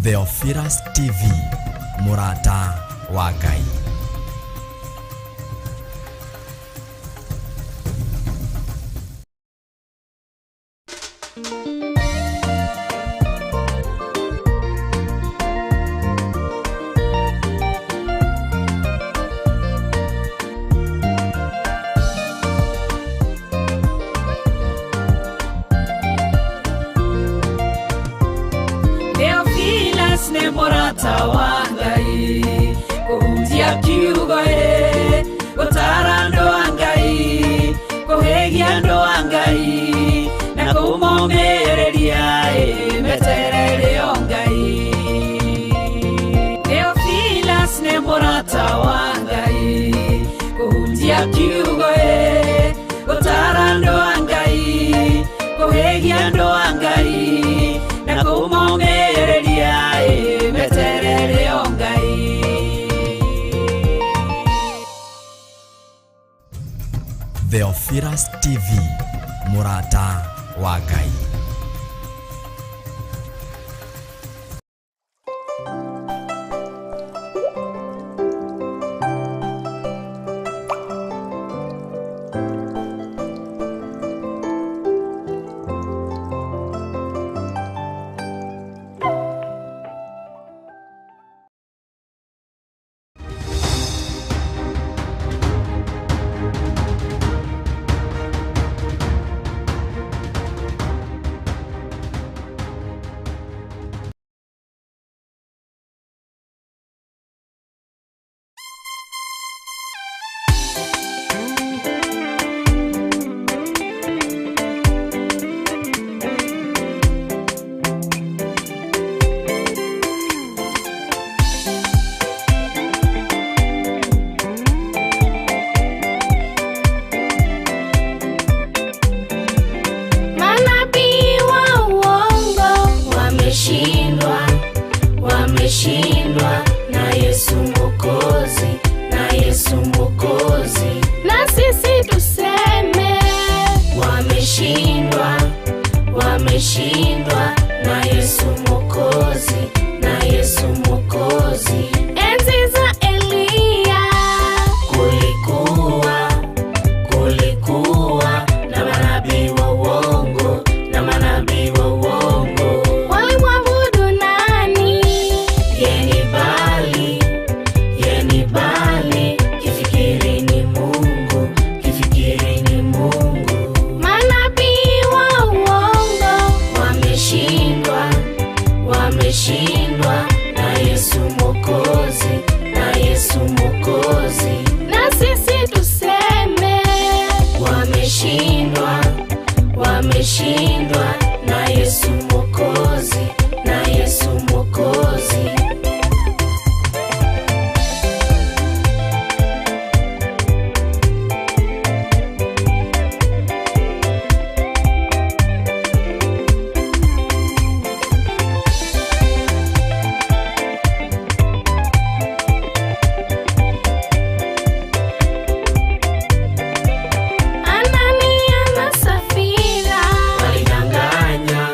Theophilus TV, mũrata wa Ngai. Theophilus nĩ mũrata wa Ngai, kũhunjia kiugo ĩ, gũtara andũ a Ngai, kũhĩgia andũ a Ngai, na kũmomĩrĩria ĩ, meterere o Ngai. Theophilus nĩ mũrata wa Ngai, kũhunjia kiugo ĩ, gũtara andũ a Ngai, kũhĩgia andũ a Ngai, na kũmomĩrĩria ĩ, meterere o Ngai. Theophilus TV, mũrata wa Ngai. Manabii wa uongo wameshindwa, wameshindwa na Yesu Mwokozi, na Yesu Mwokozi. Na sisi tuseme wameshindwa, wameshindwa na Yesu Mwokozi, na Yesu Mwokozi. Enzi za Eliya kulikuwa na manabii wa uongo, na manabii wa uongo. Walimwabudu nani? Yeni Bali, yeni Bali, kifikiri ni Mungu, kifikiri ni Mungu. Manabii wa uongo wameshindwa, wameshindwa na Yesu Mwokozi, na Yesu Mwokozi. Na sisi tuseme wameshindwa, wameshindwa na Yesu Mwokozi, na Yesu Mwokozi. Anania na Safira walidanganya,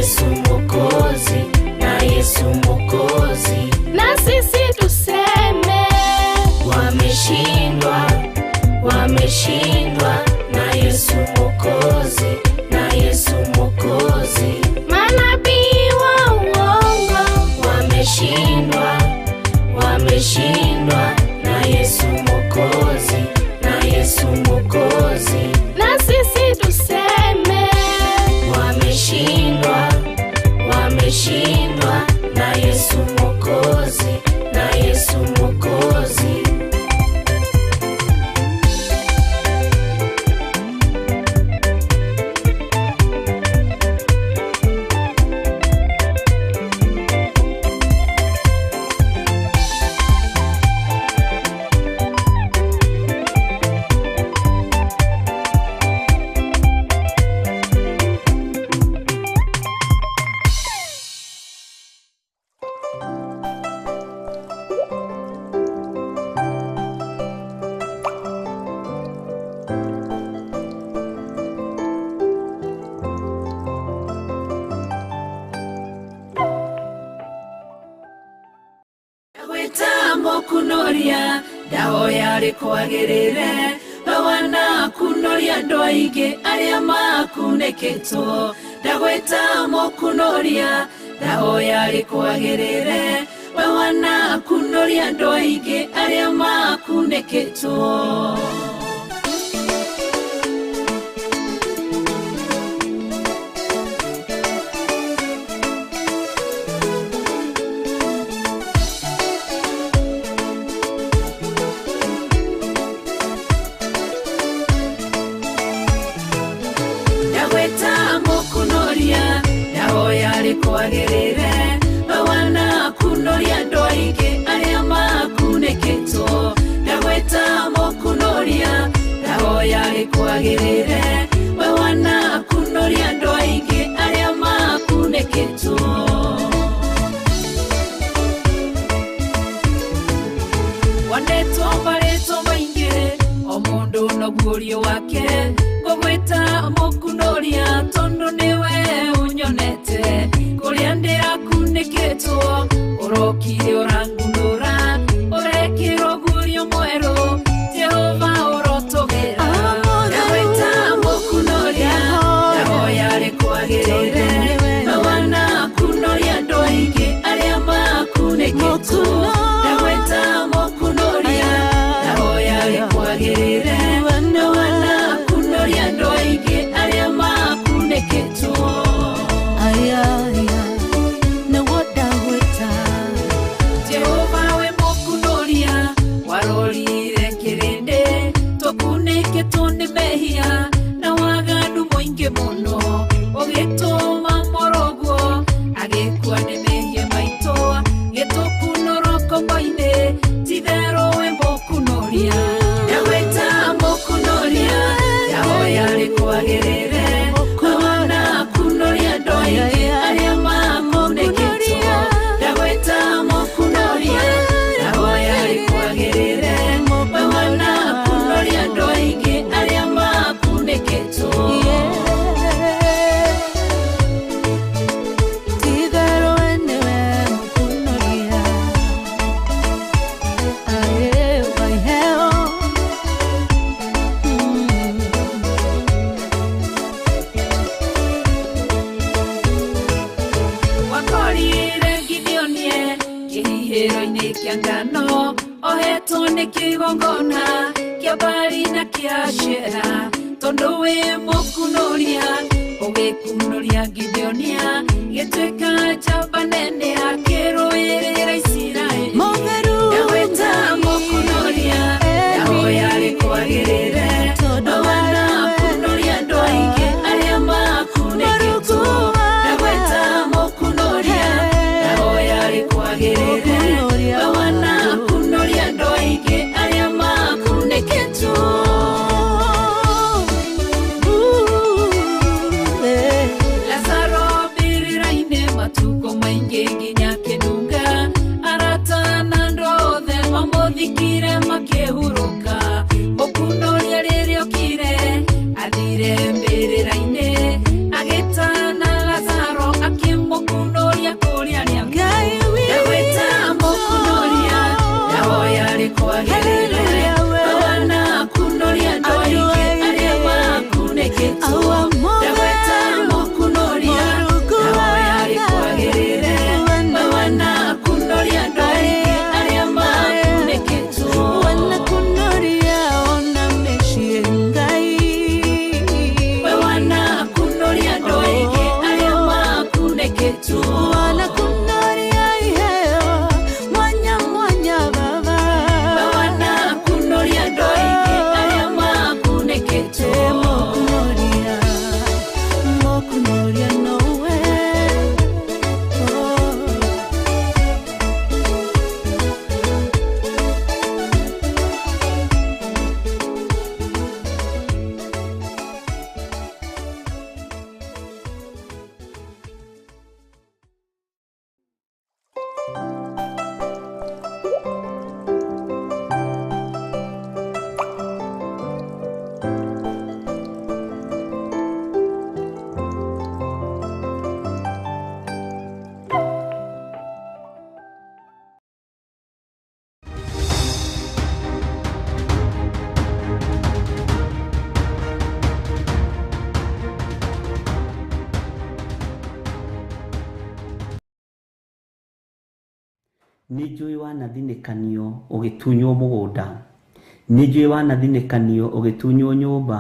Yesu Mwokozi, na Yesu Mwokozi. Na sisi tuseme wameshindwa, wameshindwa na Yesu Mwokozi, na Yesu Mwokozi. Manabii wa uongo wameshindwa, wameshindwa na Yesu Mwokozi, na Yesu Mwokozi. Na sisi tuseme wameshindwa, wameshindwa na Yesu Mwokozi, na Yesu Mwokozi. Kunoria ndahoya rĩkwagĩrĩre wana kunoria andũ aingĩ arĩa makunĩkĩtwo ndagwĩta mũkunoria ndahoya rĩkwagĩrĩre wana kunoria andũ aingĩ arĩa makunĩkĩtwo. Kwagĩrĩre wana kunoria andũ aingĩ arĩa makunĩkĩtwo ndagwĩta mũkunoria ndahoya rĩkwagĩrĩre wana kunoria andũ aingĩ arĩa makunĩkĩtwo. Wandetwo marĩtwo maingĩ o mũndũ na guorio wake ngũgwĩta mũkunoria tondũ nĩwe ũnyonete kũrĩa ndĩrakunĩkĩtwo ũrokire ũrangunũra ũrekĩrwo guorio mwerũ Jehova ũrotũgĩra ndagwĩta mũkunoria ndahoya rĩkwagĩrĩre wana kunoria andũ aingĩ arĩa makunĩkĩtwo ndagwĩta mũkunoria ndahoya rĩkwagĩrĩre wana kunoria andũ aingĩ arĩa makunĩkĩtwo. Jehova we mũkunoria warorire kĩrĩndĩ tũkunĩkĩtwo nĩ mehia na waganu mũingĩ mũno ũgĩtũma mũrũguo agĩkua nĩ mehia maitũ gĩtũkunũrwo ngombo-inĩ titherũ we mũkunoria ndagwĩta mũkunoria ndahoya rĩkwagĩrĩre wana kunoria andũ aingĩ arĩa makunĩkĩtwo ndagwĩta mũkunoria ndahoya rĩkwagĩrĩre wana kunoria andũ aingĩ arĩa makunĩkĩtwo. Wakorire Gideonie kĩhihĩro-inĩ kĩa ngano ohetwo nĩ kĩgongona kĩa Baali na kĩa Ashera tondũ wĩ mũkunoria ũgĩkunoria Gideonia gĩtuĩka njamba nene akĩrũĩrĩra Isiraeli ndagwĩta mũkunoria ndahoya rĩkwagĩrĩre wana kunoria andũ aingĩ arĩa makunĩkĩtwo ndagwĩta mũkunoria ndahoya rĩkwagĩrĩre wana kunoria andũ aingĩ arĩa makunĩkĩtwo. Lazaro mbĩrĩra-inĩ matukũ maingĩ nginya kĩnunga arata na andũ Nĩ njũĩ wanathinĩkanio ũgĩtunywo mũgũnda, nĩ njũĩ wanathinĩkanio ũgĩtunywo nyũmba,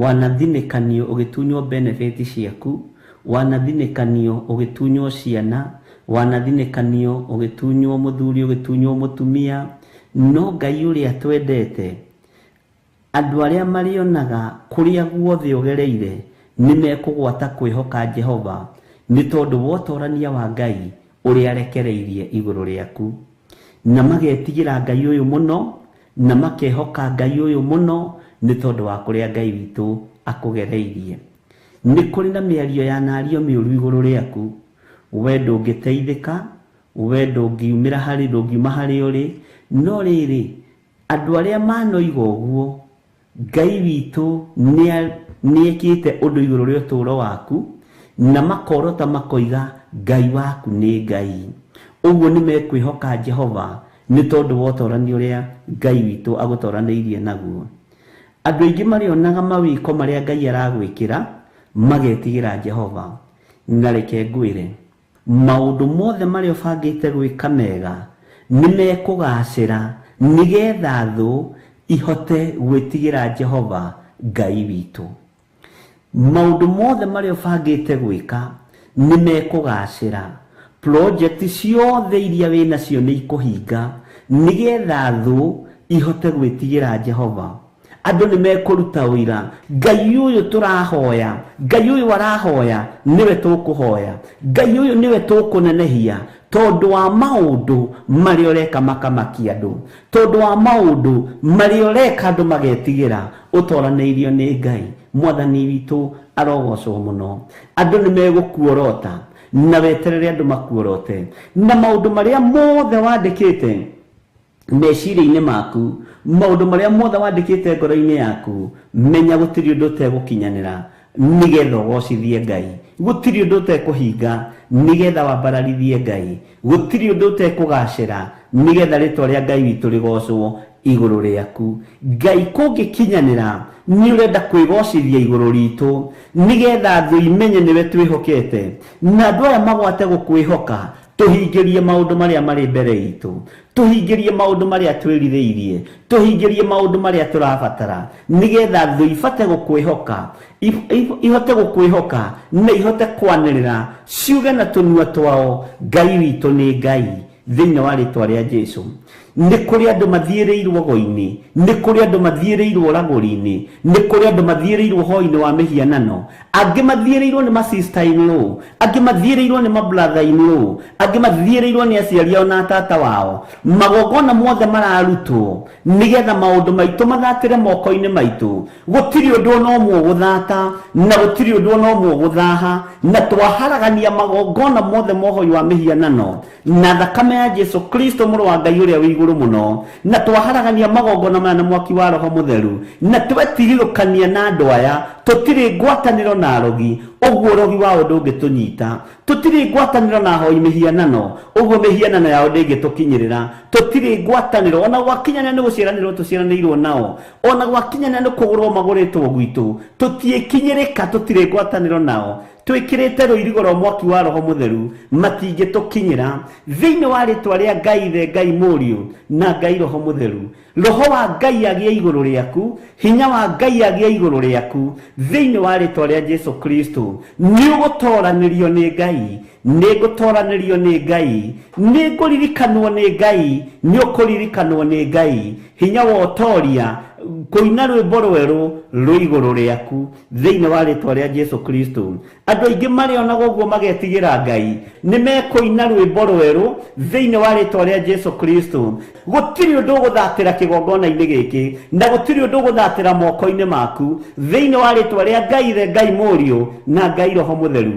wanathinĩkanio ũgĩtunywo benefit ciaku, wanathinĩkanio ũgĩtunywo ciana, wanathinĩkanio ũgĩtunywo mũthuri, ũgĩtunywo mũtumia. No Ngai ũrĩa twendete, andũ arĩa marĩonaga kũrĩa guothe ũgereire nĩ mekũgwata kwĩhoka Jehova nĩ tondũ wa ũtorania wa Ngai ũrĩa arekereirie igũrũ rĩaku. Na magetigĩra Ngai ũyũ mũno, na makehoka Ngai ũyũ mũno nĩ tondũ wa kũrĩa Ngai witũ akũgereirie. Nĩ kũrĩ na mĩario yanario mĩũru igũrũ rĩaku, we ndũngĩteithĩka, we ndũngiumĩra harĩ, ndũngiuma harĩa ũrĩ, no rĩrĩ, andũ arĩa manoiga ũguo, Ngai witũ nĩekĩte ũndũ igũrũ rĩa ũtũũro waku, na makorota makoiga Ngai waku nĩ Ngai. Ũguo nĩ mekwĩhoka Jehova nĩ tondũ wa ũtorani ũrĩa Ngai witũ agũtoranĩirie naguo. Andũ aingĩ marĩonaga mawĩko marĩa Ngai aragwĩkĩra, magetigĩra Jehova. Na reke ngwĩre, maũndũ mothe marĩa ũbangĩte gwĩka mega nĩ mekũgaacĩra nĩgetha thũ ihote gwĩtigĩra Jehova Ngai witũ. Maũndũ mothe marĩa ũbangĩte gwĩka nĩ mekũgaacĩra. Project ciothe iria wĩ nacio nĩ ikũhinga nĩgetha thũ ihote gwĩtigĩra Jehova. Andũ nĩ mekũruta ũira, Ngai ũyũ tũrahoya, Ngai ũyũ arahoya nĩwe tũkũhoya, Ngai ũyũ nĩwe tũkũnenehia, tondũ wa maũndũ marĩa ũreka makamakia andũ, tondũ wa maũndũ marĩa ũreka andũ magetigĩra, ũtoranĩirio nĩ Ngai. Mwathani witũ arogocwo mũno. Andũ nĩ megũkuorota na weterere andũ makuorote, na maũndũ marĩa mothe wandĩkĩte meciria-inĩ maku, maũndũ marĩa mothe wandĩkĩte ngoro-inĩ yaku, menya gũtirĩ ũndũ ũtegũkinyanĩra nĩgetha ũgocithie Ngai, gũtirĩ ũndũ ũtekũhinga nĩgetha wambararithie Ngai, gũtirĩ ũndũ ũtekũgacĩra nĩgetha rĩtwa rĩa Ngai witũ rĩgocwo igũrũ rĩaku. Ngai kũngĩkinyanĩra nĩ ũrenda kwĩgocithia igũrũ ritũ nĩgetha thũ imenye nĩwe twĩhokete, na andũ aya magwate gũkwĩhoka. Tũhingĩrie maũndũ marĩa marĩ mbere itũ, tũhingĩrie maũndũ marĩa twĩrirĩirie, tũhingĩrie maũndũ marĩa tũrabatara, nĩgetha thũ ibate gũkwĩhoka, ihote gũkwĩhoka na ihote kwanĩrĩra ciuge na tũnua twao, Ngai witũ nĩ Ngai, thĩinĩ wa rĩtwa rĩa Jesu. Nĩ kũrĩ andũ mathiĩrĩirwo go-inĩ, nĩ kũrĩ andũ mathiĩrĩirwo ragũri-inĩ, nĩ kũrĩ andũ mathiĩrĩirwo hoi-inĩ wa mĩhianano, angĩ mathiĩrĩirwo nĩ ma sister in law, angĩ mathiĩrĩirwo nĩ ma brother in law, angĩ mathiĩrĩirwo nĩ aciari ao na tata wao. Magongona mothe mararutwo nĩgetha maũndũ maitũ mathatĩre moko-inĩ maitũ. Gũtirĩ ũndũ ona ũmwe ũgũthata, na gũtirĩ ũndũ ona ũmwe ũgũthaha, na twaharagania magongona mothe ma ũhoi wa mĩhianano na thakame ya Jesu Kristo mũrũ wa Ngai ũrĩa wĩ igũrũ mũno, na twaharagania magongona maya na mwaki wa Roho Mũtheru, na twetigithũkania na andũ aya, tũtirĩ ngwatanĩro na arogi, ũguo ũrogi wao ndũngĩtũnyita. Tũtirĩ ngwatanĩro na ahoi mĩhianano, ũguo mĩhianano yao ndĩngĩtũkinyĩrĩra. Tũtirĩ ngwatanĩro, ona gwakinyanĩra nĩ gũciaranĩrwo tũciaranĩirwo nao, ona gwakinyanĩra nĩ kũgũrwo magũrĩtwo gwitũ, tũtiĩkinyĩrĩka, tũtirĩ ngwatanĩro nao. Twĩkĩrĩte rũirigo rwa mwaki wa Roho Mũtheru, matingĩtũkinyĩra. Thĩinĩ wa rĩtwa rĩa Ngai Ithe, Ngai Mũriũ, na Ngai Roho Mũtheru. Roho wa Ngai agĩe igũrũ rĩaku, hinya wa Ngai agĩe igũrũ rĩaku, thĩinĩ wa rĩtwa rĩa Jesu Kristo. Nĩ ũgũtoranĩrio nĩ Ngai, nĩ ngũtoranĩrio nĩ Ngai, nĩ ngũririkanwo nĩ Ngai, nĩ ũkũririkanwo nĩ Ngai. Hinya wa ũtoria, kũina rwĩmbo rwerũ rwĩ igũrũ rĩaku, thĩinĩ wa rĩtwa rĩa Jesu Kristo. Andũ aingĩ marĩonaga ũguo magetigĩra Ngai, nĩ mekũina rwĩmbo rwerũ thĩinĩ wa rĩtwa rĩa Jesu Kristo. Gũtirĩ ũndũ ũgũthatĩra kĩgongona-inĩ gĩkĩ, na gũtirĩ ũndũ ũgũthatĩra moko-inĩ maku, thĩinĩ wa rĩtwa rĩa Ngai Ithe, Ngai Mũriũ, na Ngai Roho Mũtheru.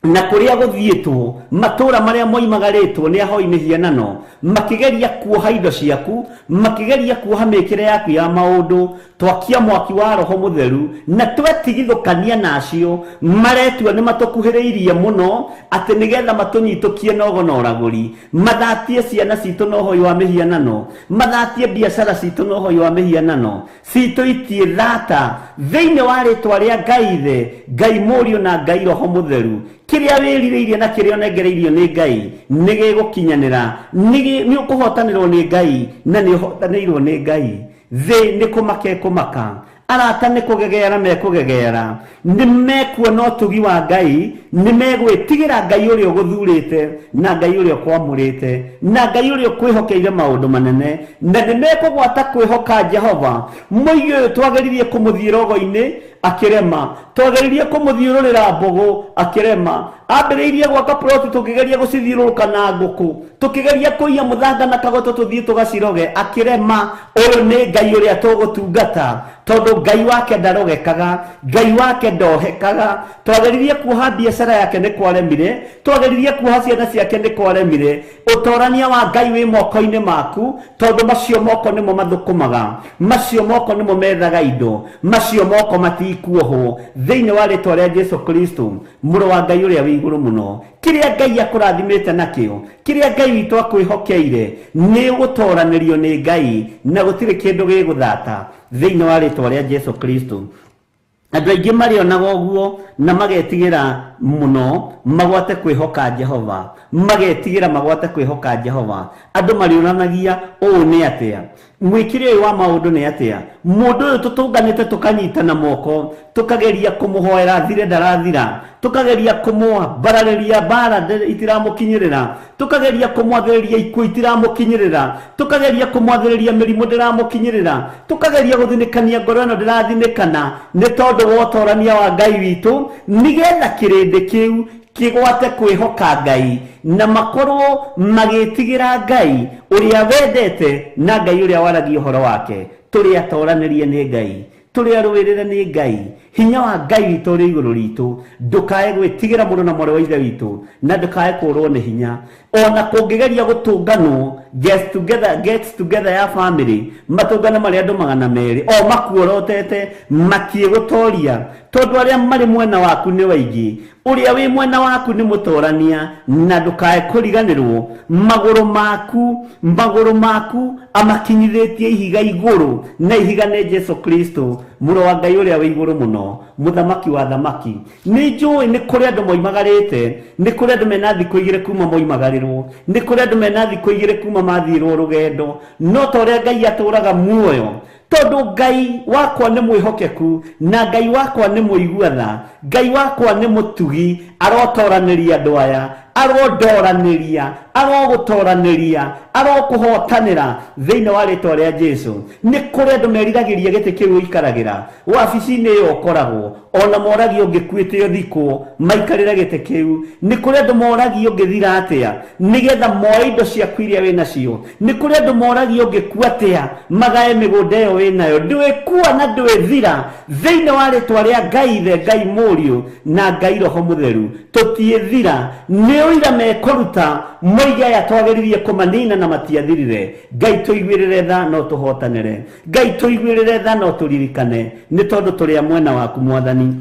Na kũrĩa gũthiĩtwo, matũũra marĩa moimagarĩtwo nĩ ahoi mĩhianano, makĩgeria kuoha indo ciaku, makĩgeria kuoha mĩkĩre yaku ya maũndũ, twakia mwaki wa Roho Mũtheru, na twetigithũkania na acio maretua nĩ matũkuhĩrĩirie mũno, atĩ nĩgetha matũnyitũkie na ũgo na ũragũri, mathatie ciana citũ na ũhoi wa mĩhianano, mathatie biacara citũ na ũhoi wa mĩhianano, citũ itiĩ thata, thĩinĩ wa rĩtwa rĩa Ngai Ithe, Ngai Mũriũ na Ngai Roho Mũtheru. Kĩrĩa wĩrirĩirie na kĩrĩa ũnengereirio nĩ Ngai nĩ gĩgũkinyanĩra, nĩ ũkũhotanĩrwo nĩ Ngai na nĩ ũhotanĩirwo nĩ Ngai. Thĩ nĩ kũmaka ĩkũmaka, arata nĩ kũgegeara mekũgegeara, nĩ mekuona ũtugi wa Ngai, nĩ megwĩtigĩra Ngai ũrĩa ũgũthurĩte na Ngai ũrĩa ũkwamũrĩte na Ngai ũrĩa ũkwĩhokeire maũndũ manene, na nĩ mekũgwata kwĩhoka Jehova. Mũigi ũyũ twageririe kũmũthiĩ rogo-inĩ akĩrema, twageririe kũmũthiũrũrĩra mbũgũ akĩrema, ambĩrĩirie gwaka ploti tũkĩgeria gũcithiũrũrũka na ngũkũ, tũkĩgeria kũiya mũthanga na kagoto tũthiĩ tũgaciroge akĩrema. Ũyũ nĩ Ngai ũrĩa tũgũtungata, tondũ Ngai wake ndarogekaga, Ngai wake ndohekaga. Twageririe kuoha biacara yake nĩ kwaremire, twageririe kuoha ciana ciake nĩ kwaremire. Ũtorania wa Ngai wĩ moko-inĩ maku, tondũ macio moko nĩmo mathũkũmaga, macio moko nĩmo methaga indo, macio moko matikuohwo. Thĩinĩ wa rĩtwa rĩa Jesu Kristo, mũrũ wa Ngai ũrĩa wĩ igũrũ mũno, kĩrĩa Ngai akũrathimĩte nakĩo, kĩrĩa Ngai witũ akwĩhokeire, nĩ ũgũtoranĩrio nĩ Ngai na gũtirĩ kĩndũ gĩgũthata thĩinĩ wa rĩtwa rĩa Jesu Kristo. Andũ aingĩ marĩonaga ũguo na magetigĩra mũno magwate kwĩhoka Jehova, magetigĩra magwate kwĩhoka Jehova. Andũ marĩonanagia ũũ nĩ atĩa, mwĩkĩre ũyũ wa maũndũ nĩ atĩa, mũndũ ũyũ tũtũnganĩte tũkanyitana moko, tũkageria kũmũhoera thire ndarathira, tũkageria kũmwambararĩria mbara itiramũkinyĩrĩra, tũkageria kũmwathĩrĩria ikuũ itiramũkinyĩrĩra, tũkageria kũmwathĩrĩria mĩrimũ ndĩramũkinyĩrĩra, tũkageria gũthinĩkania ngoro ĩno ndĩrathinĩkana, nĩ tondũ wa ũtorania wa Ngai witũ, nĩgetha kĩrĩndĩ kĩu kĩgwate kwĩhoka Ngai na makorwo magĩtigĩra Ngai ũrĩa wendete na Ngai ũrĩa waragia ũhoro wake. Tũrĩ atoranĩrie nĩ Ngai, tũrĩ arũĩrĩre nĩ Ngai. Hinya wa Ngai witũ ũrĩ igũrũ ritũ. Ndũkae gwĩtigĩra mũrũ na mwarĩ wa ithe witũ, na ndũkae kũũrwo nĩ hinya. Ona kũngĩgeria gũtũnganwo get together ya family, matũngano marĩ andũ 200 o makuorotete matiĩgũtoria, tondũ arĩa marĩ mwena waku nĩ waingĩ. Ũrĩa wĩ mwena waku nĩ mũtorania, na ndũkae kũriganĩrwo magũrũ maku amakinyithĩtie ihiga igũrũ, na ihiga nĩ Jesu Kristo, mũrũ wa Ngai ũrĩa wĩ igũrũ mũno, mũthamaki wa thamaki. Nĩ njũĩ nĩ kũrĩ andũ moimagarĩte, nĩ kũrĩ andũ mena thikũ igĩrĩ kuma moimagarĩrwo, nĩ kũrĩ andũ mena thikũ igĩrĩ kuma mathiĩrwo rũgendo, no ta ũrĩa Ngai atũũraga muoyo, tondũ Ngai wakwa nĩ mwĩhokeku na Ngai wakwa nĩ mũigua tha, Ngai wakwa nĩ mũtugi, arotoranĩria andũ aya, arondoranĩria, arogũtoranĩria, arokũhotanĩra thĩinĩ wa rĩtwa rĩa Jesu. Nĩ kũrĩ andũ meriragĩria gĩtĩ kĩu ũikaragĩra, wabici-inĩ ĩyo ũkoragwo, ona moragio ũngĩkuĩte ũthikwo maikarĩre gĩtĩ kĩu. Nĩ kũrĩ andũ moragio ũngĩthira atĩa nĩgetha moe indo ciaku iria wĩnacio. Nĩ kũrĩ andũ moragio ũngĩkua atĩa magae mĩgũnda ĩyo wĩnayo. Ndwĩkua na ndwĩthira thĩinĩ wa rĩtwa rĩa Ngai Ithe, Ngai Mũriũ na Ngai Roho Mũtheru. Tũtiĩthira, nĩ ũira mekũruta moige aya twageririe kũmanina na matiathirire. Ngai tũiguĩrĩre tha no tũhotanĩre, Ngai tũiguĩrĩre tha no tũririkane, nĩ tondũ tũrĩ a mwena waku Mwathani.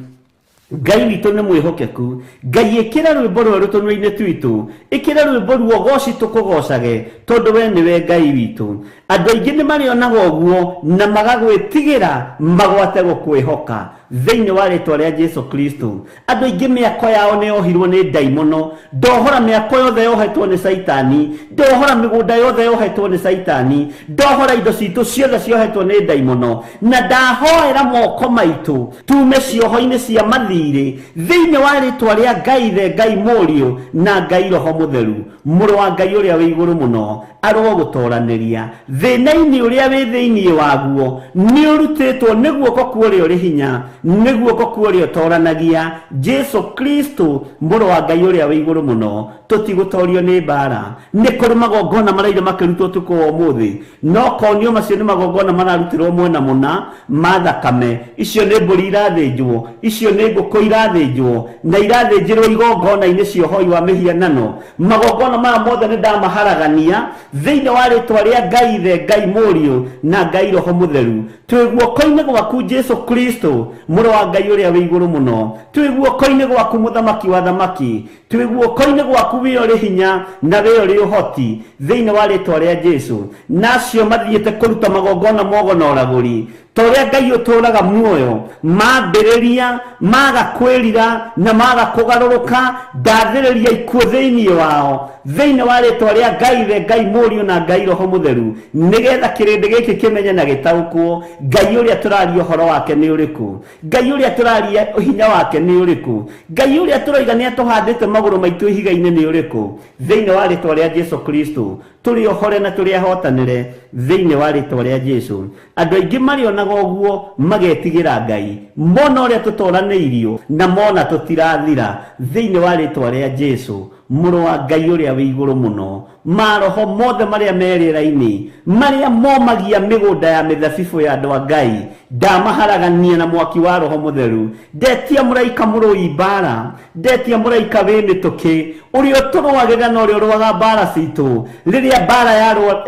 Ngai witũ nĩ mwĩhokeku. Ngai ĩkĩra rwĩmbo rwerũ tũnua-inĩ twitũ, ĩkĩra rwĩmbo ruogoci tũkũgocage, tondũ we nĩwe Ngai witũ. Andũ aingĩ nĩ marĩonaga ũguo na magagwĩtigĩra magwate gũkwĩhoka thĩinĩ wa rĩtwa rĩa Jesu Kristo. Andũ aingĩ mĩako yao nĩ yohirwo nĩ ndaimono, ndohora mĩako yothe yohetwo nĩ Caitani, ndohora mĩgũnda yothe yohetwo nĩ Caitani, ndohora indo citũ ciothe ciohetwo nĩ ndaimono, na ndahoera moko maitũ tume cioho-inĩ cia mathirĩ thĩinĩ wa rĩtwa rĩa Ngai Ithe, Ngai Mũriũ na Ngai Roho Mũtheru. Mũrũ wa Ngai ũrĩa wĩ igũrũ mũno arogũtoranĩria thĩna-inĩ ũrĩa wĩ thĩinĩ waguo, nĩ ũrutĩtwo nĩ guoko kwa ũrĩa ũrĩ hinya, nĩ guoko kwa ũrĩa ũtoranagia, Jesu Kristo mũrũ wa Ngai ũrĩa wĩ igũrũ mũno. Tũtigũtorio nĩ mbara. Nĩ kũrĩ magongona maraire makĩrutwo ũtukũ wa ũmũthĩ, no konio macio nĩ magongona mararutĩrwo mwena mũna ma thakame. Icio nĩ mbũri irathĩnjwo, icio nĩ ngũkũ irathĩnjwo, na irathĩnjĩrwo igongona-inĩ cia ũhoi wa mĩhianano. Magongona maya mothe nĩ ndamaharagania thĩinĩ wa rĩtwa rĩa Ngai Ithe, Ngai Mũriũ na Ngai Roho Mũtheru. Twĩ guoko-inĩ gwaku Jesu Kristo, Mũrũ wa Ngai ũrĩa wĩ igũrũ mũno. Twĩ guoko-inĩ gwaku mũthamaki wa thamaki, twĩ guoko-inĩ gwaku wĩ ũrĩ hinya na wĩ ũrĩ ũhoti, thĩinĩ wa rĩtwa rĩa Jesu. Na acio mathiĩte kũruta magongona mogo na ũragũri, ta ũrĩa Ngai ũtũũraga muoyo, mambĩrĩria maga kwĩrira na maga kũgarũrũka, ndathĩrĩria ikuũ thĩinĩ wao, thĩinĩ wa rĩtwa rĩa Ngai Ithe, Ngai Mũriũ na Ngai Roho Mũtheru, nĩgetha kĩrĩndĩ gĩkĩ kĩmenye na gĩtaũkwo Ngai ũrĩa tũraria ũhoro wake nĩ ũrĩkũ, Ngai ũrĩa tũraria hinya wake nĩ ũrĩkũ, Ngai ũrĩa tũroiga nĩ atũhandĩte magũrũ maitũ ihiga-inĩ nĩ ũrĩkũ. Thĩinĩ wa rĩtwa rĩa Jesu Kristo tũrĩ ohore na tũrĩ ahotanĩre thĩinĩ wa rĩtwa rĩa Jesu. Andũ aingĩ marĩonaga ũguo magetigĩra Ngai, mona ũrĩa tũtoranĩirio na mona tũtirathira thĩinĩ wa rĩtwa rĩa Jesu, Mũrũ wa Ngai ũrĩa wĩ igũrũ mũno. Maroho mothe marĩa me rĩera-inĩ, marĩa momagia mĩgũnda ya mĩthabibũ ya andũ a Ngai, ndamaharagania na mwaki wa Roho Mũtheru. Ndetia mũraika mũrũi mbara, ndetia mũraika wĩ mĩtũkĩ, ũrĩa ũtũrũagĩrĩra na ũrĩa ũrũaga mbara citũ, rĩrĩa mbara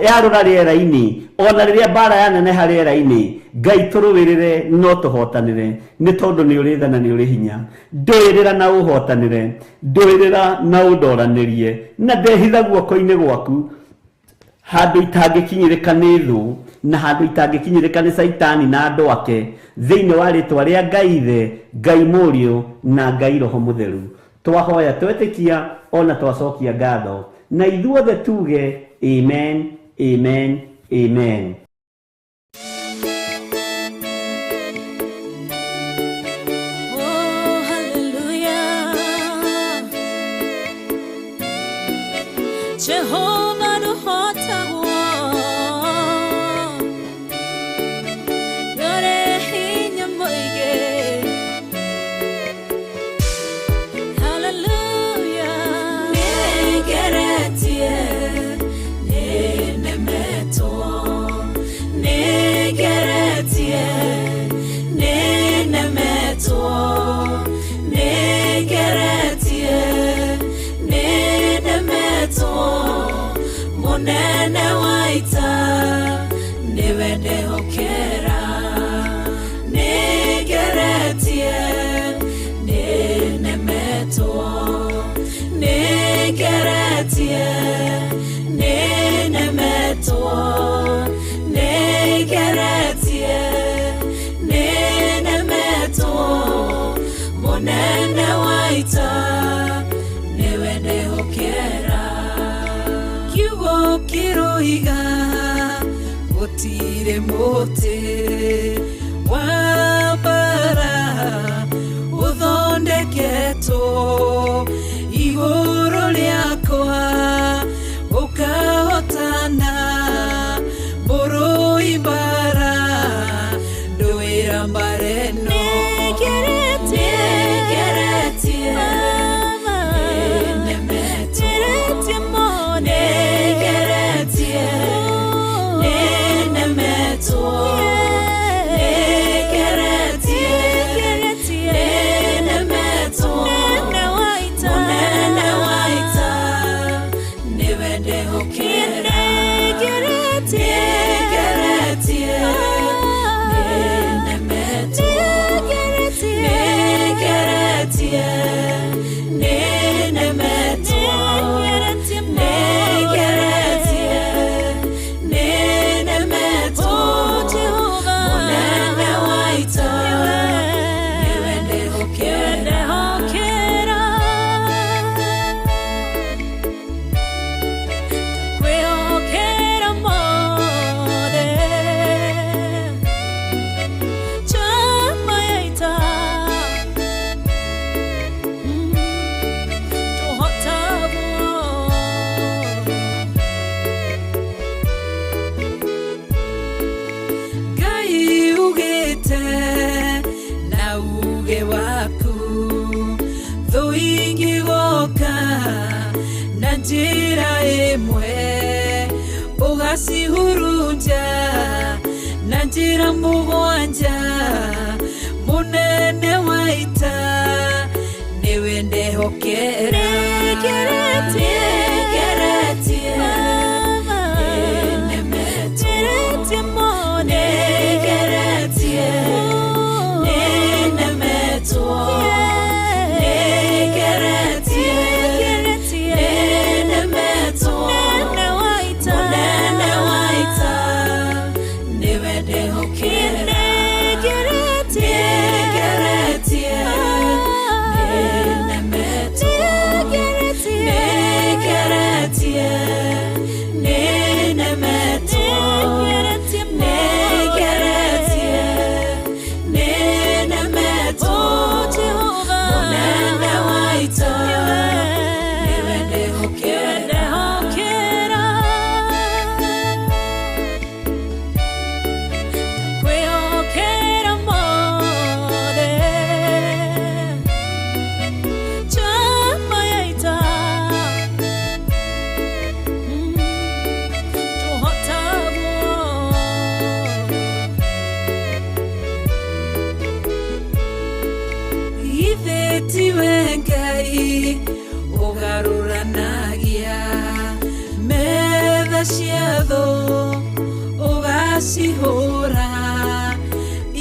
yarũra rĩera-inĩ, ona rĩrĩa mbara yaneneha rĩera-inĩ, Ngai tũrũĩrĩre no tũhotanĩre, nĩ tondũ nĩ ũrĩ tha na nĩ ũrĩ hinya. Ndũĩrĩra na ũhotanĩre, ndũĩrĩra na ũndoranĩrie, na ndehitha guoko-inĩ gwaku handũ itangĩkinyĩrĩka nĩ thũ, na handũ itangĩkinyĩrĩka nĩ Caitani na andũ ake, thĩinĩ wa rĩtwa rĩa Ngai Ithe, Ngai Mũriũ na Ngai Roho Mũtheru. Twahoya twetĩkia ona twacokia ngatho, na ithuothe tuge amen, amen, amen. Oh, hallelujah. Jehovah nũhotagwo, nĩũrĩ hinya mũingĩ. Hallelujah. Nĩngeretie, nĩnemetwo, nĩngeretie, nĩnemetwo, nĩngeretie, nĩnemetwo, mũnene wa ita nĩwe ndehokera. Nĩngeretie, nĩnemetwo, nĩngeretie, nĩnemetwo, nĩngeretie, nĩnemetwo, mũnene wa ita nĩwe ndehokera. Kiugo kĩroiga gũtirĩ mũtĩ wa mbara ũthondeketwo igũrũ rĩakwa ũkahotana, mũrũi mbara ndũĩra mbara ĩno. Nĩngeretie, nĩnemetwo, nĩngeretie, nĩnemetwo, nĩngeretie, nĩnemetwo, mũnene wa ita nĩwe ndehokera. Nĩngeretie, nĩnemetwo, nĩngeretie, nĩnemetwo, nĩngeretie, nĩnemetwo, mũnene wa ita nĩwe ndehokera. Kwĩhokera mothe, chama ya ita, tũhotagwo. Ngai ugĩte na uge waku, thũ ingĩgoka na njĩra ĩmwe, ũgacihurunja na njĩra mũgwanja, mũnene wa ita nĩwe ndehokera. Nĩngeretie, nĩnemetwo, nĩngeretie, nĩnemetwo, cia thũ ũgacihũra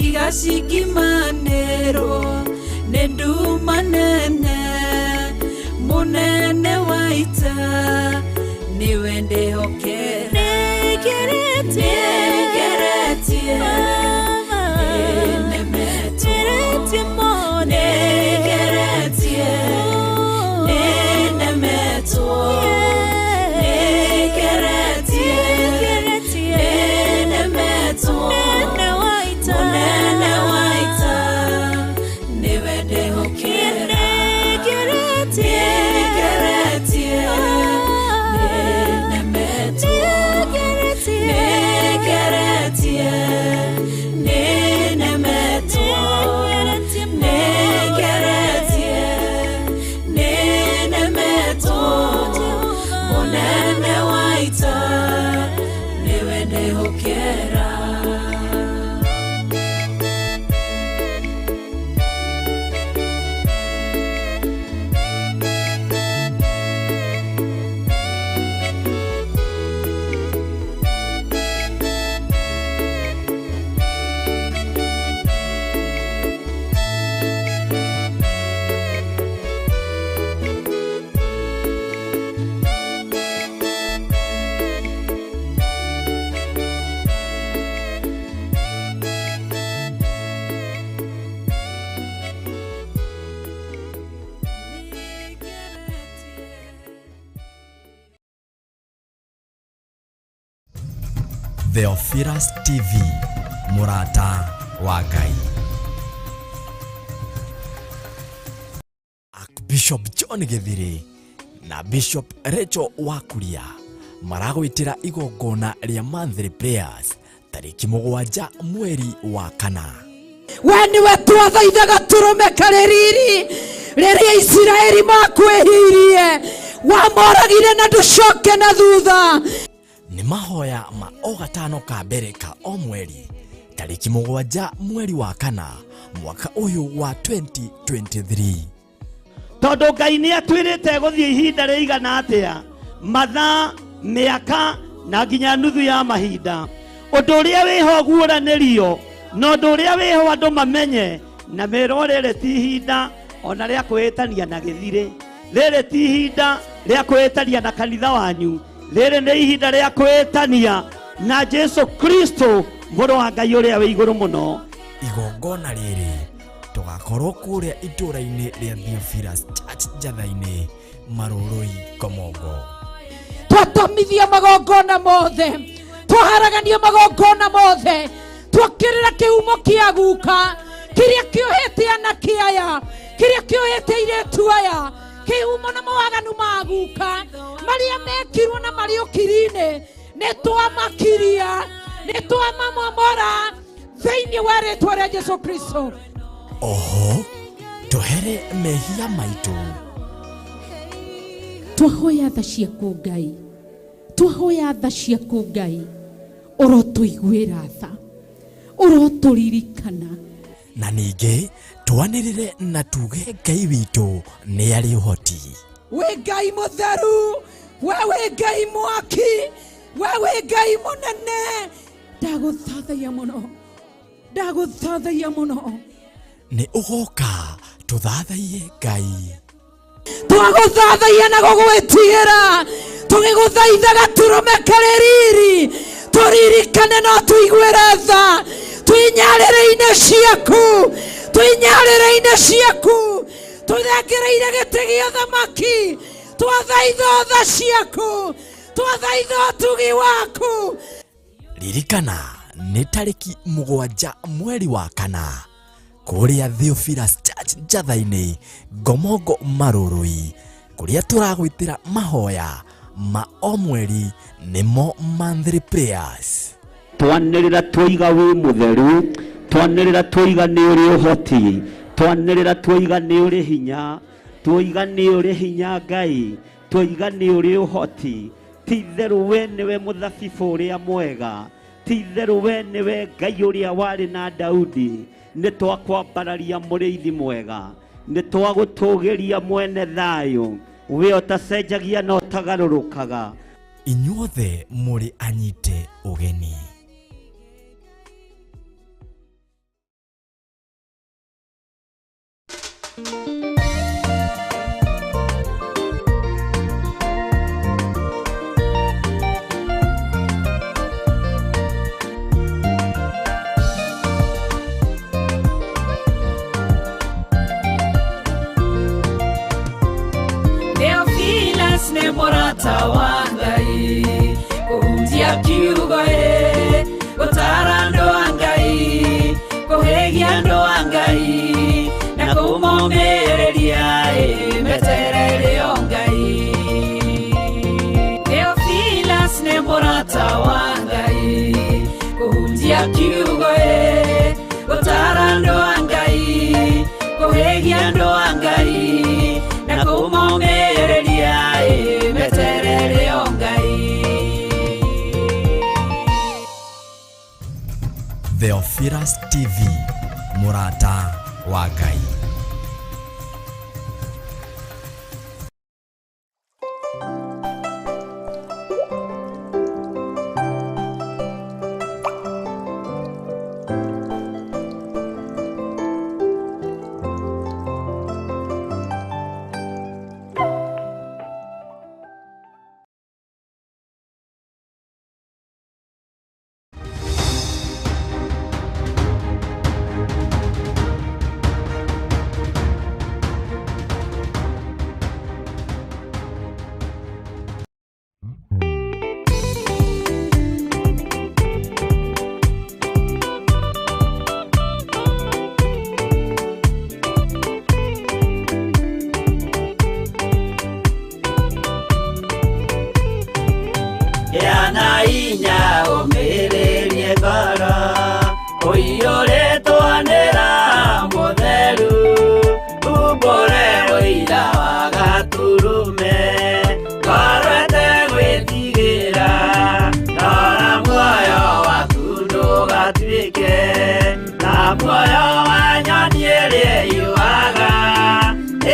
igacingimanĩrwo nĩ nduma nene mũnene wa ita nĩwe ndĩhokera nĩngeretie nĩnemetwo nĩngeretie nĩnemetwo nĩngeretie nĩnemetwo mũnene wa ita nĩwe ndĩhokera nĩngeretie nĩnemetwo nĩngeretie nĩnemetwo nĩngeretie nĩnemetwo mũnene wa ita nĩwe ndĩhokera. Theophilus TV, mũrata wa Ngai. Archbishop John Githiri na Bishop Rachel Wakuria maragwĩtĩra igongona rĩa monthly prayers tarĩki 7 mweri wa 4. We nĩwe twathaithaga tũrũme karĩ riri rĩrĩa Isiraeli makwĩhirie wamoragire na ndũcoke na thutha. Nĩ mahoya ma o gatano ka mbere ka o mweri tarĩki 7 mweri wa 4 mwaka ũyũ wa 2023. Tondũ Ngai nĩ atwĩrĩte gũthiĩ ihinda rĩigana atĩa, mathaa, mĩaka na nginya nuthu ya mahinda. Ũndũ ũrĩa wĩho guũranĩrio na ũndũ ũrĩa wĩho andũ mamenye na merwo rĩrĩ ti ihinda ona rĩa kwĩĩtania na gĩthirĩ, rĩrĩ ti ihinda rĩa kwĩĩtania na kanitha wanyu, rĩrĩ nĩ ihinda rĩa kwĩĩtania na Jesu Kristo mũrũ wa Ngai ũrĩa wĩ igũrũ mũno. Igongona rĩrĩ tũgakorwo kũrĩa itũũra-inĩ rĩa Theophilus Church Njatha-inĩ, Marũrũi, Komongo. Twatomithia magongona mothe, twaharagania magongona mothe, twakĩrĩra kĩhumo kĩa guka kĩrĩa kĩohete anake aya, kĩrĩa kĩohete airĩtu aya, kĩhumo na mawaganu ma guka marĩa mekirwo na marĩ ũkiri-inĩ nĩ twamakiria, nĩ twamamomora thĩinĩ wa rĩtwa rĩa Jesu Kristo. Oho tũhere mehia maitũ. Twahoya tha ciaku Ngai, twahoya tha ciaku Ngai, ũrotũiguĩra tha, ũrotũririkana. Na ningĩ twanĩrĩre na tuge Ngai witũ nĩ arĩ ũhoti. Wĩ Ngai mũtheru, we wĩ Ngai mwaki, we wĩ Ngai mũnene, ndagũthathaiya mũno, ndagũthathaiya mũno. Nĩ ũgoka tũthathaiye Ngai. Twagũthathaiya na gũgwĩtigĩra, tũgĩgũthaithaga tũrũme karĩ riri, tũririkane no tũiguĩre tha, twĩnyarĩrĩ-inĩ ciaku, twĩnyarĩrĩ-inĩ ciaku, tũthengereire gĩtĩ gĩa ũthamaki, twathaitha tha ciaku, twathaitha ũtugi waku. Ririkana nĩ tarĩki 7 mweri wa 4 kũrĩa Theophilus Church Njatha-inĩ, Ngomongo, Marũrũi, kũrĩa tũragwĩtĩra mahoya ma o mweri nĩmo monthly prayers. Twanĩrĩra twoiga wĩ mũtheru, twanĩrĩra twoiga nĩ ũrĩ ũhoti, twanĩrĩra twoiga nĩ ũrĩ hinya, twoiga nĩ ũrĩ hinya Ngai, twoiga nĩ ũrĩ ũhoti. Ti itherũ we nĩwe mũthabibũ ũrĩa mwega, ti itherũ we nĩwe Ngai ũrĩa warĩ na Daudi. Nĩ twakwambararia mũrĩithi mwega, nĩ twagũtũgĩria mwene thayũ, we ũtacenjagia na ũtagarũrũkaga. Inyuothe mũrĩ anyite ũgeni. Theophilus nĩ mũrata wa Ngai, kũhunjia kiugo ĩ, gũtara andũ a Ngai, kũhĩgia andũ a Ngai, na kũmomĩrĩria ĩ, meterere o Ngai. Theophilus nĩ mũrata wa Ngai, kũhunjia kiugo ĩ, gũtara andũ a Ngai, kũhĩgia andũ a Ngai, na kũmomĩrĩria ĩ, meterere o Ngai. Theophilus TV, mũrata wa Ngai.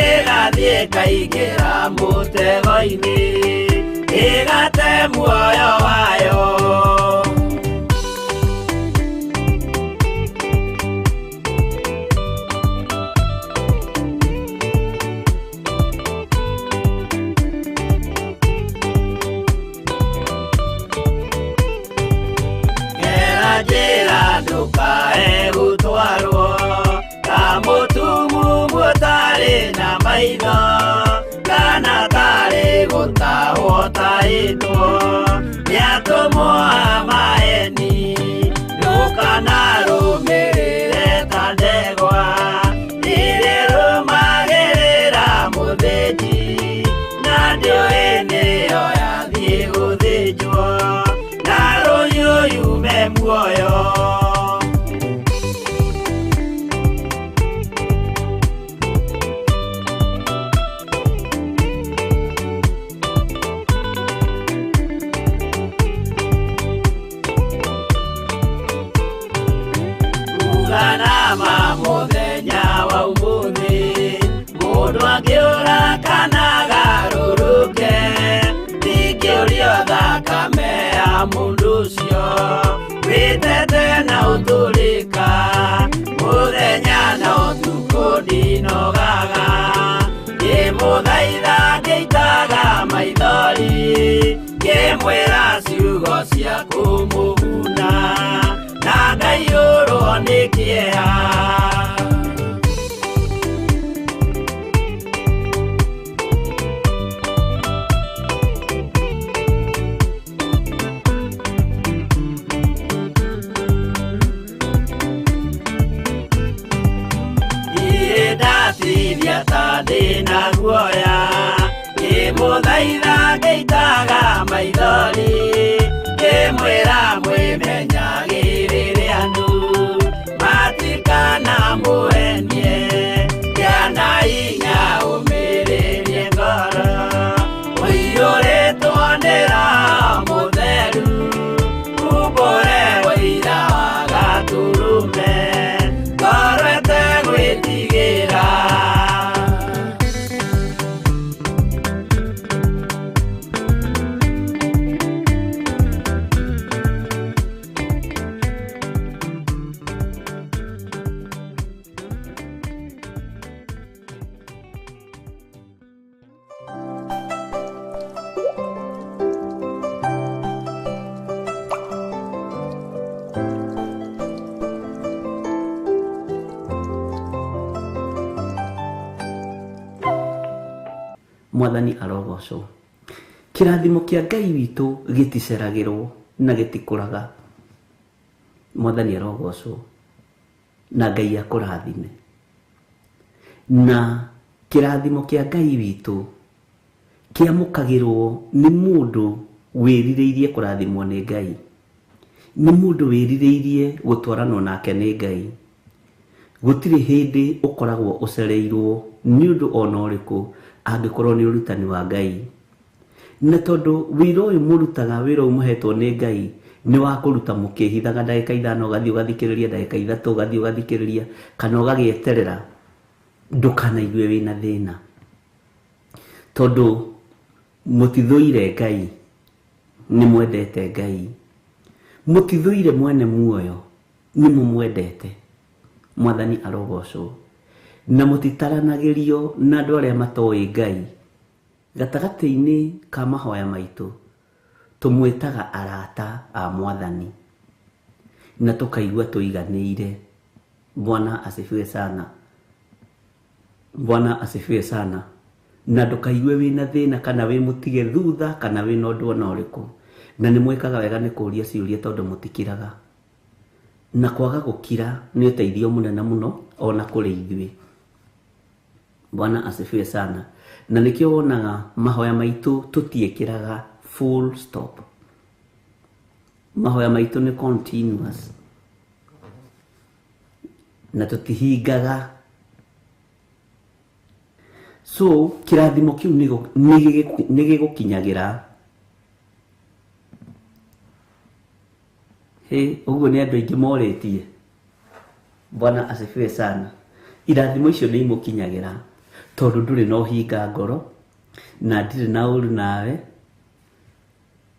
Ĩgathie ĩkaingĩra mũtego-inĩ, ĩgate muoyo wayo. Gera njĩra ndũkae gũtwarwo ta mũtumumu ũtarĩ na maitho, kana tarĩ gũtahwo tahĩtwo nĩ atũmwo a maeni. Ndũkanarũmĩrĩre ta ndegwa ĩrĩa ĩrũmagĩrĩra mũthĩnji, na ndĩũĩ nĩyo yathiĩ gũthĩnjwo, na rũhiũ yume muoyo. Uganama mũthenya wa ũmũthĩ, mũndũ angĩũra kana agarũrũke, ndingĩũrio thakame ya mũndũ ũcio wĩtete na ũtũrĩka, mũthenya na ũtukũ ndinogaga, ngĩmũthaitha ngĩitaga maithori, ngĩmwĩra ciugo cia kũmũguna, na ngaiyũrwo nĩ kĩeha. Ndatithia ta ndĩna guoya, ngĩmũthaitha ngĩitaga maithori, ngĩmwĩra mwĩmenyagĩrĩre andũ matikanamũhenie, kĩana hinya ũmĩrĩrie ngoro, ũiyũrĩtwo nĩ Roho Mũtheru, umbũre ũira wa Gatũrũme, ngoro ĩtegwĩtigĩra. Mwathani arogocwo. Kĩrathimo kĩa Ngai witũ gĩticeragĩrwo na gĩtikũraga. Mwathani arogocwo na Ngai akũrathime. Na kĩrathimo kĩa Ngai witũ kĩamũkagĩrwo nĩ mũndũ wĩrirĩirie kũrathimwo nĩ Ngai, nĩ mũndũ wĩrirĩirie gũtwaranwo nake nĩ Ngai. Gũtirĩ hĩndĩ ũkoragwo ũcereirwo nĩ ũndũ ona ũrĩkũ angĩkorwo nĩ ũrutani wa Ngai. Na tondũ wĩra ũyũ mũrutaga, wĩra ũyũ mũhetwo nĩ Ngai nĩ wa kũruta mũkĩhithaga ndagĩka 5 ũgathiĩ ũgathikĩrĩria, ndagĩka 3 ũgathiĩ ũgathikĩrĩria, kana ũgagĩeterera, ndũkanaigue wĩna thĩna, tondũ mũtithũire Ngai, nĩ mwendete Ngai. Mũtithũire mwene muoyo, nĩ mũmwendete. Mwathani arogocwo. Na mũtitaranagĩrio na andũ arĩa matoĩ Ngai. Gatagatĩ-inĩ ka mahoya maitũ tũmwĩtaga arata a Mwathani na tũkaigua tũiganĩire. Bwana asifiwe sana. Bwana asifiwe sana. Na ndũkaigue wĩna thĩna kana wĩ mũtige thutha kana wĩna ũndũ ona ũrĩkũ. Na nĩ mwĩkaga wega nĩ kũũria ciũria tondũ mũtikiraga. Na kwaga gũkira nĩ ũteithio mũnene mũno ona kũrĩ ithuĩ. Bwana asifiwe sana. Na nĩkĩo wonaga mahoya maitũ tũtiĩkĩraga full stop. Mahoya maitũ nĩ continuous na tũtihingaga. So kĩrathimo kĩu nĩ gĩgũkinyagĩra. Hĩ, ũguo nĩ andũ aingĩ morĩtie. Bwana asifiwe sana. Irathimo icio nĩ imũkinyagĩra tondũ ndũrĩ na ũhinga ngoro na ndirĩ na ũru nawe.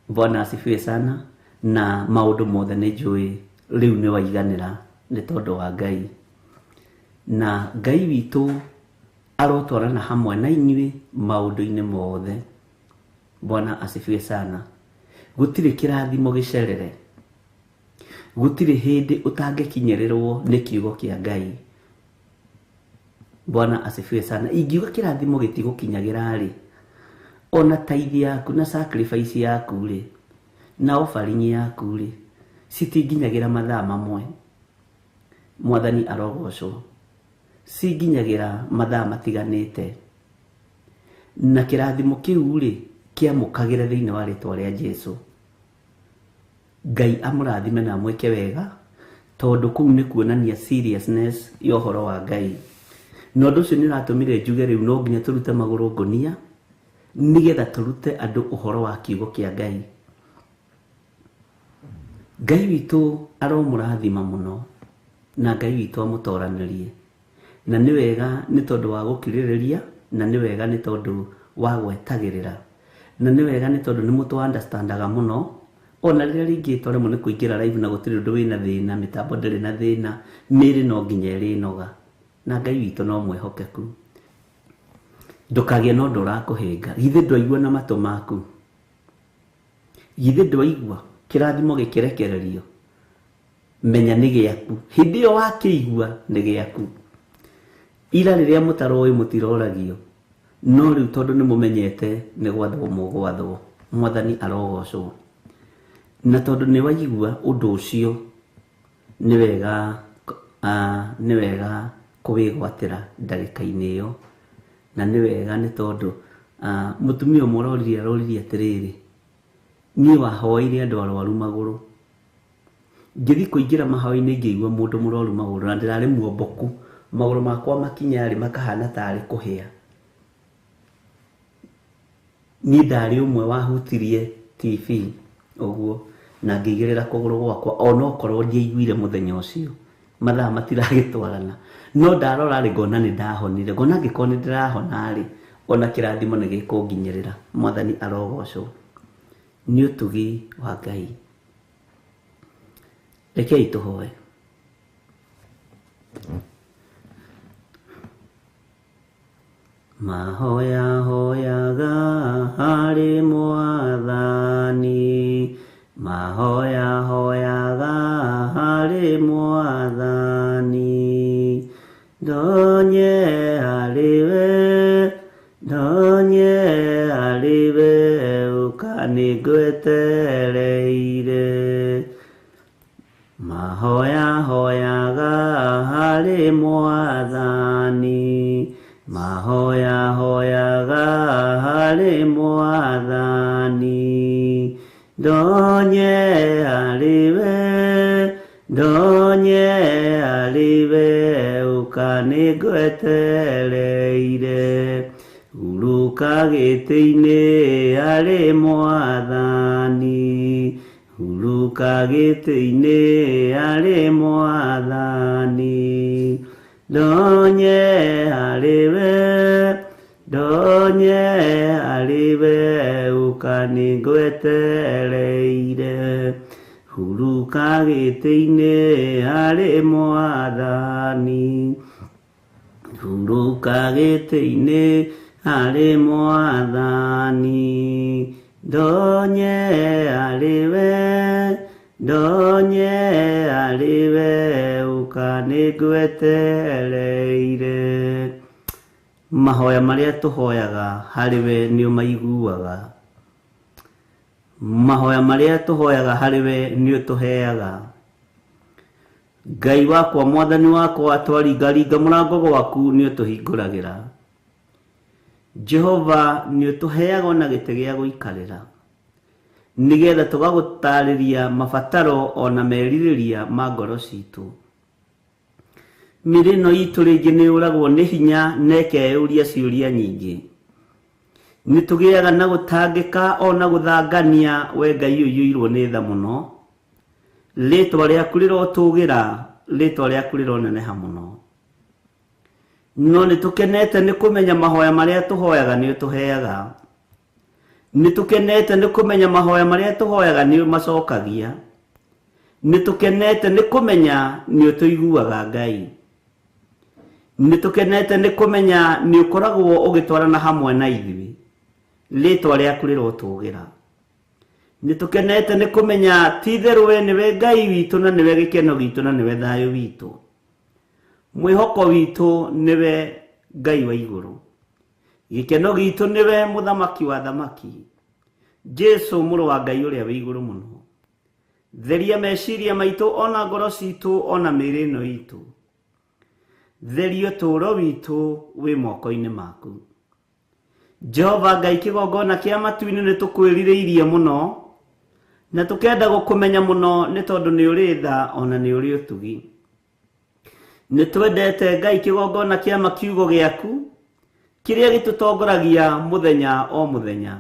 Bwana asifiwe sana. Na maũndũ mothe nĩ njũĩ rĩu nĩ waiganĩra nĩ tondũ wa Ngai. Na Ngai witũ arotwarana hamwe na inyuĩ maũndũ-inĩ mothe. Bwana asifiwe sana. Gũtirĩ kĩrathimo gĩcerere. Gũtirĩ hĩndĩ ũtangĩkinyĩrĩrwo nĩ kiugo kĩa Ngai. Bwana asifiwe sana. Ingiuga kĩrathimo gĩtigũkinyagĩra rĩ, ona tithe yaku na sacrifice yaku rĩ, na offering yaku rĩ, citinginyagĩra mathaa mamwe. Mwathani arogocwo. Cinginyagĩra mathaa matiganĩte. Na kĩrathimo kĩu rĩ, kĩamũkagĩre thĩinĩ wa rĩtwa rĩa Jesũ. Ngai amũrathime na amwĩke wega, tondũ kũu nĩ kuonania seriousness ya ũhoro wa Ngai. Na ũndũ ũcio nĩ ũratũmire njuge rĩu no nginya tũrute magũrũ ngũnia nĩgetha tũrute andũ ũhoro wa kiugo kĩa Ngai. Ngai witũ aromũrathima mũno na Ngai witũ amũtoranĩrie. Na nĩ wega nĩ tondũ wa gũkirĩrĩria, na nĩ wega nĩ tondũ wa gwetagĩrĩra, na nĩ wega nĩ tondũ nĩ mũtũ understandaga mũno. Ona rĩrĩa rĩngĩ twaremwo nĩ kũingĩra live na gũtirĩ ũndũ wĩna thĩna, mĩtambo ndĩrĩ na thĩna, mĩĩrĩ no nginya ĩrĩnoga. Na Ngai witũ no mwĩhokeku. Ndũkagĩe na ũndũ ũrakũhĩnga. Githĩ ndwaigua na matũ maku? Githĩ ndwaigua kĩrathimo gĩkĩrekererio? Menya nĩ gĩaku. Hĩndĩ ĩyo wakĩigua nĩ gĩaku. Ira rĩrĩa mũtaroĩ mũtiroragio, no rĩu tondũ nĩ mũmenyete nĩ gwathwo mũgwathwo. Mwathani arogocwo. Na tondũ nĩ waigua ũndũ ũcio, nĩ wega kũwĩgwatĩra ndagĩka-inĩ ĩyo. Na nĩ wega nĩ tondũ mũtumia ũmwe aroririe atĩrĩrĩ, niĩ wahoeire andũ arwaru magũrũ, ngĩthiĩ kũingĩra mahoya-inĩ ngĩigua mũndũ mũrwaru magũrũ na ndĩrarĩ muomboku, magũrũ makwa makinya rĩ makahana tarĩ kũhĩa. Niĩ ndarĩ ũmwe wahutirie TV ũguo na ngĩigĩrĩra kũgũrũ gwakwa, onokorwo ndiaiguire mũthenya ũcio, mathaa matiragĩtwarana, no ndarora rĩ ngona nĩ ndahonire, ngona angĩkorwo nĩ ndĩrahona rĩ, ona kĩrathimo nĩ gĩkũnginyĩrĩra. Mwathani arogocwo. Nĩ ũtugi wa Ngai. Rekei tũhoe. Mahoya hoyaga harĩ Mwathani, mahoya hoyaga harĩ Mwathani, ndonye harĩ we, ndonye harĩ we ũka nĩngwetereire. Mahoya hoyaga harĩ Mwathani, mahoya hoyaga harĩ Mwathani. Ndonye harĩ we, ndonye harĩ we ũka nĩngwetereire. Hurũka gĩtĩ-inĩ harĩ Mwathani, hurũka gĩtĩ-inĩ harĩ Mwathani. Ndonye harĩ we, ndonye harĩ we ũka nĩngwetereire. Hurũka gĩtĩ-inĩ harĩ Mwathani, hurũka gĩtĩ-inĩ harĩ Mwathani. Ndonye harĩ we, ndonye harĩ we ũka nĩngwetereire. Mahoya marĩa tũhoyaga harĩ we nĩ ũmaiguaga. Mahoya marĩa tũhoyaga harĩ we nĩ ũtũheaga. Ngai wakwa, Mwathani wakwa, twaringaringa mũrango gwaku nĩ ũtũhingũragĩra. Jehova nĩ ũtũheaga ona gĩtĩ gĩa gũikarĩra, nĩgetha tũgagũtarĩria mabataro ona merirĩria ma ngoro citũ. Mĩĩrĩ ĩno itũ rĩngĩ nĩ yũragwo nĩ hinya na ĩkeyũria ciũria nyingĩ. Nĩ tũgĩaga na gũtangĩka ona gũthangania, we Ngai ũiyũirwo nĩ tha mũno. Rĩtwa rĩaku rĩrotũgĩra, rĩtwa rĩaku rĩroneneha mũno. No nĩ tũkenete nĩ kũmenya mahoya marĩa tũhoyaga nĩ ũtũheaga. Nĩ tũkenete nĩ kũmenya mahoya marĩa tũhoyaga nĩ ũmacokagia. Nĩ tũkenete nĩ kũmenya nĩ ũtũiguaga Ngai. Nĩ tũkenete nĩ kũmenya nĩ ũkoragwo ũgĩtwarana hamwe na ithuĩ. Rĩtwa rĩaku rĩrotũgĩra. Nĩ tũkenete nĩ kũmenya ti itherũ we nĩwe Ngai witũ na nĩwe gĩkeno gitũ na nĩwe thayũ witũ. Mwĩhoko witũ nĩwe Ngai wa igũrũ. Gĩkeno gitũ nĩwe mũthamaki wa thamaki, Jesu mũrũ wa Ngai ũrĩa wĩ igũrũ mũno. Theria meciria maitũ ona ngoro citũ ona mĩĩrĩ ĩno itũ. Theria ũtũũro witũ wĩ moko-inĩ maku. Jehova Ngai kĩgongona kĩa matu-inĩ nĩ tũkwĩrirĩirie mũno na tũkenda gũkũmenya mũno nĩ tondũ nĩ ũrĩ tha ona nĩ ũrĩ ũtugi. Nĩ twendete Ngai kĩgongona kĩa makiugo gĩaku kĩrĩa gĩtũtongoragia mũthenya o mũthenya,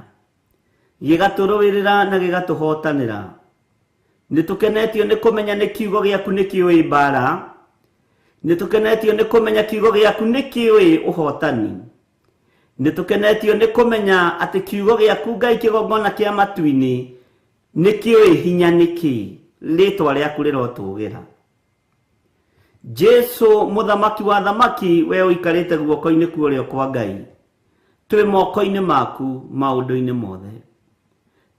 gĩgatũrũĩrĩra na gĩgatũhotanĩra. Nĩ tũkenetio nĩ kũmenya nĩ kiugo gĩaku nĩ kĩũĩ mbara. Nĩ tũkenetio nĩ kũmenya kiugo gĩaku nĩ kĩũĩ ũhotani. Nĩ tũkenetio nĩ kũmenya atĩ kiugo gĩaku Ngai kĩgongona kĩa matu-inĩ nĩ kĩũĩ hinya nĩkĩ. Rĩtwa rĩaku rĩrotũgĩra. Jesu mũthamaki wa thamaki, we ũikarĩte guoko-inĩ kwa ũrĩo kwa Ngai, twĩ moko-inĩ maku maũndũ-inĩ mothe.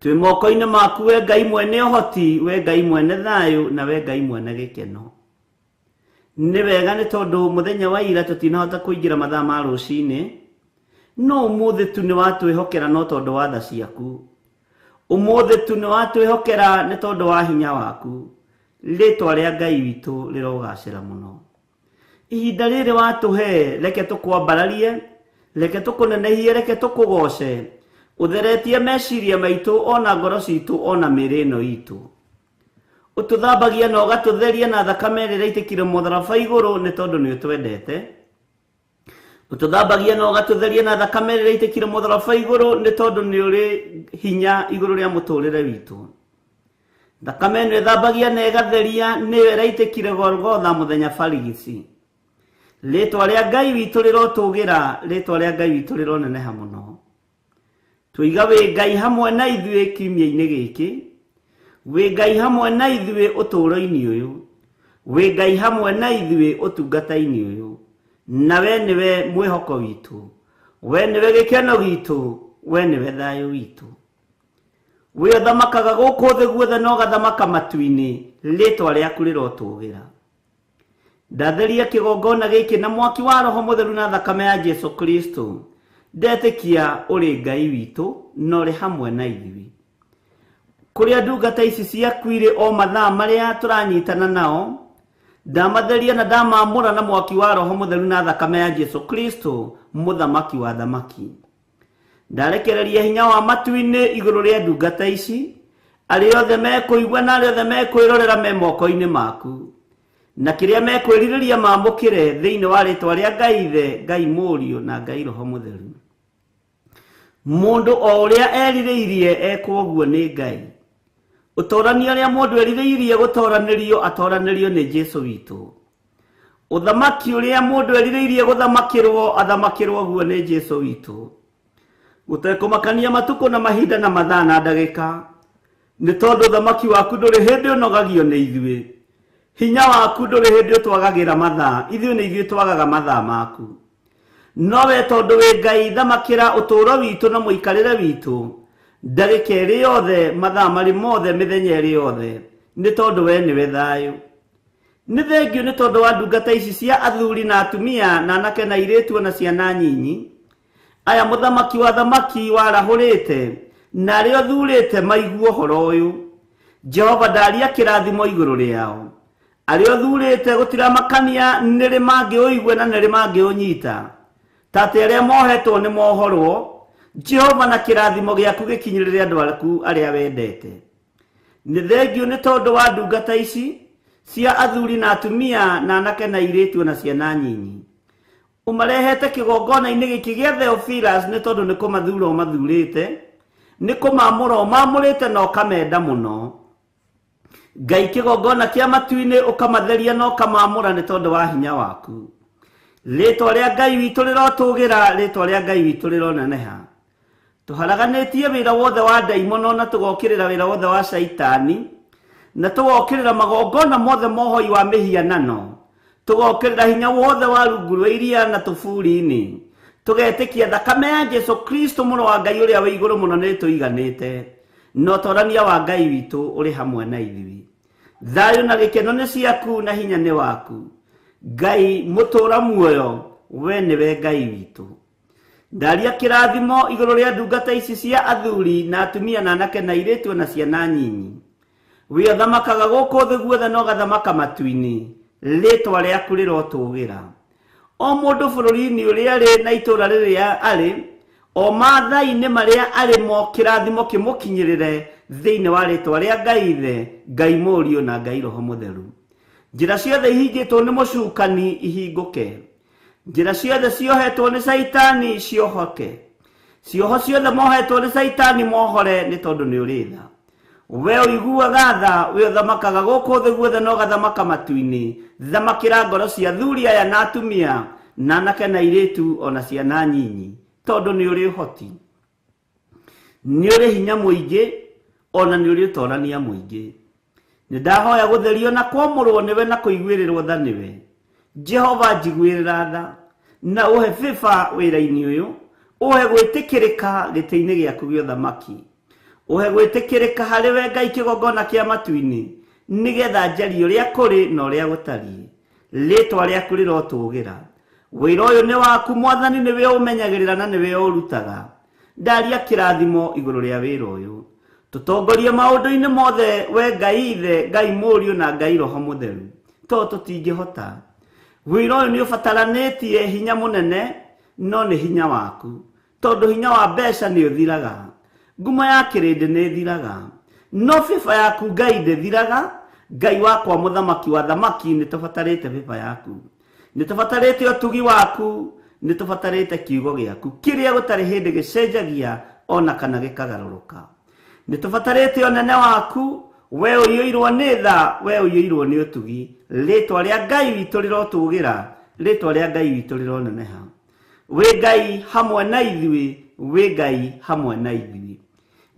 Twĩ moko-inĩ maku we Ngai mwene ũhoti, we Ngai mwene thayũ na we Ngai mwene gĩkeno. Nĩ wega nĩ tondũ mũthenya wa ira tũtinahota kũingĩra mathaa ma rũcinĩ, no ũmũthĩ tu nĩ watwĩhokera no tondũ wa tha ciaku. Ũmũthĩ tu nĩ watwĩhokera nĩ tondũ wa hinya waku. Rĩtwa rĩa Ngai witũ rĩrogacĩra mũno. Ihinda rĩrĩ watũhe, reke tũkwambararie, reke tũkũnenehie, reke tũkũgoce. Ũtheretie meciria maitũ ona ngoro citũ ona mĩĩrĩ ĩno itũ. Ũtũthambagia na ũgatũtheria na thakame ĩrĩa ĩraitĩkire mũtharaba igũrũ nĩ tondũ nĩ ũtwendete. Ũtũthambagia na ũgatũtheria na thakame ĩrĩa ĩraitĩkire mũtharaba igũrũ nĩ tondũ nĩ ũrĩ hinya igũrũ rĩa mũtũrĩre witũ. Thakame ĩno ĩthambagia na ĩgatheria nĩyo ĩraitĩkire Golgotha mũthenya barigici. Rĩtwa rĩa Ngai witũ rĩrotũgĩra, rĩtwa rĩa Ngai witũ rĩroneneha mũno. Tũiga wĩ Ngai hamwe na ithuĩ kiumia-inĩ gĩkĩ, wĩ Ngai hamwe na ithuĩ ũtũũro-inĩ ũyũ, wĩ Ngai hamwe na ithuĩ ũtungata-inĩ ũyũ. Na we nĩwe mwĩhoko witũ, we nĩwe gĩkeno gitũ, we nĩwe thayũ witũ. We ũthamakaga gũkũ thĩ guothe na ũgathamaka matu-inĩ, rĩtwa rĩaku rĩrotũgĩra. Ndatheria kĩgongona gĩkĩ na mwaki wa Roho Mũtheru na thakame ya Jesu Kristo. Ndetĩkia ũrĩ Ngai witũ na ũrĩ hamwe na ithuĩ. Kũrĩa ndungata ici ciaku irĩ o mathaa marĩa tũranyitana nao, ndamatheria na ndamamũra na mwaki wa Roho Mũtheru na thakame ya Jesu Kristo, mũthamaki wa thamaki. Ndarekereria hinya wa matu-inĩ igũrũ rĩa ndungata ici, arĩa othe mekũigua na arĩa othe mekwĩrorera me moko-inĩ maku, na kĩrĩa mekwĩrirĩria mamũkĩre thĩinĩ wa rĩtwa rĩa Ngai Ithe, Ngai Mũriũ na Ngai Roho Mũtheru. Mũndũ o ũrĩa erirĩirie ekwo ũguo nĩ Ngai. Ũtorania ũrĩa mũndũ erirĩirie gũtoranĩrio atoranĩrio nĩ Jesu witũ. Ũthamaki ũrĩa mũndũ erirĩirie gũthamakĩrwo athamakĩrwo ũguo nĩ Jesu witũ. Gũtekũmakania matukũ na mahinda na mathaa na ndagĩka, nĩ tondũ ũthamaki waku ndũrĩ hĩndĩ ũnogagio nĩ ithuĩ. Hinya waku ndũrĩ hĩndĩ ũtwagagĩra mathaa, ithuĩ nĩ ithuĩ twagaga mathaa maku. No we tondũ wĩ Ngai, thamakĩra ũtũũro witũ na mũikarĩre witũ ndagĩka ĩrĩ yothe, mathaa marĩ mothe, mĩthenya ĩrĩ yothe, nĩ tondũ we nĩwe thayũ. Nĩ thengiũ nĩ tondũ wa ndungata ici cia athuri na atumia na anake na airĩtu na ciana nyinyi, aya mũthamaki wa thamaki warahũrĩte na arĩa ũthurĩte maigue ũhoro ũyũ. Jehova ndaria kĩrathimo igũrũ rĩao. Arĩa ũthurĩte gũtiramakania nĩrĩ mangĩũigua na nĩrĩ mangĩũnyita, ta atĩ arĩa mohetwo nĩ mohorwo. Jehova na kĩrathimo gĩaku gĩkinyĩrĩre andũ aku arĩa wendete. Nĩ thengiũ nĩ tondũ wa ndungata ici cia athuri na atumia na anake na airĩtu na ciana nyinyi, ũmarehete kĩgongona-inĩ gĩkĩ gĩa Theophilus nĩ tondũ nĩ kũmathura ũmathurĩte, nĩ kũmamũra ũmamũrĩte na ũkamenda mũno. Ngai kĩgongona kĩa matu-inĩ ũkamatheria na ũkamamũra nĩ tondũ wa hinya waku. Rĩtwa rĩa Ngai witũ rĩrotũgĩra, rĩtwa rĩa Ngai witũ rĩroneneha. Tũharaganĩtie wĩra wothe wa ndaimono na tũgokĩrĩra wĩra wothe wa caitani, na tũgokĩrĩra magongona mothe mohoi wa mĩhianano, tũgokĩrĩra hinya wothe wa rungu rwa iria na tũburi-inĩ, tũgetĩkia thakame ya Jesu Kristo mũrũ wa Ngai ũrĩa wĩ igũrũ mũno nĩ tũiganĩte, na ũtorania wa Ngai witũ ũrĩ hamwe na ithuĩ. Thayũ na gĩkeno nĩ ciaku na hinya nĩ waku. Ngai mũtũũra muoyo, we nĩwe Ngai witũ. Ndaria kĩrathimo igũrũ rĩa ndungata ici cia athuri na atumia na anake na airĩtu na ciana nyinyi. Wĩ ũthamakaga gũkũ thĩ guothe na ũgathamaka matu-inĩ, rĩtwa rĩaku rĩrotũgĩra. O mũndũ bũrũri-inĩ ũrĩa arĩ na itũũra rĩrĩa arĩ, o mathaa-inĩ marĩa arĩ mo, kĩrathimo kĩmũkinyĩrĩre thĩinĩ wa rĩtwa rĩa Ngai Ithe, Ngai Mũriũ na Ngai Roho Mũtheru. Njĩra ciothe ihingĩtwo nĩ mũcukani ihingũke, njĩra ciothe ciohetwo nĩ caitani ciohoke, cioho ciothe mohetwo nĩ caitani mohore nĩ tondũ nĩ ũrĩ tha. We ũiguaga tha, we ũthamakaga gũkũ thĩ guothe na ũgathamaka matu-inĩ, thamakĩra ngoro cia athuri aya na atumia na anake na airĩtu ona ciana nyinyi, tondũ nĩ ũrĩ ũhoti, nĩ ũrĩ hinya mũingĩ, ona nĩ ũrĩ ũtorania mũingĩ. Nĩ ndahoya gũtherio na kwamũrwo nĩwe na kũiguĩrĩrwo tha nĩwe. Jehova njiguĩrĩra tha na ũhe favor wĩra-inĩ ũyũ, ũhe gwĩtĩkĩrĩka gĩtĩ-inĩ gĩaku gĩa ũthamaki, ũhe gwĩtĩkĩrĩka harĩ we Ngai kĩgongona kĩa matu-inĩ, nĩgetha njarie ũrĩa kũrĩ na ũrĩa gũtariĩ. Rĩtwa rĩaku rĩrotũgĩra. Wĩra ũyũ nĩ waku Mwathani, nĩwe ũmenyagĩrĩra na nĩwe ũrutaga. Ndaria kĩrathimo igũrũ rĩa wĩra ũyũ. Tũtongorie maũndũ-inĩ mothe we Ngai Ithe, Ngai Mũriũ na Ngai Roho Mũtheru, tondũ tũtingĩhota. Wĩra ũyũ nĩ ũbataranĩtie hinya mũnene, no nĩ hinya waku, tondũ hinya wa mbeca nĩ ũthiraga, ngumo ya kĩrĩndĩ nĩ ĩthiraga, no favor yaku Ngai ndĩthiraga. Ngai wakwa mũthamaki wa thamaki, nĩ tũbatarĩte favor yaku, nĩ tũbatarĩte ũtugi waku, nĩ tũbatarĩte kiugo gĩaku kĩrĩa gũtarĩ hĩndĩ gĩcenjagia ona kana gĩkagarũrũka. Nĩ tũbatarĩte ũnene waku, we ũiyũirwo nĩ tha, we ũiyũirwo nĩ ũtugi. Rĩtwa rĩa Ngai witũ rĩrotũgĩra, rĩtwa rĩa Ngai witũ rĩroneneha. Wĩ Ngai hamwe na ithuĩ, wĩ Ngai hamwe na ithuĩ,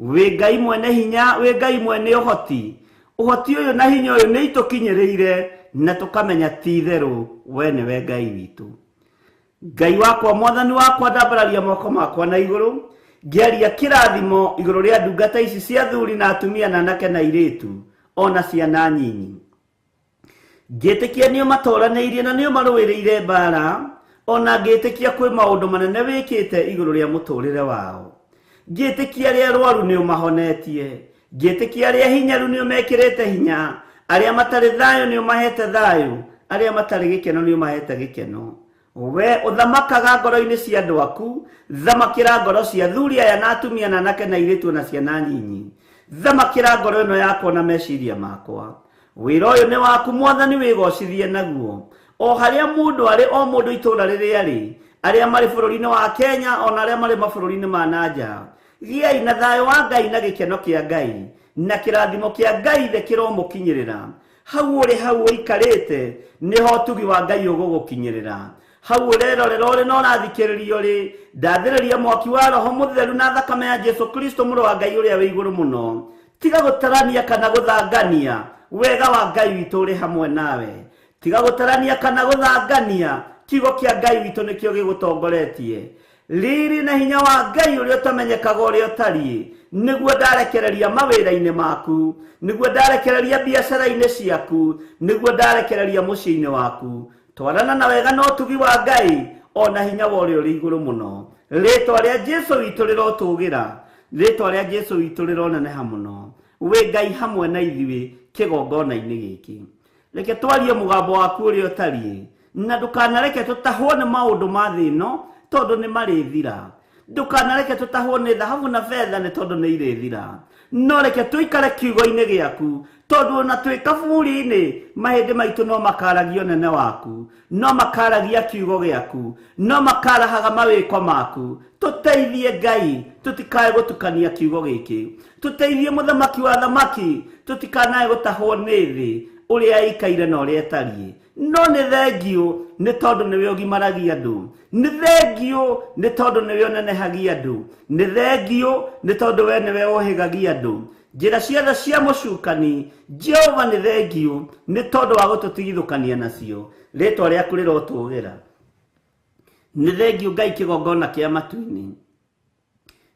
wĩ Ngai mwene hinya, wĩ Ngai mwene ũhoti. Ũhoti ũyũ na hinya ũyũ nĩ itũkinyĩrĩire na tũkamenya ti itherũ we nĩwe Ngai witũ. Ngai wakwa, Mwathani wakwa, ndambararia moko makwa na igũrũ ngĩaria kĩrathimo igũrũ rĩa ndungata ici cia athuri na atumia na anake na airĩtu ona ciana nyinyi. Ngĩtĩkia nĩo matoranĩirie na nĩo marũĩrĩire mbara. Ona ngĩtĩkia kwĩ maũndũ manene wĩkĩte igũrũ rĩa mũtũrĩre wao. Ngĩtĩkia arĩa arwaru nĩ ũmahonetie, ngĩtĩkia arĩa hinyaru nĩ ũmekĩrĩte hinya, arĩa matarĩ thayũ nĩ ũmahete thayũ, arĩa matarĩ gĩkeno nĩ ũmahete gĩkeno. We ũthamakaga ngoro-inĩ cia andũ aku, thamakĩra ngoro cia athuri aya na atumia na anake na airĩtu na ciana nyinyi. Thamakĩra ngoro ĩno yakwa na meciria makwa. Wĩra ũyũ nĩ waku Mwathani, wĩgocithie naguo. O harĩa mũndũ arĩ, o mũndũ itũũra rĩrĩa arĩ, arĩa marĩ bũrũri-inĩ wa Kenya ona arĩa marĩ mabũrũri-inĩ ma na nja, gĩai na thayũ wa Ngai na gĩkeno kĩa Ngai na kĩrathimo kĩa Ngai ithe kĩromũkinyĩrĩra. Hau ũrĩ, hau ũikarĩte, nĩho ũtugi wa Ngai ũgũgũkinyĩrĩra. Hau ũrerorera ũrĩ na ũrathikĩrĩrio rĩ, ndathĩrĩria mwaki wa Roho Mũtheru na thakame ya Jesu Kristo mũrũ wa Ngai ũrĩa wĩ igũrũ mũno. Tiga gũtarania kana gũthangania, wega wa Ngai witũ ũrĩ hamwe nawe. Tiga gũtarania kana gũthangania, kiugo kĩa Ngai witũ nĩkĩo gĩgũtongoretie. Riri na hinya wa Ngai ũrĩa ũtamenyekaga ũrĩa ũtariĩ, nĩguo ndarekereria mawĩra-inĩ maku, nĩguo ndarekereria biacara-inĩ ciaku, nĩguo ndarekereria mũciĩ-inĩ waku. Twarana na wega na ũtugi wa Ngai ona hinya wa ũrĩa ũrĩ igũrũ mũno. Rĩtwa rĩa Jesu witũ rĩrotũgĩra, rĩtwa rĩa Jesu witũ rĩroneneha mũno. Wĩ Ngai hamwe na ithuĩ kĩgongona-inĩ gĩkĩ. Reke twarie mũgambo waku ũrĩa ũtariĩ, na ndũkanareke tũtahwo nĩ maũndũ ma thĩ ĩno, tondũ nĩ marĩthira. Ndũkanareke tũtahwo nĩ thahabu na betha, nĩ tondũ nĩ irĩthira. No reke tũikare kiugo-inĩ gĩaku, tondũ ona twĩ kaburi-inĩ mahĩndĩ maitũ no makaragia ũnene waku, no makaragia kiugo gĩaku, no makarahaga mawĩko maku. Tũteithie Ngai tũtikae gũtukania kiugo gĩkĩ. Tũteithie mũthamaki wa thamaki tũtikanae gũtahwo nĩ thĩ ũrĩa ĩikaire na ũrĩa ĩtariĩ. No nĩ thengiũ nĩ tondũ nĩwe ũgimaragia andũ, nĩ thengiũ nĩ tondũ nĩwe ũnenehagia andũ, nĩ thengiũ nĩ tondũ we nĩwe ũhĩgagia andũ. Njĩra ciothe cia mũcukani, Jehova nĩ thengiũ nĩ tondũ wa gũtũtigithũkania nacio. Rĩtwa rĩaku rĩrotũgĩra. Nĩ thengiũ Ngai kĩgongona kĩa matu-inĩ,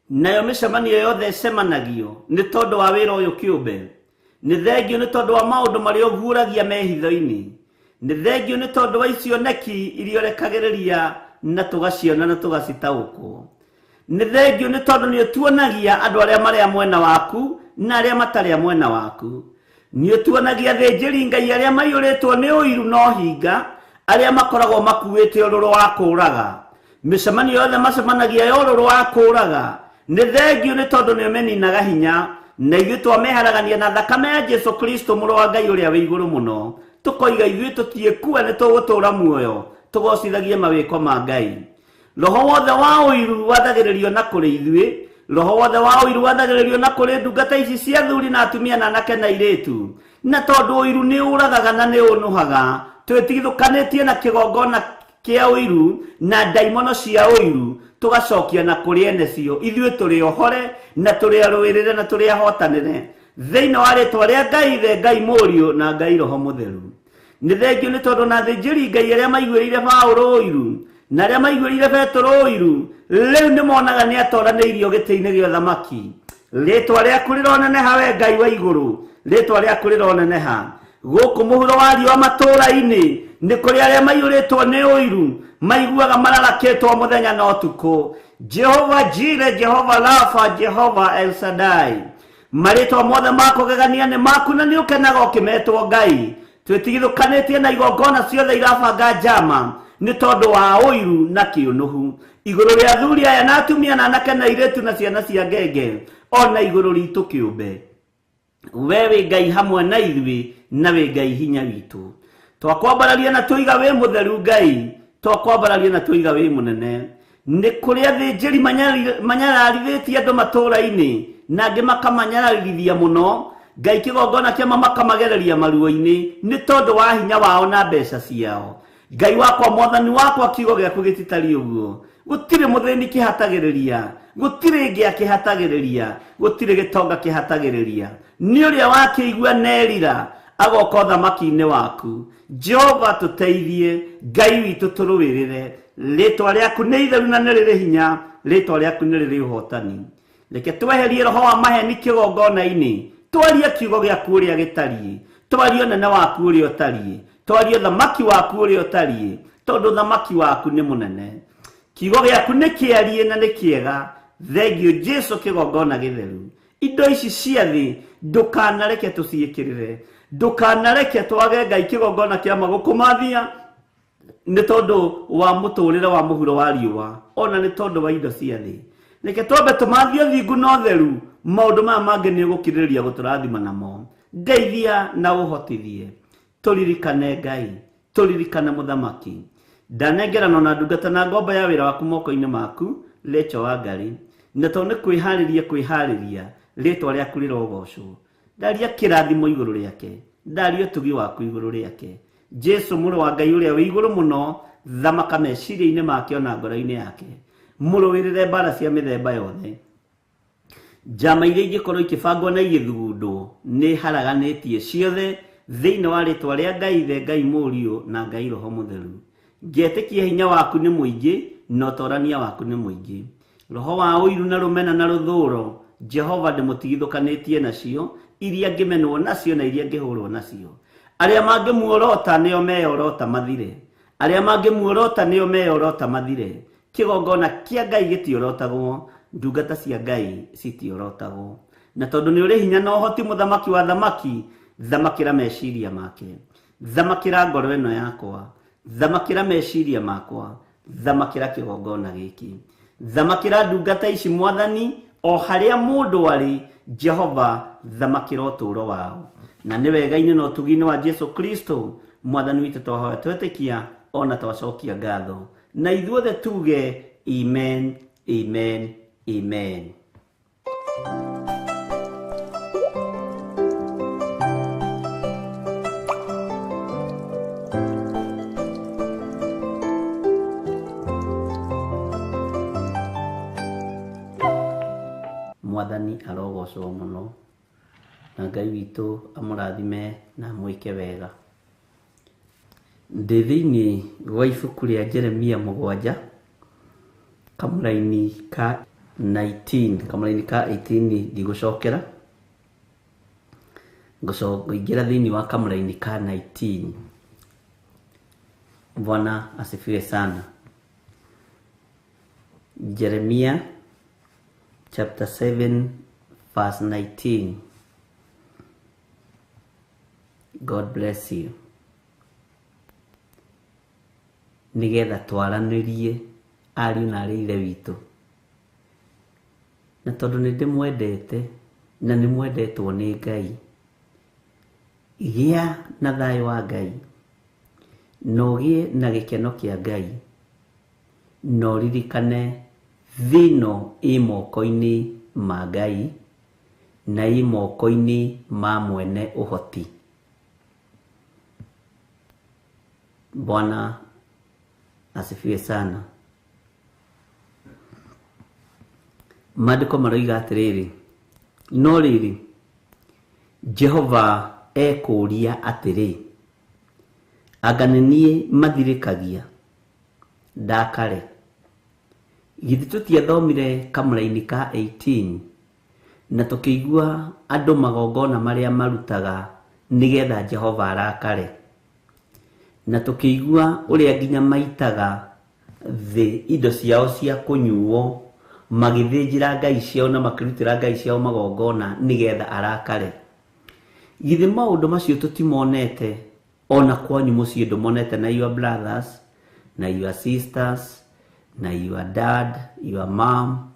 nayo mĩcemanio yothe ĩcemanagio nĩ tondũ wa wĩra ũyũ kĩũmbe. Nĩ thengiũ nĩ tondũ wa maũndũ marĩa ũguũragia mehitho-inĩ. Nĩ thengiũ nĩ tondũ wa icioneki iria ũrekagĩrĩria na tũgaciona na tũgacitaũkwo. Nĩ thengiũ nĩ tondũ nĩ ũtuonagia andũ arĩa marĩ a mwena waku na arĩa matarĩ a mwena waku. Nĩ ũtuonagia athĩnjĩri Ngai arĩa maiyũrĩtwo nĩ ũiru na ũhinga, arĩa makoragwo makuĩte ũrũrũ wa kũũraga. Mĩcemanio yothe macemanagia ya ũrũrũ wa kũũraga. Nĩ thengiũ nĩ tondũ nĩ ũmeninaga hinya, na ithuĩ twameharagania na thakame ya Jesu Kristo mũrũ wa Ngai ũrĩa wĩ igũrũ mũno. Tũkoiga ithuĩ tũtiĩkua nĩ tũgũtũũra muoyo, tũgocithagie mawĩko ma Ngai. Roho wothe wa ũiru wathagĩrĩrio na kũrĩ ithuĩ, roho wothe wa ũiru wathagĩrĩrio na kũrĩ ndungata ici cia athuri na atumia na anake na airĩtu. Na tondũ ũiru nĩ ũragaga na nĩ ũnũhaga, twĩtigithũkanĩtie na kĩgongona kĩa ũiru na ndaimono cia ũiru, tũgacokia na kũrĩ ene cio. Ithuĩ tũrĩ ohore na tũrĩ arũĩrĩre na tũrĩ ahotanĩre thĩinĩ wa rĩtwa rĩa Ngai Ithe, Ngai Mũriũ na Ngai Roho Mũtheru. Nĩ thengiũ nĩ tondũ na athĩnjĩri Ngai arĩa maiguĩrĩire Paũlũ ũiru na arĩa maiguĩrĩire Petero ũiru, rĩu nĩ monaga nĩ atoranĩirio gĩtĩ-inĩ gĩa ũthamaki. Rĩtwa rĩaku rĩroneneha we Ngai wa igũrũ, rĩtwa rĩaku rĩroneneha. Gũkũ mũhuro wa riũa matũũra-inĩ nĩ kũrĩ arĩa maiyũrĩtwo nĩ ũiru, maiguaga mararakĩtwo mũthenya na ũtukũ. Jehova Jire, Jehova Rafa, Jehova El Shaddai, marĩtwa mothe ma kũgegania nĩ maku na nĩ ũkenaga ũkĩmetwo Ngai. Twĩtigithũkanĩtie na igongona ciothe irabanga njama nĩ tondũ wa ũiru na kĩũnũhu igũrũ rĩa athuri aya na atumia na anake na airĩtu na ciana cia ngenge, ona igũrũ ritũ kĩũmbe. We wĩ Ngai hamwe na ithuĩ na wĩ Ngai hinya witũ. Twakwambararia na tũiga wĩ mũtheru Ngai, twakwambararia na tũiga wĩ mũnene. Nĩ kũrĩ athĩnjĩri manyararithĩtie andũ matũũra-inĩ na angĩ makamanyararithia mũno. Ngai kĩgongona kĩama makamagereria maruo-inĩ nĩ tondũ wa hinya wao na mbeca ciao. Ngai wakwa, mwathani wakwa, kiugo gĩaku gĩtitariĩ ũguo. Gũtirĩ mũthĩni kĩhatagĩrĩria, gũtirĩ ngĩa kĩhatagĩrĩria, gũtirĩ gĩtonga kĩhatagĩrĩria. Nĩ ũrĩa wakĩigua nerira agoka ũthamaki-inĩ waku. Jehova tũteithie, Ngai witũ tũrũĩrĩre. Rĩtwa rĩaku nĩ itheru na nĩ rĩrĩ hinya, rĩtwa rĩaku nĩ rĩrĩ ũhotani. Reke tweherie roho wa maheni kĩgongona-inĩ, twarie kiugo gĩaku ũrĩa gĩtariĩ, twarie ũnene waku ũrĩa ũtariĩ, twarie ũthamaki waku ũrĩa ũtariĩ. Tondũ thamaki waku nĩ mũnene. Kiugo gĩaku nĩ kĩarie na nĩ kĩega. Thengiũ Jesu kĩgongona gĩtheru. Indo ici cia thĩ ndũkanareke tũciĩkĩrĩre. Ndũkanareke twage Ngai kĩgongona kĩa magũkũmathia nĩ tondũ wa mũtũrĩre wa mũhuro wa riũa ona nĩ tondũ wa indo cia thĩ. Reke twambe tũmathie ũthingu na ũtheru, maũndũ maya mangĩ nĩ ũgũkirĩrĩria gũtũrathima namo. Ndeithia na ũhotithie. Tũririkane Ngai, tũririkane mũthamaki. Ndanengerana na ndungata na ngombo ya wĩra waku moko-inĩ maku, Rachel Wangari, na tondũ nĩ kwĩharĩria kwĩharĩria, rĩtwa rĩaku rĩrogocwo. Ndaria kĩrathimo igũrũ rĩake, ndaria ũtugi waku igũrũ rĩake. Jesu mũrũ wa Ngai ũrĩa wĩ igũrũ mũno, thamaka meciria-inĩ make ona ngoro-inĩ yake. Mũrũĩrĩre mbara cia mĩthemba yothe. Njama iria ingĩkorwo ikĩbangwo na igĩthugundwo nĩ haraganĩtie ciothe thĩinĩ wa rĩtwa rĩa Ngai Ithe, Ngai Mũriũ na Ngai Roho Mũtheru. Ngetĩkia hinya waku nĩ mũingĩ na ũtorania waku nĩ mũingĩ. Roho wa ũiru na rũmena na rũthũro, Jehova ndĩmũtigithũkanĩtie nacio, iria ngĩmenwo nacio na iria ngĩhũrwo nacio. Arĩa mangĩmuorota nĩo meyorota mathire. Arĩa mangĩmuorota nĩo meyorota mathire. Kĩgongona kĩa Ngai gĩtiorotagwo, ndungata cia Ngai citiorotagwo. Na tondũ nĩ ũrĩ hinya na ũhoti mũthamaki wa thamaki, thamakĩra meciria make. Thamakĩra ngoro ĩno yakwa, thamakĩra meciria makwa, thamakĩra kĩgongona gĩkĩ. Thamakĩra ndungata ici mwathani, o harĩa mũndũ arĩ, Jehova thamakĩra ũtũũro wao. Na nĩ wega-inĩ na ũtugi-inĩ wa Jesu Kristo, mwathani witũ twahoya twetĩkia ona twacokia ngatho. Na ithuothe tuge amen, amen, amen. Mwathani arogocwo mũno na Ngai witũ amũrathime na amwĩke wega. Ndĩ thĩinĩ wa ibuku rĩa Jeremia 7 kamũraini ka 19, kamũraini ka 18 ndigũcokera, ngũingĩra thĩinĩ wa kamũraini ka 19. Bwana asifiwe sana. Jeremia chapter 7 verse 19. God bless you. Nigetha twaranĩrie ariũ na arĩ ithe witũ. Na tondũ nĩ ndĩmwendete na nĩ mwendetwo nĩ Ngai, gĩa na thayũ wa Ngai, na ũgĩe na gĩkeno kĩa Ngai, na ũririkane thĩ ĩno ĩ moko-inĩ ma Ngai na ĩ moko-inĩ ma mwene ũhoti. Bwana asifiwe sana. Maandĩko maroiga atĩrĩrĩ, no rĩrĩ, Jehova ekũũria atĩrĩ, anga nĩ niĩ mathirĩkagia ndakare? Githĩ tũtiathomire kamũraini ka 18 na tũkĩigua andũ magongona marĩa marutaga nĩgetha Jehova arakare, na tũkĩigua ũrĩa nginya maitaga thĩ indo ciao cia kũnyuo magĩthĩnjĩra ngai ciao na makĩrutĩra ngai ciao magongona nĩgetha arakare. Githĩ maũndũ macio tũtimonete ona kwanyu mũciĩ ndũmonete na your brothers na your sisters na your dad, your mom,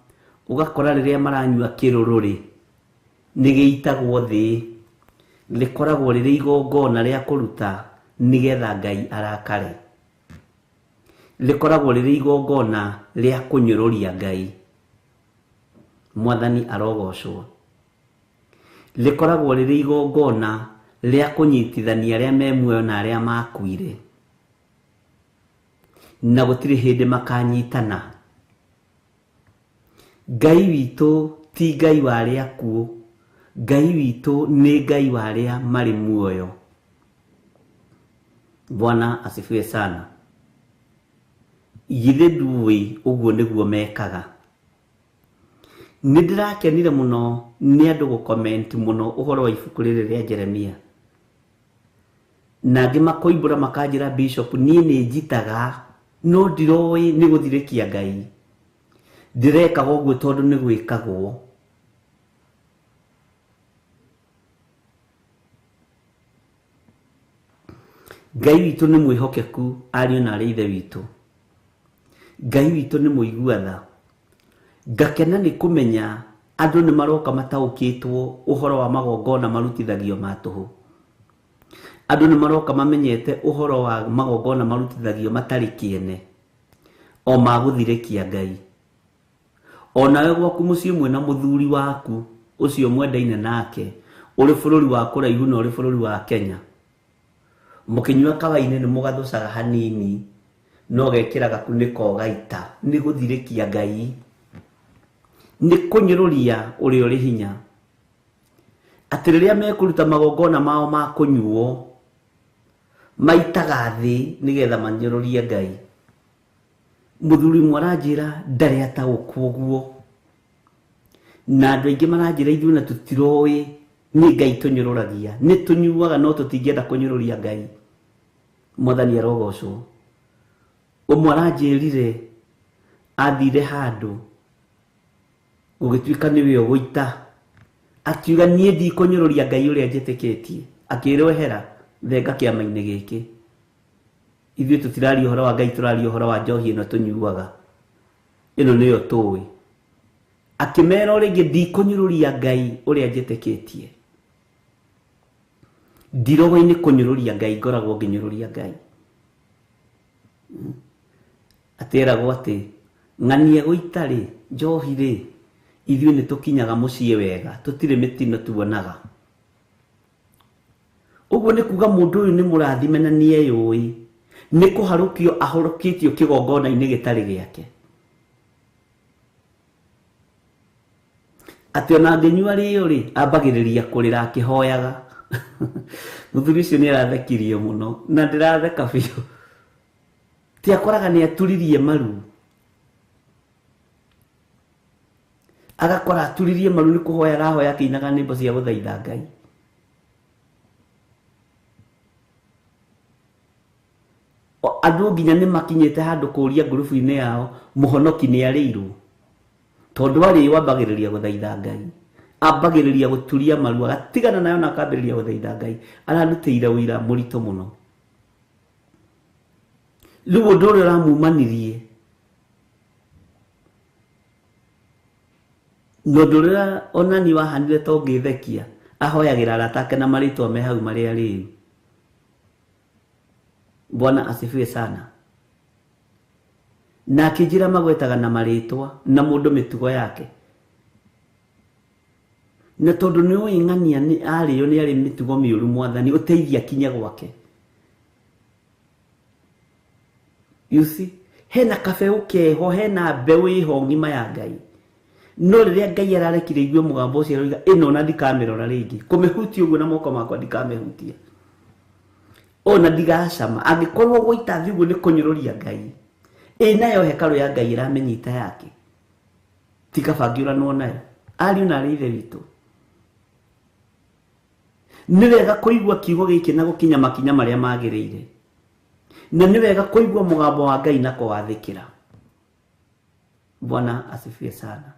ũgakora rĩrĩa maranyua kĩrũrũ rĩ, nĩ gĩitagwo thĩ, rĩkoragwo rĩrĩ igongona rĩa kũruta nĩgetha Ngai arakare, rĩkoragwo rĩrĩ igongona rĩa kũnyũrũria Ngai. Mwathani arogocwo. Rĩkoragwo rĩrĩ igongona rĩa kũnyitithania arĩa me muoyo na arĩa makuire, na gũtirĩ hĩndĩ makanyitana. Ngai witũ ti Ngai wa arĩa akuũ, Ngai witũ nĩ Ngai wa arĩa marĩ muoyo. Bwana asifiwe sana. Githĩ ndũĩ ũguo nĩguo mekaga? Nĩ ndĩrakenire mũno nĩ andũ gũcomment mũno ũhoro wa ibuku rĩrĩ rĩa Jeremia. Na angĩ makoimbũra makanjĩra bishop niĩ nĩ njitaga no ndiroĩ nĩ gũthirĩkia Ngai. Ndĩrekaga ũguo tondũ nĩ gwĩkagwo. Ngai witũ nĩ mwĩhokeku ariũ na arĩ ithe witũ. Ngai witũ nĩ mũigua tha. Ngakena nĩ kũmenya andũ nĩ maroka mataũkĩtwo ũhoro wa magongona marutithagio ma tũhũ. Andũ nĩ maroka mamenyete ũhoro wa magongona marutithagio matarĩ kĩene o ma gũthirĩkia Ngai. Onawe gwaku mũciĩ mwĩna mũthuri waku ũcio mwendaine nake ũrĩ bũrũri wa kũraihu na ũrĩ bũrũri wa Kenya. Mũkĩnyua kawainĩ nĩ mũgathũcaga hanini no gekĩra gakunĩko gaita nĩ gũthirĩkia Ngai. Nĩ kũnyũrũria ũrĩa ũrĩ hinya. Atĩ rĩrĩa mekũruta magongona mao ma kũnyuo maitaga thĩ nĩgetha manyũrũrie Ngai. Mũthuri ũmwe aranjĩra ndarĩ ataũkwo ũguo. Na andũ aingĩ maranjĩra ithuĩ na tũtiroĩ nĩ Ngai tũnyũrũragia. Nĩ tũnyuaga no tũtingĩenda kũnyũrũria Ngai. Mwathani arogocwo. Ũmwe aranjĩrire athire handũ gũgĩtuĩka nĩwe ũgũita. Akiuga niĩ ndikũnyũrũria Ngai ũrĩa njĩtĩkĩtie. Akĩrwo ehera thenga kĩama-inĩ gĩkĩ. Ithuĩ tũtiraria ũhoro wa Ngai tũraria ũhoro wa njohi ĩno tũnyuaga. Ĩno nĩyo tũĩ. Akĩmera o rĩngĩ ndikũnyũrũria Ngai ũrĩa njĩtĩkĩtie. Ndiroĩ nĩ kũnyũrũria Ngai ngoragwo ngĩnyũrũria Ngai. Atĩragwo atĩ ng'ania gũita rĩ njohi rĩ ithuĩ nĩ tũkinyaga mũciĩ wega tũtirĩ mĩtino tuonaga. Ũguo nĩ kuga mũndũ ũyũ nĩ mũrathime na nĩ eyũĩ. Nĩ kũharũkio ahũrũkĩtio kĩgongona-inĩ gĩtarĩ gĩake. Atĩ ona angĩnyua rĩo rĩ ambagĩrĩria kũrĩra akĩhoyaga. Mũthuri ũcio nĩ arathekirie mũno na ndĩratheka biũ. Ti akoraga nĩ aturirie maru. Agakora aturirie maru nĩ kũhoya arahoya akĩinaga nyĩmbo cia gũthaitha Ngai. Andũ nginya nĩ makinyĩte handũ kũũria ngurubu-inĩ yao mũhonoki nĩ arĩirwo. Tondũ arĩo ambagĩrĩria gũthaitha Ngai. Ambagĩrĩria gũturia maru agatigana nayo na akambĩrĩria gũthaitha Ngai. Ararutĩire ũira mũritũ mũno. Rĩu ũndũ ũrĩa ũramumanirie na ũndũ ũrĩa onani wahanire ta ũngĩthekia ahoyagĩra arata ake na marĩtwa me hau marĩa rĩu. Bwana asifiwe sana. Na akĩnjĩra magwetaga na marĩtwa na mũndũ mĩtugo yake. Na tondũ nĩ ũĩ ng'ania nĩ arĩo nĩ arĩ mĩtugo mĩũru mwathani ũteithia kinye gwake. You see, hena kabeu keho hena mbeũ ĩho ng'ima ya Ngai. No rĩrĩa Ngai ararekire igue mũgambo ũcio aroiga ĩno ona ndikamĩrora rĩngĩ. Kũmĩhutia ũguo na moko makwa ndikamĩhutia. Ona ndigacama angĩkorwo gũita thĩ ũguo nĩ kũnyũrũria Ngai. Ĩ nayo hekarũ ya Ngai ĩramĩnyita yake. Ti kaba ngĩũranwo nayo. Ariũ na arĩ ithe witũ. Nĩ wega kũigua kiugo gĩkĩ na gũkinya makinya marĩa magĩrĩire. Na nĩ wega kũigua mũgambo wa Ngai na kũwathĩkĩra. Bwana asifiwe sana.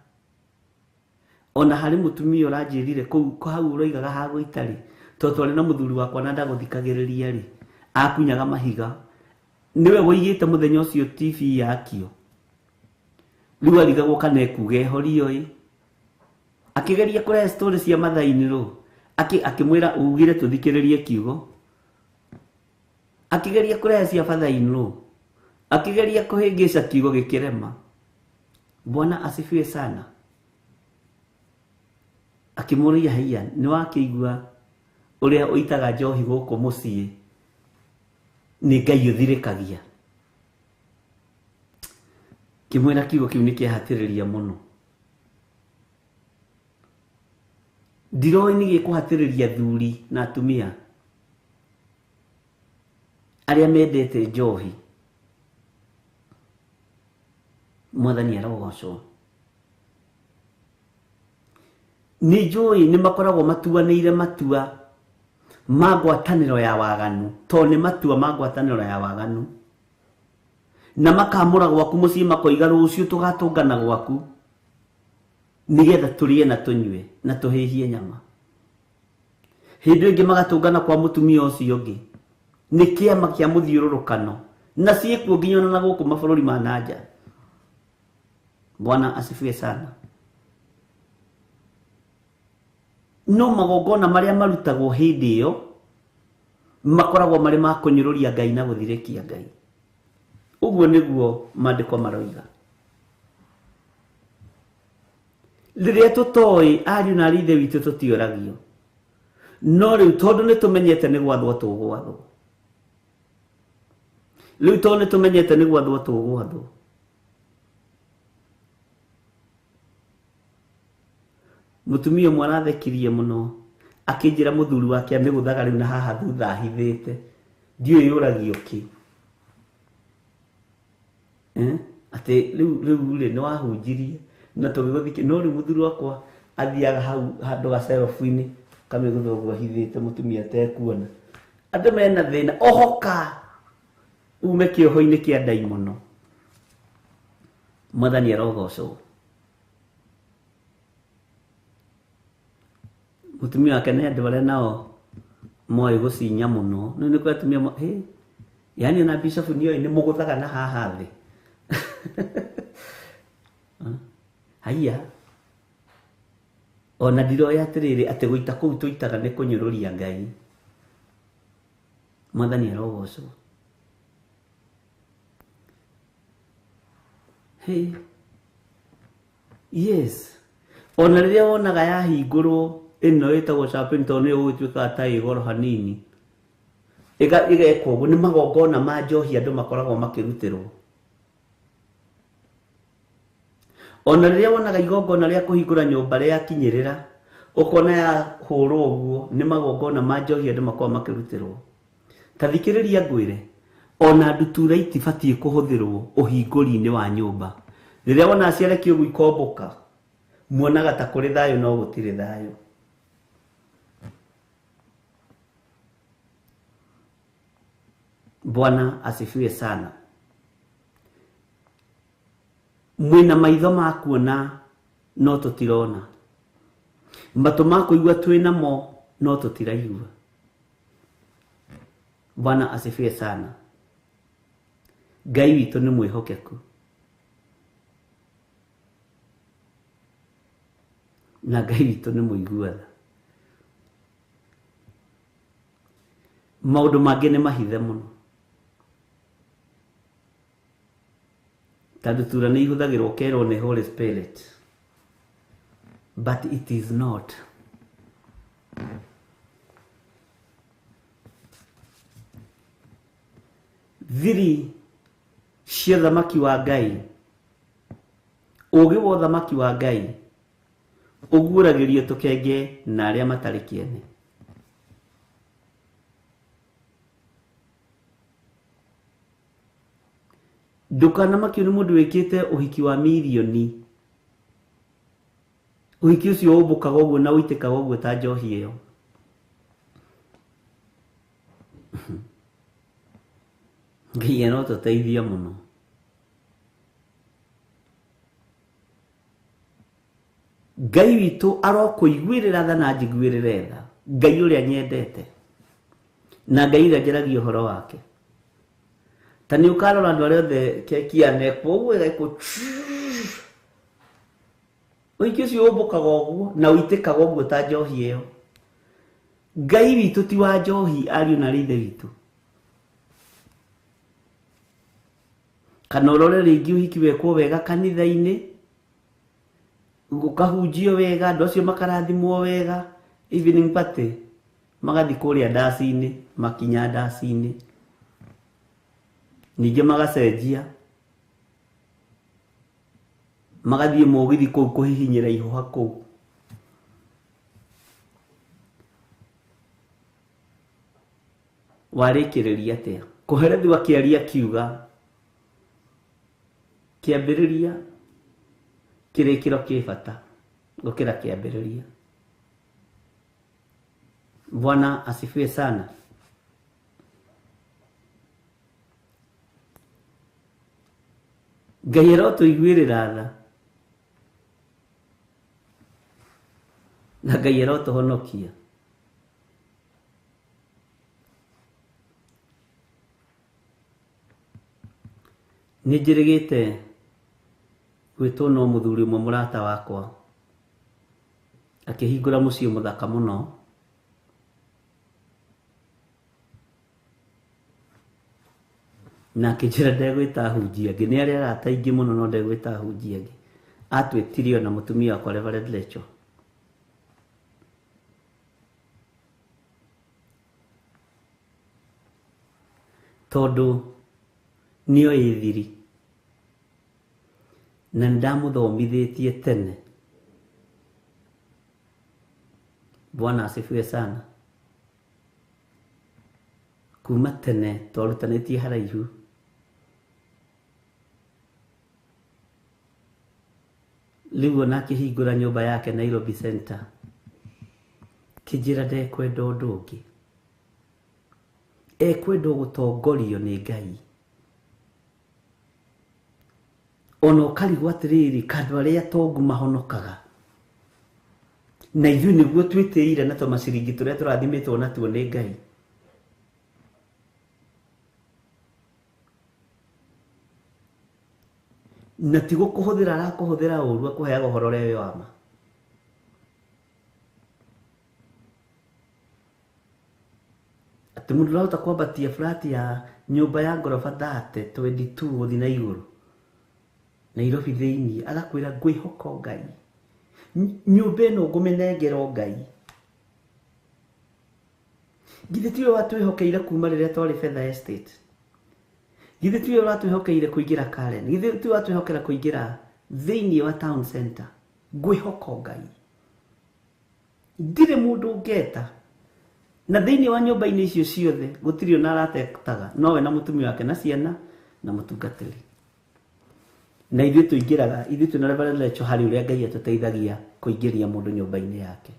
Ona harĩ mũtumia ũranjĩrire kũu hau ũroigaga ha gũita rĩ tondũ twarĩ na mũthuri wakwa na ndagũthikagĩrĩria rĩ akunyaga mahiga. Nĩwe woigĩte mũthenya ũcio TV yakio. Rĩu arigagwo kana ekuga ehorio ĩ. Akĩgeria kũrehe story cia mathainĩ rũ akĩmwĩra ugire tũthikĩrĩrie kiugo. Akĩgeria kũrehe cia father-in law. Akĩgeria kũhĩngĩca kiugo gĩkĩrema. Bwana asifiwe sana. Akĩmũria haiya nĩ wakĩigua ũrĩa ũitaga njohi gũkũ mũciĩ nĩ Ngai ũthirĩkagia. Kĩmwĩra kiugo kĩu nĩ kĩahatĩrĩria mũno. Ndiroĩ nĩ gĩkũhatĩrĩria athuri na atumia arĩa mendete njohi. Mwathani arogocwo. Nĩ njũĩ nĩ makoragwo matuanĩire matua Ma ngwatanĩro ya waganu to nĩ matua ma ngwatanĩro ya waganu na makamũra gwaku mũciĩ makoiga rũciũ tũgatũngana gwaku nĩgetha tũrĩe na tũnyue na tũhĩhie nyama. Hĩndĩ ĩngĩ magatũngana kwa mũtumia ũcio ũngĩ nĩ kĩama kĩa mũthiũrũrũkano na ciĩkuo nginya ona na gũkũ mabũrũri ma nanja. Bwana asifiwe sana. No magongona marĩa marutagwo hĩndĩ ĩyo makoragwo marĩ ma kũnyũrũria Ngai na gũthirĩkia Ngai. Ũguo nĩguo maandĩko maroiga. Rĩrĩa tũtoĩ ariũ na aarĩ ithe witũ tũtioragio, no rĩu tondũ nĩ tũmenyete nĩ gwathwo tũgwathwo, rĩu tondũ nĩ tũmenyete nĩ gwathwo tũgwathwo, mũtumia ũmwe arathekirie mũno akĩnjĩra mũthuri wake amĩgũthaga rĩu na haha thutha ahithĩte, ndiũĩ yũragio kĩ. Atĩ rĩu rĩ nĩ wahunjirie na tũgĩgũthikia, no rĩu mũthuri wakwa athiaga hau handũ gacerobu-inĩ kamĩgũtha ũguo ahithĩte mũtumia atekuona. Andũ mena thĩna, ohoka ume kĩoho-inĩ kĩa ndaimono. Mwathani arogocwo. Mũtumia wake nĩ andũ arĩa nao moĩ gũcinya mũno. Rĩu nĩ kũrĩ atumia yani ona bishop nĩoĩ nĩ mũgũthaga na haha thĩ. Haiya, ona ndiroĩ atĩrĩrĩ atĩ gũita kũu tũitaga nĩ kũnyũrũria Ngai. Mwathani arogocwo. Hey. Yes. Ona rĩrĩa wonaga yahingũrwo ĩno ĩtagwo champagne tondũ nĩyo gũgĩtuĩkaga ta ĩ goro hanini, ĩgekwo ũguo nĩ magongona ma njohi andũ makoragwo makĩrutĩrwo. Ona rĩrĩa wonaga igongona rĩa kũhingũra nyũmba rĩakinyĩrĩra, ũkona yahũrwo ũguo nĩ magongona ma njohi andũ makoragwo makĩrutĩrwo. Ta thikĩrĩria ngwĩre, ona ndutura itibatiĩ kũhũthĩrwo ũhingũri-inĩ wa nyũmba. Rĩrĩa wona ciarekio ũguo ikombũka, muonaga ta kũrĩ thayũ no gũtirĩ thayũ. Bwana asifiwe sana. Mwĩna maitho ma kuona no tũtirona, matũ ma kũigua twĩnamo no tũtiraigua. Bwana asifiwe sana. Ngai witũ nĩ mwĩhokeku na Ngai witũ nĩ mũigua tha. Maũndũ mangĩ nĩ mahithe mũno, ta ndutura nĩ ihũthagĩrwo kerwo nĩ Holy Spirit, but it is not. Thiri cia ũthamaki wa Ngai, ũũgĩ wa ũthamaki wa Ngai ũguũragĩrio tũkenge na arĩa matarĩ kĩene. Ndũkanamakio nĩ mũndũ wĩkĩte ũhiki wa mirioni. Ũhiki ũcio ũmbũkaga ũguo na ũitĩkaga ũguo ta njohi ĩyo. Ngai no tũteithie mũno. Ngai witũ arokũiguĩrĩra tha na njiguĩrĩre tha. Ngai ũrĩa nyendete na Ngai ũrĩa njaragia ũhoro wake. Ta nĩ ũkarora andũ arĩa othe keki yanekwo ũguo ĩgekwo ũhiki ũcio ũmbũkaga ũguo na ũitĩkaga ũguo ta njohi ĩyo. Ngai witũ ti wa njohi ariũ na aarĩ ithe witũ. Kana ũrore rĩngĩ ũhiki wekwo wega kanitha-inĩ, gũkahunjio wega, andũ acio makarathimwo wega, evening party magathiĩ kũrĩa ndaci-inĩ, makinya ndaci-inĩ, ningĩ magacenjia magathiĩ mũgithi kũu kũhihinyĩra ihũha kũu. Warĩkĩrĩria atĩa? Kũherethio akĩaria akiuga kĩambĩrĩria kĩrĩkĩro kĩ bata gũkĩra kĩambĩrĩria. Bwana asifiwe sana. Ngai arotũiguĩrĩra tha na Ngai arotũhonokia. Nĩ njĩrĩgĩte gwĩtwo no mũthuri ũmwe mũrata wakwa akĩhingũra mũciĩ mũthaka mũno, na akĩnjĩra ndegwĩta ahunjia angĩ, nĩ arĩa arata aingĩ mũno no ndegwĩta ahunjia angĩ. Atwĩtire ona mũtumia wakwa Reverend Lecho. Tondũ nĩoĩ thiri na nĩndamũthomithĩtie tene. Bwana asifiwe sana. Kuma tene twarutanĩtie haraihu. Rĩu ona akĩhingũra nyũmba yake Nairobi Center, kĩnjĩra ndekwenda ũndũ ũngĩ, ekwenda gũtongorio nĩ Ngai. Ona ũkarigwo atĩrĩrĩ, kandũ arĩa tongu mahonokaga na ithuĩ nĩguo twĩtĩire na tũmaciringi tũrĩa tũrathimĩtwo natuo nĩ Ngai. Na ti gũkũhũthĩra arakũhũthĩra ũru, akũheaga ũhoro ũrĩa wĩ wa ma. Atĩ mũndũ ũrahota kwambatia flat ya nyũmba ya ngoroba 30 22 gũthiĩ na igũrũ Nairobi thĩinĩ, agakwĩra ngwĩhoka Ngai, nyũmba ĩno ngũmĩnengera Ngai. Githĩ tiwe watwĩhokeire kuma rĩrĩa twarĩ Fedha Estate? Githĩ tiwe ũratwĩhokeire kũingĩra Karen? Githĩ tiwe watwĩhokera kũingĩra thĩinĩ wa town center? Ngwĩhoka Ngai, ndirĩ mũndũ ngeta. Na thĩinĩ wa nyũmba-inĩ icio ciothe gũtirĩ ona aratetaga, nowe na mũtumia wake na ciana na mũtungatĩri. Na ithuĩ tũingĩraga, ithuĩ twĩna Reverend Lecho harĩ ũrĩa Ngai atũteithagia kũingĩria mũndũ nyũmba-inĩ yake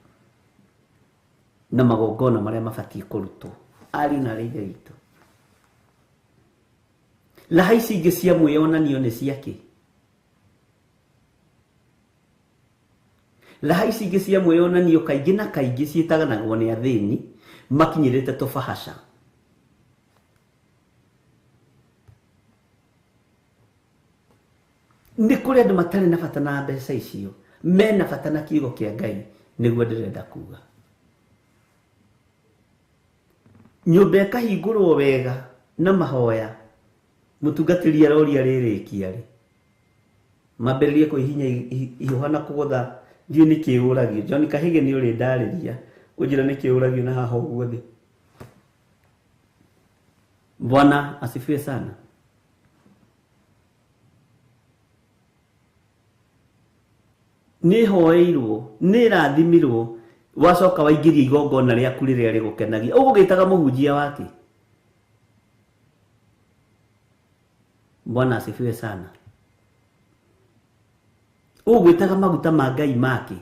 na magongona marĩa mabatiĩ kũrutwo ariũ na arĩ ithe witũ. Raha ici ingĩ cia mwĩyonanio nĩ ciakĩ? Raha ici ingĩ cia mwĩyonanio kaingĩ na kaingĩ ciĩtaganagwo nĩ athĩni makinyĩrĩte tũbahaca. Nĩ kũrĩ andũ matarĩ na bata na mbeca icio, mena bata na kiugo kĩa Ngai, nĩguo ndĩrenda kuga. Nyũmba ĩkahingũrwo wega na mahoya, mũtungatĩri aroria rĩrĩkia rĩ, mambĩrĩrie kwĩhinya ihũha na kũgũtha, ndiũĩ nĩ kĩ ũragio. John Kahige nĩ ũrĩ ndarĩria, ũnjĩra nĩ kĩ ũragio na haha ũguo thĩ. Bwana asifiwe sana. Nĩ hoeirwo, nĩ rathimirwo, wacoka waingĩria igongona rĩaku rĩrĩa rĩgũkenagia. Ũgũgĩtaga mũhunjia wake. Bwana asifiwe sana. Ũgwĩtaga maguta ma Ngai make.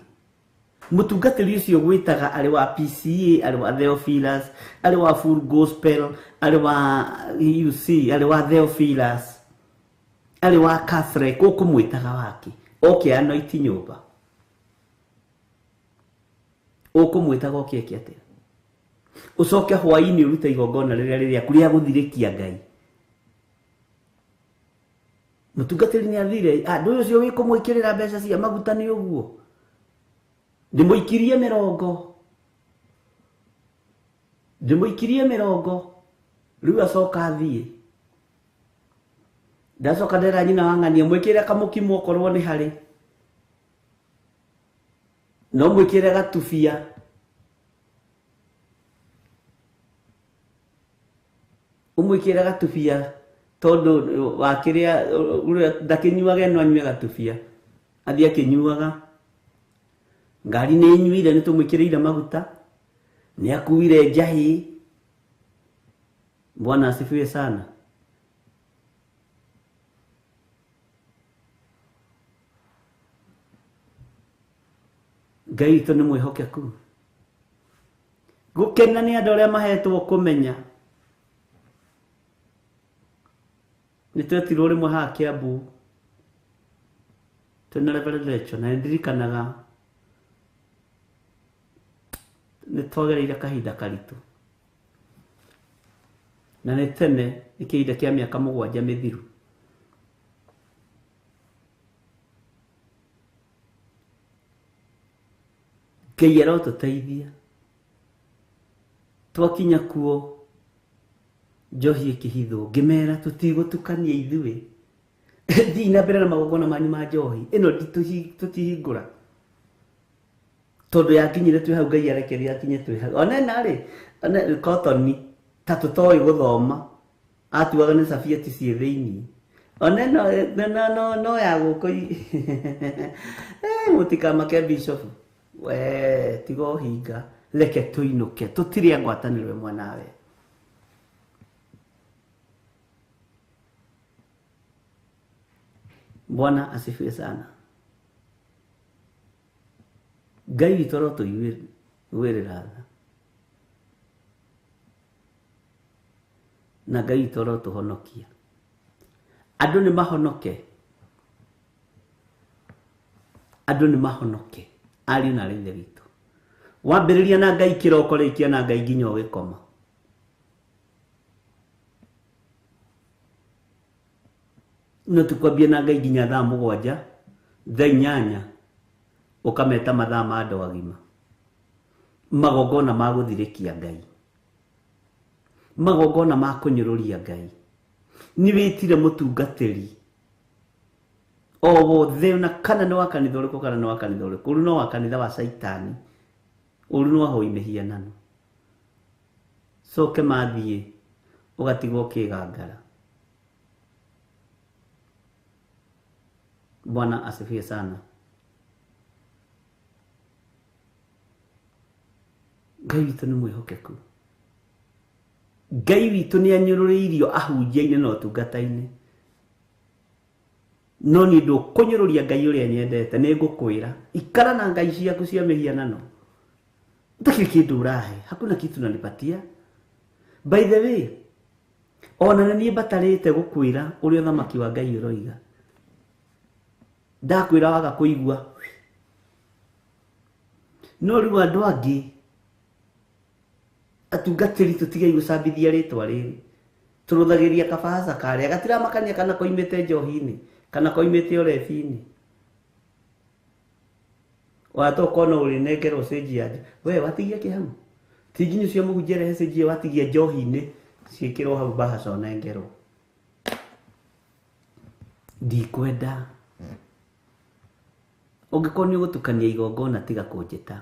Mũtungatĩri ũcio gwĩtaga arĩ wa PCA, arĩ wa Theophilus, arĩ wa Full Gospel, arĩ wa UC, arĩ wa Theophilus, arĩ wa Catholic, ũkũmwĩtaga wake. Oke anoiti nyũmba. Ũkũmwĩtaga oke eke atĩa? Ũcoke hwaĩ-inĩ ũrute igongona rĩrĩa rĩrĩaku rĩa gũthirĩkia Ngai. Mũtungatĩri nĩ athire, andũ ũcio wĩkũmwĩkĩrĩra mbeca cia maguta nĩ ũguo. Ndĩmũikirie mĩrongo. Ndĩmũikirie mĩrongo. Rĩu acoka athiĩ. Ndacoka ndera nyina wa ng'ania, mwĩkĩre kamũkimo okorwo nĩ harĩ. No mwĩkĩre gatubia. Ũmwĩkĩre gatubia tondũ wakĩrĩa ndakĩnyuaga ĩno anyue gatubia. Athiĩ akĩnyuaga. Ngari nĩ ĩnyuire, nĩ tũmwĩkĩrĩire maguta. Nĩ akuire njahĩ. Bwana asifiwe sana. Ngai witũ nĩ mwĩhokeku. Gũkena nĩ andũ arĩa mahetwo kũmenya. Nĩ twetirwo rĩmwe haha Kiambu twĩna Reverend Rachel, na nĩndirikanaga nĩ twagereire kahinda karitũ, na nĩ tene, nĩ kĩhinda kĩa mĩaka 7 mĩthiru. Ngai arotũteithia. Twakinya kuo njohi ĩkĩhithwo, ngĩmera tũtigũtukania ithuĩ, thiĩ na mbere na magongona manyu ma njohi ĩno tũtihingũra, tondũ yakinyire twĩ hau, Ngai arekeria akinye twĩ hau. Ona rĩ kotoni ta tũtoĩ gũthoma, atuaga nĩ cabiati ciĩ thĩiniĩ. Ona no no ya gũkũ mũtikamake bishop, we tiga ũhinga, reke tũinũke, tũtirĩ a ngwatanĩro ĩmwe nawe. Bwana asifiwe sana. Ngai witũ arotũiguĩrĩra tha, na Ngai witũ arotũhonokia. Andũ nĩ mahonoke, andũ nĩ mahonoke, ariũ na aarĩ a Ithe witũ. Wambĩrĩria na Ngai kĩroko, rĩkia na Ngai nginya ũgĩkoma. No tukwambie na Ngai nginya thaa 7, thaa 8, ũkameta mathaa ma andũ agima. Magongona ma gũthirĩkia Ngai, magongona ma kũnyũrũria Ngai. Nĩ wĩtire mũtungatĩri o wothe, na kana nĩ wa kanitha ũrĩkũ, kana nĩ wa kanitha ũrĩkũ, ũrũ no wa kanitha wa Caitani, ũrũ nĩ wa ahoi mĩhianano. Coke mathiĩ ũgatigwo ũkĩgangara. Bwana asifiwe sana. Ngai witũ nĩ mwĩhokeku. Ngai witũ nĩ anyũrũrĩirio ahunjia-inĩ na ũtungata-inĩ. No niĩ ndũkũnyũrũria Ngai ũrĩa nyendete, nĩ ngũkwĩra ikara na ngai ciaku cia mĩhianano. Gũtirĩ kĩndũ ũrahe, hakuna kitu unanipatia. By the way, ona nĩ niĩ mbatarĩte gũkwĩra ũrĩa ũthamaki wa Ngai ũroiga. Ndakwĩra waga kũigua. No rĩu andũ angĩ atungatĩri tũtigei gũcambithia rĩtwa rĩrĩ, tũrũthagĩria kabahaca karĩa gatiramakania kana koimĩte njohi-inĩ kana koimĩte ũrebi-inĩ. Watoka ũkona ũrĩnengerwo cĩnji ya we watigia kĩ hau, ti nginyo cia mũhunjia rehe cĩnji watigia njohi-inĩ ciĩkĩrwo hau bahaca ũnengerwo. Ndikwenda ũngĩkorwo nĩ ũgũtukania igongona, tiga kũnjĩta.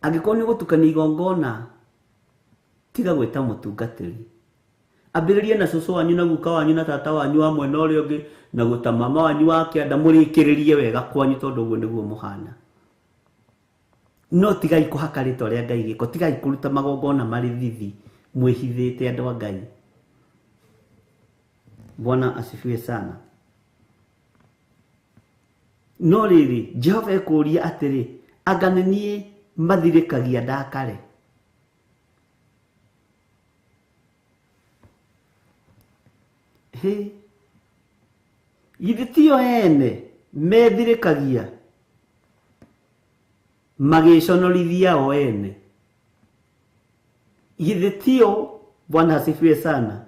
Angĩkorwo nĩ ũgũtukania igongona, tiga gwĩta mũtungatĩri. Ambĩrĩria na cũcũ wanyu na guka wanyu na tata wanyu wa mwena ũrĩa ũngĩ, na gũta mama wanyu wa kĩanda, mũrĩkĩrĩrie wega kwanyu, tondũ ũguo nĩguo mũhana. No tigai kũhaka rĩtwa rĩa Ngai gĩko, tigai kũruta magongona marĩ thithi mwĩhithĩte andũ a Ngai. Bwana asifiwe sana. No rĩrĩ, Jehova ekũũria atĩrĩ, anga nĩ niĩ mathirĩkagia ndakare? Hĩ, githĩ tio ene methirĩkagia magĩconorithia o ene? Githĩ tio, Bwana asifiwe sana,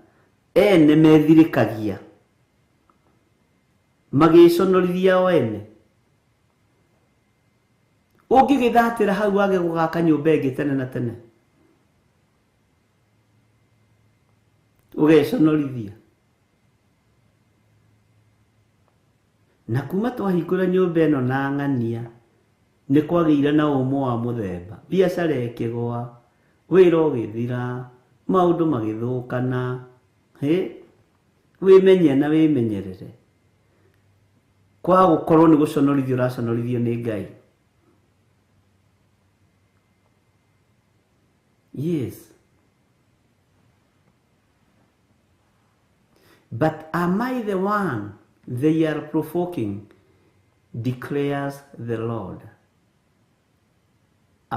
ene methirĩkagia magĩconorithia o ene? Ũngĩgĩthatĩra hau wage gũgaka nyũmba ĩngĩ tene na tene, ũgeconorithia. Na kuma twahingũra nyũmba ĩno na ng'ania, nĩ kwagĩire na ũmũ wa mũthemba, biacara ĩkĩgũa, wĩra ũgĩthira, maũndũ magĩthũkana. Hĩ, wĩmenye na wĩmenyerere, kwaga gũkorwo nĩ gũconorithio ũraconorithio nĩ Ngai. Yes. But am I the one they are provoking, declares the Lord.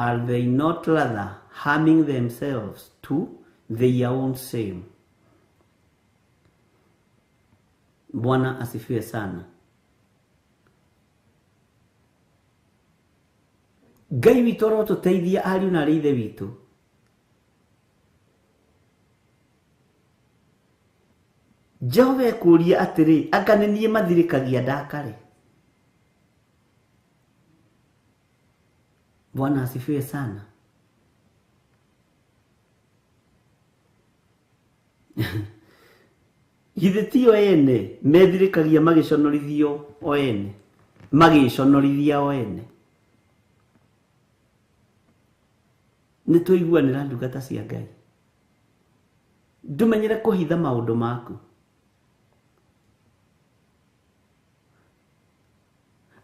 Are they not rather harming themselves to their own shame? Bwana asifiwe sana. Ngai witũ arotũteithia ariũ na arĩ ithe witũ. Jehova ekũria atĩrĩ, anga nĩ niĩ mathirĩkagia ndakare? Bwana asifiwe sana. Githĩ ti o ene methirĩkagia magĩconorithio o ene, magĩconorithia o ene. Nĩ tũiguanĩra ndungata cia Ngai. Ndũmenyere kũhitha maũndũ maku.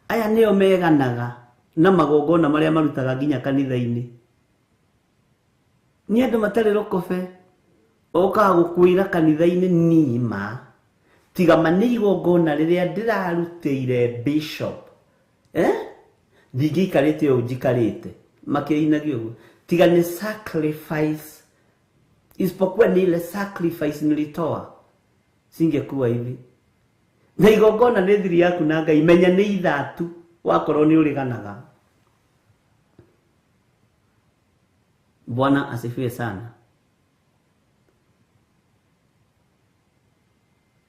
Aya nĩo meganaga na magongona marĩa marutaga nginya kanitha-inĩ. Nĩ andũ matarĩ rũkobe, okaga gũkwĩra kanitha-inĩ nima, tiga ma nĩ igongona rĩrĩa ndĩrarutĩire bishop. Ndingĩikarĩte ũũ njikarĩte, makĩinagia ũguo. Tiga nĩ sacrifice, isipokuwa ni ile sacrifice nilitoa, singekuwa hivi. Na igongona nĩ thiri yaku na Ngai, menya nĩ ithatu wakorwo nĩ ũrĩganaga. Bwana asifiwe sana.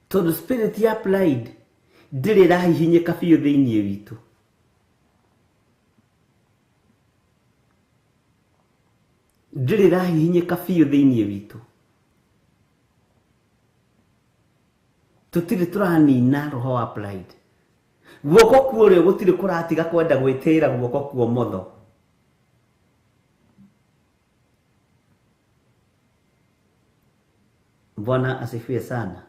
Tondũ spirit ya pride ndĩrĩ ĩrahihinyĩka biũ thĩinĩ witũ. Ndĩrĩ ĩrahihinyĩka biũ thĩinĩ witũ. Tũtirĩ tũranina roho wa pride. Guoko kuo gũtirĩ kũratiga kwenda gwĩtĩĩra guoko kuo motho. Bwana asifiwe sana.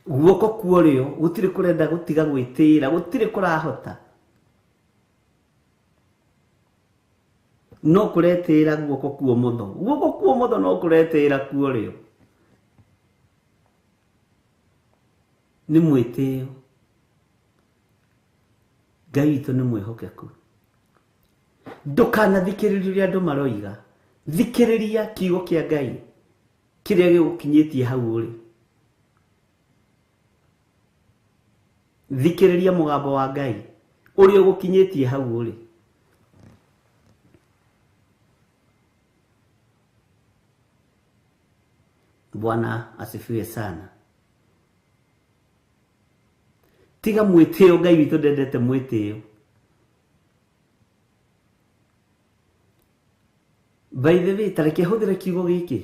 Guoko kuo rĩo gũtirĩ kũrenda gũtiga gwĩtĩĩra, gũtirĩ kũrahota. No kũretĩĩra guoko kuo motho. Guoko kuo motho no kũretĩĩra kuo rĩo. Nĩ mwĩtĩo. Ngai witũ nĩ mwĩhokeku. Ndũkanathikĩrĩrie ũrĩa andũ maroiga. Thikĩrĩria kiugo kĩa Ngai kĩrĩa gĩgũkinyĩtie hau ũrĩ. Thikĩrĩria mũgambo wa Ngai ũrĩa ũgũkinyĩtie hau ũrĩ. Bwana asifiwe sana. Tiga mwĩtĩo, Ngai witũ ndendete mwĩtĩo. By the way, tareke hũthĩre kiugo gĩkĩ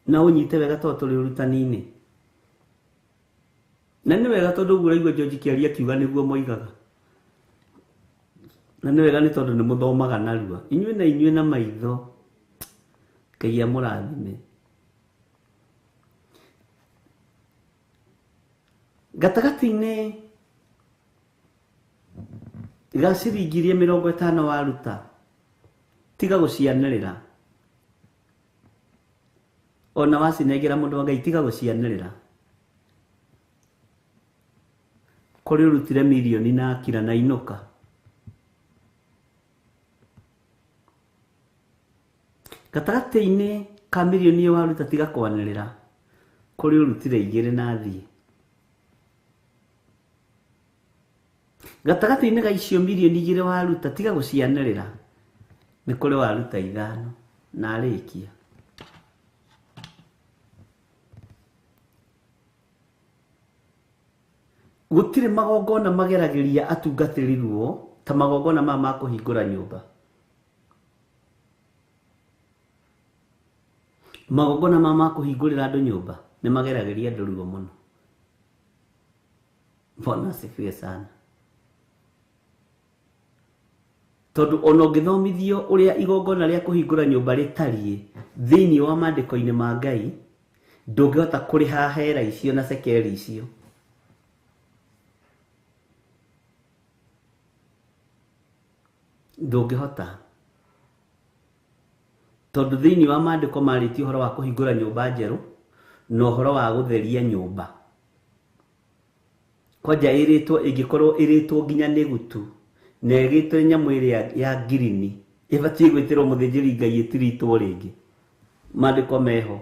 na ũnyite wega tondũ tũrĩ ũrutani-inĩ. Na nĩ wega tondũ ũguo ũraigua George kĩaria kiuga nĩguo moigaga. Na nĩ wega nĩ tondũ nĩ mũthomaga narua. Inyuĩ na inyuĩ na maitho. Ngai amũrathime. Gatagatĩ-inĩ ga ciringi iria 50 waruta, tiga gũcianĩrĩra. Ona wacinengera mũndũ wa Ngai, tiga gũcianĩrĩra. Kũrĩ ũrutire mirioni na akira na inũka. Gatagatĩ-inĩ ka mirioni ĩyo waruta, tiga kwanĩrĩra. Kũrĩ ũrutire 2 na thiĩ. Gatagatĩ-inĩ ga icio mirioni 2 waruta, tiga gũcianĩrĩra. Nĩ kũrĩ waruta 5 na arĩkia. Gũtirĩ magongona mageragĩria atungatĩri ruo ta magongona maya ma kũhingũra nyũmba. Magongona maya ma kũhingũrĩra andũ nyũmba nĩ mageragĩria andũ ruo mũno. Bwana asifiwe sana. Tondũ ona ũngĩthomithio ũrĩa igongona rĩa kũhingũra nyũmba rĩtariĩ thĩinĩ wa maandĩko-inĩ ma Ngai, ndũngĩhota kũrĩha hera icio na cekeri icio. Ndũngĩhota. Tondũ thĩinĩ wa maandĩko marĩtie ũhoro wa kũhingũra nyũmba njerũ na ũhoro wa gũtheria nyũmba. Kwanja ĩrĩtwo ĩngĩkorwo ĩrĩtwo nginya nĩ gutu na ĩgĩtwo nyamũ ĩrĩa ya ngirini ĩbatiĩ gwĩtĩrwo mũthĩnjĩri Ngai ĩtiritwo rĩngĩ. Maandĩko meho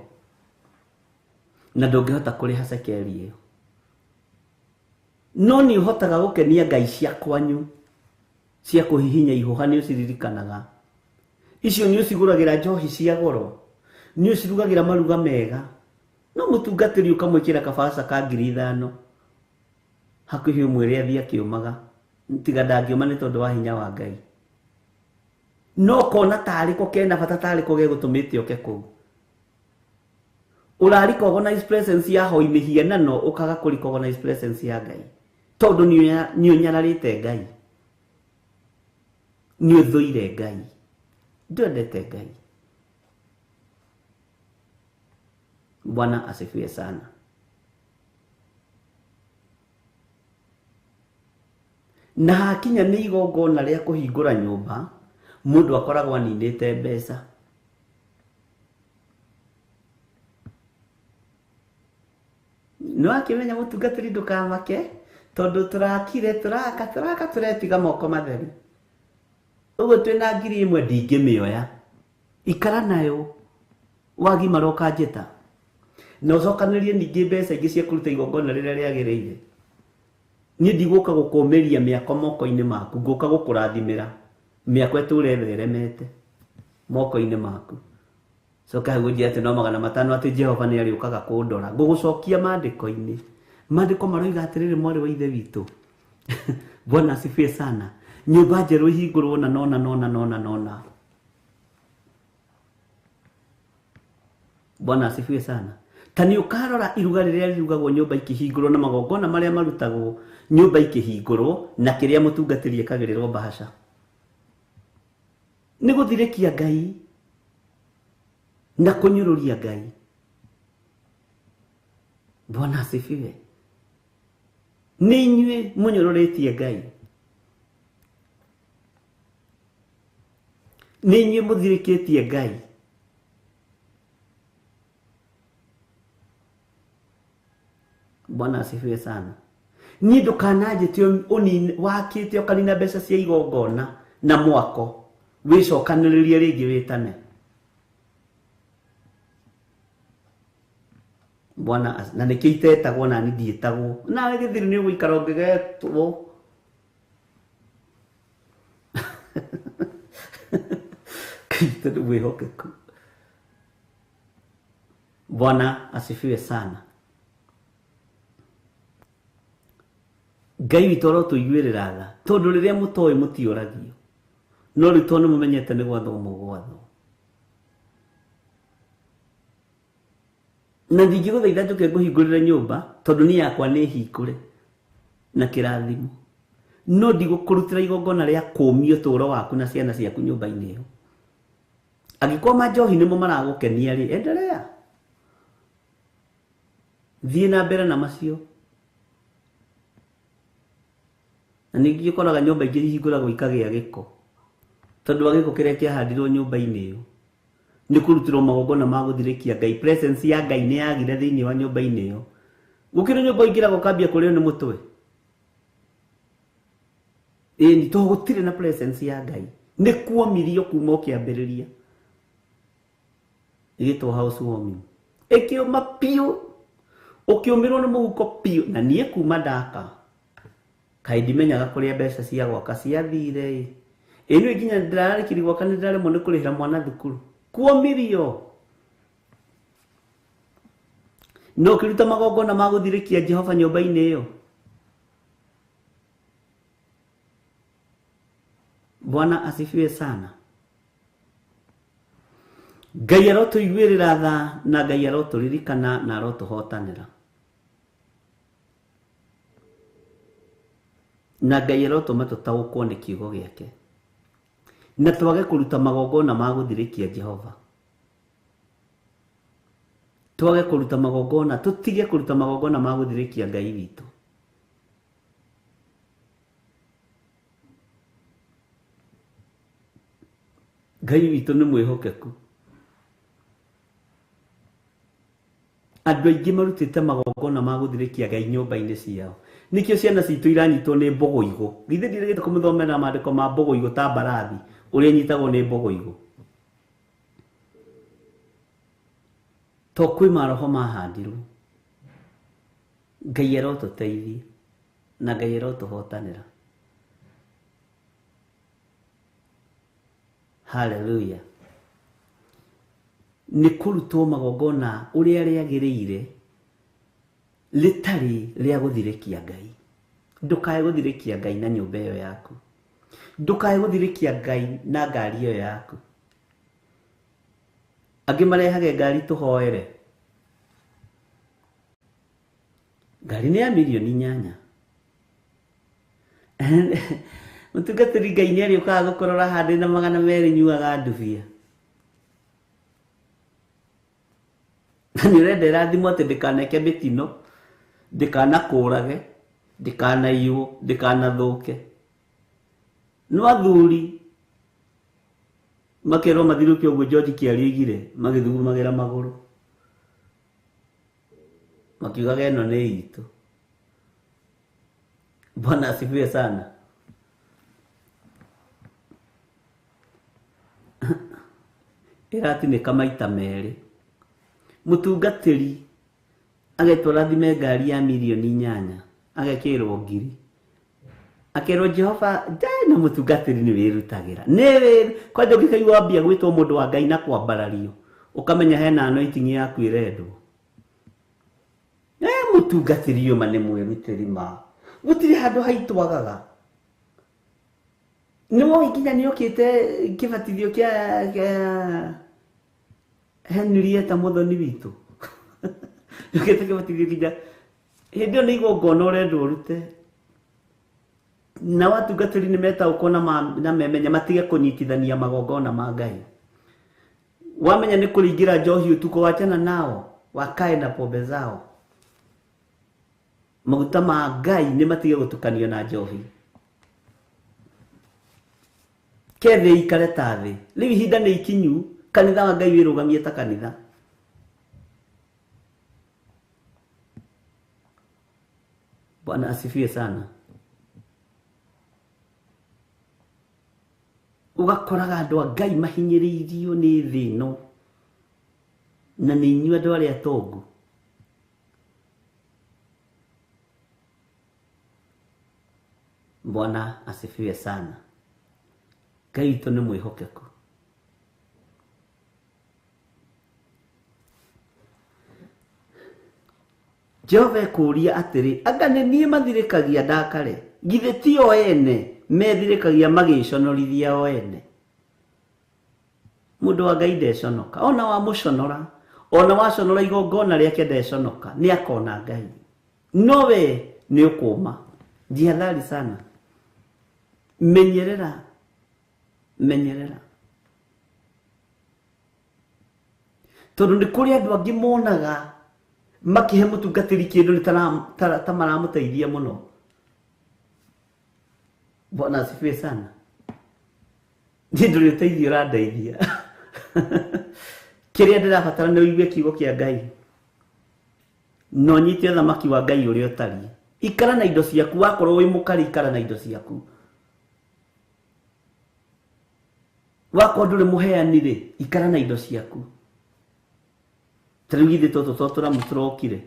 na ndũngĩhota kũrĩha cekeri ĩyo. No nĩ ũhotaga gũkenia ngai cia kwanyu cia kũhihinya ihũha nĩ ũciririkanaga. Icio nĩ ũcigũragĩra njohi cia goro, nĩ ũcirugagĩra maruga mega, no mũtungatĩri ũkamwĩkĩra kabaca ka 5,000 hakuhĩ ũmwĩre athiĩ akĩũmaga, tiga ndangĩũma nĩ tondũ wa hinya wa Ngai. No kona tarĩ ko kena bata tarĩ ko gegũtũmĩte oke kũu. Ũra recognize presence ya hoi mĩhianano ũkaga kũ recognize presence ya Ngai tondũ nĩ ũnyararĩte Ngai, nĩ ũthũire Ngai, ndwendete Ngai. Bwana asifiwe sana. Na hakinya nĩ igongona rĩa kũhingũra nyũmba, mũndũ akoragwo aninĩte mbeca. No akĩmenya mũtungatĩri ndũkamake tondũ tũrakire tũraka tũraka tũretiga moko matheri. Ũguo twĩna 1,000 ndingĩmĩoya, ikara nayo wagimara ũkanjĩta na ũcokanĩrie ningĩ mbeca ingĩ cia kũruta igongona rĩrĩa rĩagĩrĩire. Niĩ ndigũka gũkũmĩria mĩako moko-inĩ maku, ngũka gũkũrathimĩra mĩako ĩtũre ĩtheremete moko-inĩ maku. Coka hau ũnjĩre atĩ no 500 atĩ Jehova nĩ arĩũkaga kũndora. Ngũgũcokia maandĩko-inĩ. Maandĩko maroiga atĩrĩrĩ, mwarĩ wa ithe witũ, Bwana asifiwe sana, nyũmba njerũ ĩhingũrwo na nona nona nona nona. Bwana asifiwe sana. Ta nĩ ũkarora iruga rĩrĩa rĩrugagwo nyũmba ikĩhingũrwo na magongona marĩa marutagwo nyũmba ikĩhingũrwo na kĩrĩa mũtungatĩri ekagĩrĩrwo mbahaca. Nĩ gũthirĩkia Ngai na kũnyũrũria Ngai. Bwana asifiwe. Nĩ inyuĩ mũnyũrũrĩtie Ngai, nĩ inyuĩ mũthirĩkĩtie Ngai. Bwana asifiwe sana. Niĩ ndũkananjĩte wakĩte ũkanina mbeca cia igongona na mwako wĩcokanĩrĩrie rĩngĩ wĩtane. Bwana na nĩkĩo itetagwo na niĩ ndiĩtagwo. Nawe gĩthiri nĩ ũgũikara ũngĩgetwo. Kristo nĩ mwĩhokeku. Bwana asifiwe sana. Ngai witũ arotũiguĩrĩra tha tondũ rĩrĩa mũtoĩ mũtiũragio, no rĩu tondũ nĩmũmenyete nĩ gwathwo mũgwathwo. Na ndingĩgũthaitha njũke ngũhingũrĩre nyũmba tondũ niĩ yakwa nĩ hingũre na kĩrathimo, no ndigũkũrutĩra igongona rĩa kũũmia ũtũũro waku na ciana ciaku nyũmba-inĩ ĩyo. Angĩkorwo manjohi nĩmo maragũkenia rĩ, endelea, thiĩ na mbere na macio. Na ningĩ ũkoraga nyũmba ingĩ ihingũragwo ikagĩa gĩko tondũ wa gĩko kĩrĩa kĩahandirwo nyũmba-inĩ ĩyo nĩ kũrutĩrwo magongona ma gũthirĩkia Ngai. Presence ya Ngai nĩ yagire thĩinĩ wa nyũmba-inĩ ĩyo. Gũkĩrĩ nyũmba ũingĩraga ũkambia kũrĩo nĩ mũtwe. Ĩni to gũtirĩ na presence ya Ngai, nĩ kuomirio kuma ũkĩambĩrĩria. Ĩgĩtwo house warming, ĩkĩũma biũ, ũkĩũmĩrwo nĩ mũhuko biũ. Na niĩ kuma ndaka kaĩ ndimenyaga kũrĩa mbeca cia gwaka ciathire ĩ. Ĩ niĩ nginya ndĩrarĩkirie gwaka nĩ ndĩraremwo nĩ kũrĩhĩra mwana thukuru. Kuomirio. No ũkĩruta magongona ma gũthirĩkia Jehova nyũmba-inĩ ĩyo. Bwana asifiwe sana. Ngai arotũiguĩrĩra tha na Ngai arotũririkana na arotũhotanĩra. Na Ngai arotũma tũtaũkwo nĩ kiugo gĩake na twage kũruta magongona ma gũthirĩkia Jehova. Twage kũruta magongona, tũtige kũruta magongona ma gũthirĩkia Ngai witũ. Ngai witũ nĩ mwĩhokeku. Andũ aingĩ marutĩte magongona ma gũthirĩkia Ngai nyũmba-inĩ ciao. Nĩkĩo ciana citũ iranyitwo nĩ mbũgũigũ. Githĩ ndirĩgĩte kũmũthomera maandĩko ma mbũgũigũ ta mbarathi ũrĩa inyitagwo nĩ mbũgũigũ. To kwĩ maroho mahandirwo. Ngai arotũteithia na Ngai arotũhotanĩra. Hallelujah. Nĩ kũrutwo magongona ũrĩa rĩagĩrĩire rĩtarĩ rĩa gũthirĩkia Ngai. Ndũkae gũthirĩkia Ngai na nyũmba ĩyo yaku. Ndũkae gũthirĩkia Ngai na ngari ĩyo yaku. Angĩ marehage ngari tũhoere. Ngari nĩ ya 8,000,000. Mũtungatĩri Ngai nĩ arĩũkaga gũkũrora handũ na 200 nyuaga ndubia. Na nĩ ũrenda ĩrathimwo atĩ ndĩkaneke mĩtino, ndĩkanakũrage, ndĩkanaiywo, ndĩkanathũke. No athuri makerwo mathirũke ũguo George Kĩario oigire, magĩthugumagĩra magũrũ. Makiugaga ĩno nĩ itũ. Bwana asifiwe sana. Ĩratinĩka maita merĩ. Mũtungatĩri agetwo rathime ngari ya 8,000,000, agekĩrwo ngiri. Akerwo Jehova na mũtungatĩri nĩ wĩrutagĩra. Nĩ wĩru, kwanja ũngĩkaigua wambia gwĩtwo mũndũ wa Ngai na kwambarario, ũkamenya hena anointing yaku ĩrendwo. Mũtungatĩri ũyũ ma nĩ mwĩrutĩri ma. Gũtirĩ handũ haitwagaga. Nĩ woĩ nginya nĩ okĩte kĩbatithio kĩa Henrietta mũthoni witũ. Nĩokĩte kĩbatithio nginya hĩndĩ ĩyo nĩ igongona ũrendwo ũrute. Na watungatĩri nĩ metaũkwo na memenya matige kũnyitithania magongona ma Ngai. Wamenya nĩ kũringĩra njohi ũtukũ, wachana nao, wakae na pombe zao. Maguta ma Ngai nĩ matige gũtukanio na njohi. Ke thĩ ikare ta thĩ. Rĩu ihinda nĩ ikinyu, kanitha wa Ngai wĩrũgamie ta kanitha. Bwana asifiwe sana. Ũgakoraga andũ a Ngai mahinyĩrĩirio nĩ thĩ ĩno, na nĩ inyuĩ andũ arĩa atongu. Bwana asifiwe sana. Ngai witũ nĩ mwĩhokeku. Jehova ekũũria atĩrĩ, anga nĩ niĩ mathirĩkagia ndakare? Githĩ ti o ene methirĩkagia magĩconorithia o ene? Mũndũ wa Ngai ndeconoka, ona wamũconora, ona waconora igongona rĩake ndeconoka, nĩ akona Ngai. No we nĩ ũkũma. Jihadhari sana. Menyerera, menyerera. Tondũ nĩ kũrĩ andũ angĩ monaga makĩhe mũtungatĩri kĩndũ nĩ ta maramũteithia mũno. Bwana asifiwe sana. Niĩ ndũrĩ ũteithio ũrandeithia. Kĩrĩa ndĩrabatara nĩ ũigue kiugo kĩa Ngai. Na ũnyite ũthamaki wa Ngai ũrĩa ũtariĩ. Ikara na indo ciaku, wakorwo wĩ mũkarĩ ikara na indo ciaku. Wakorwo ndũrĩ mũheani rĩ, ikara na indo ciaku. Ta rĩu githĩ tũtũ to tũramu tũrokire,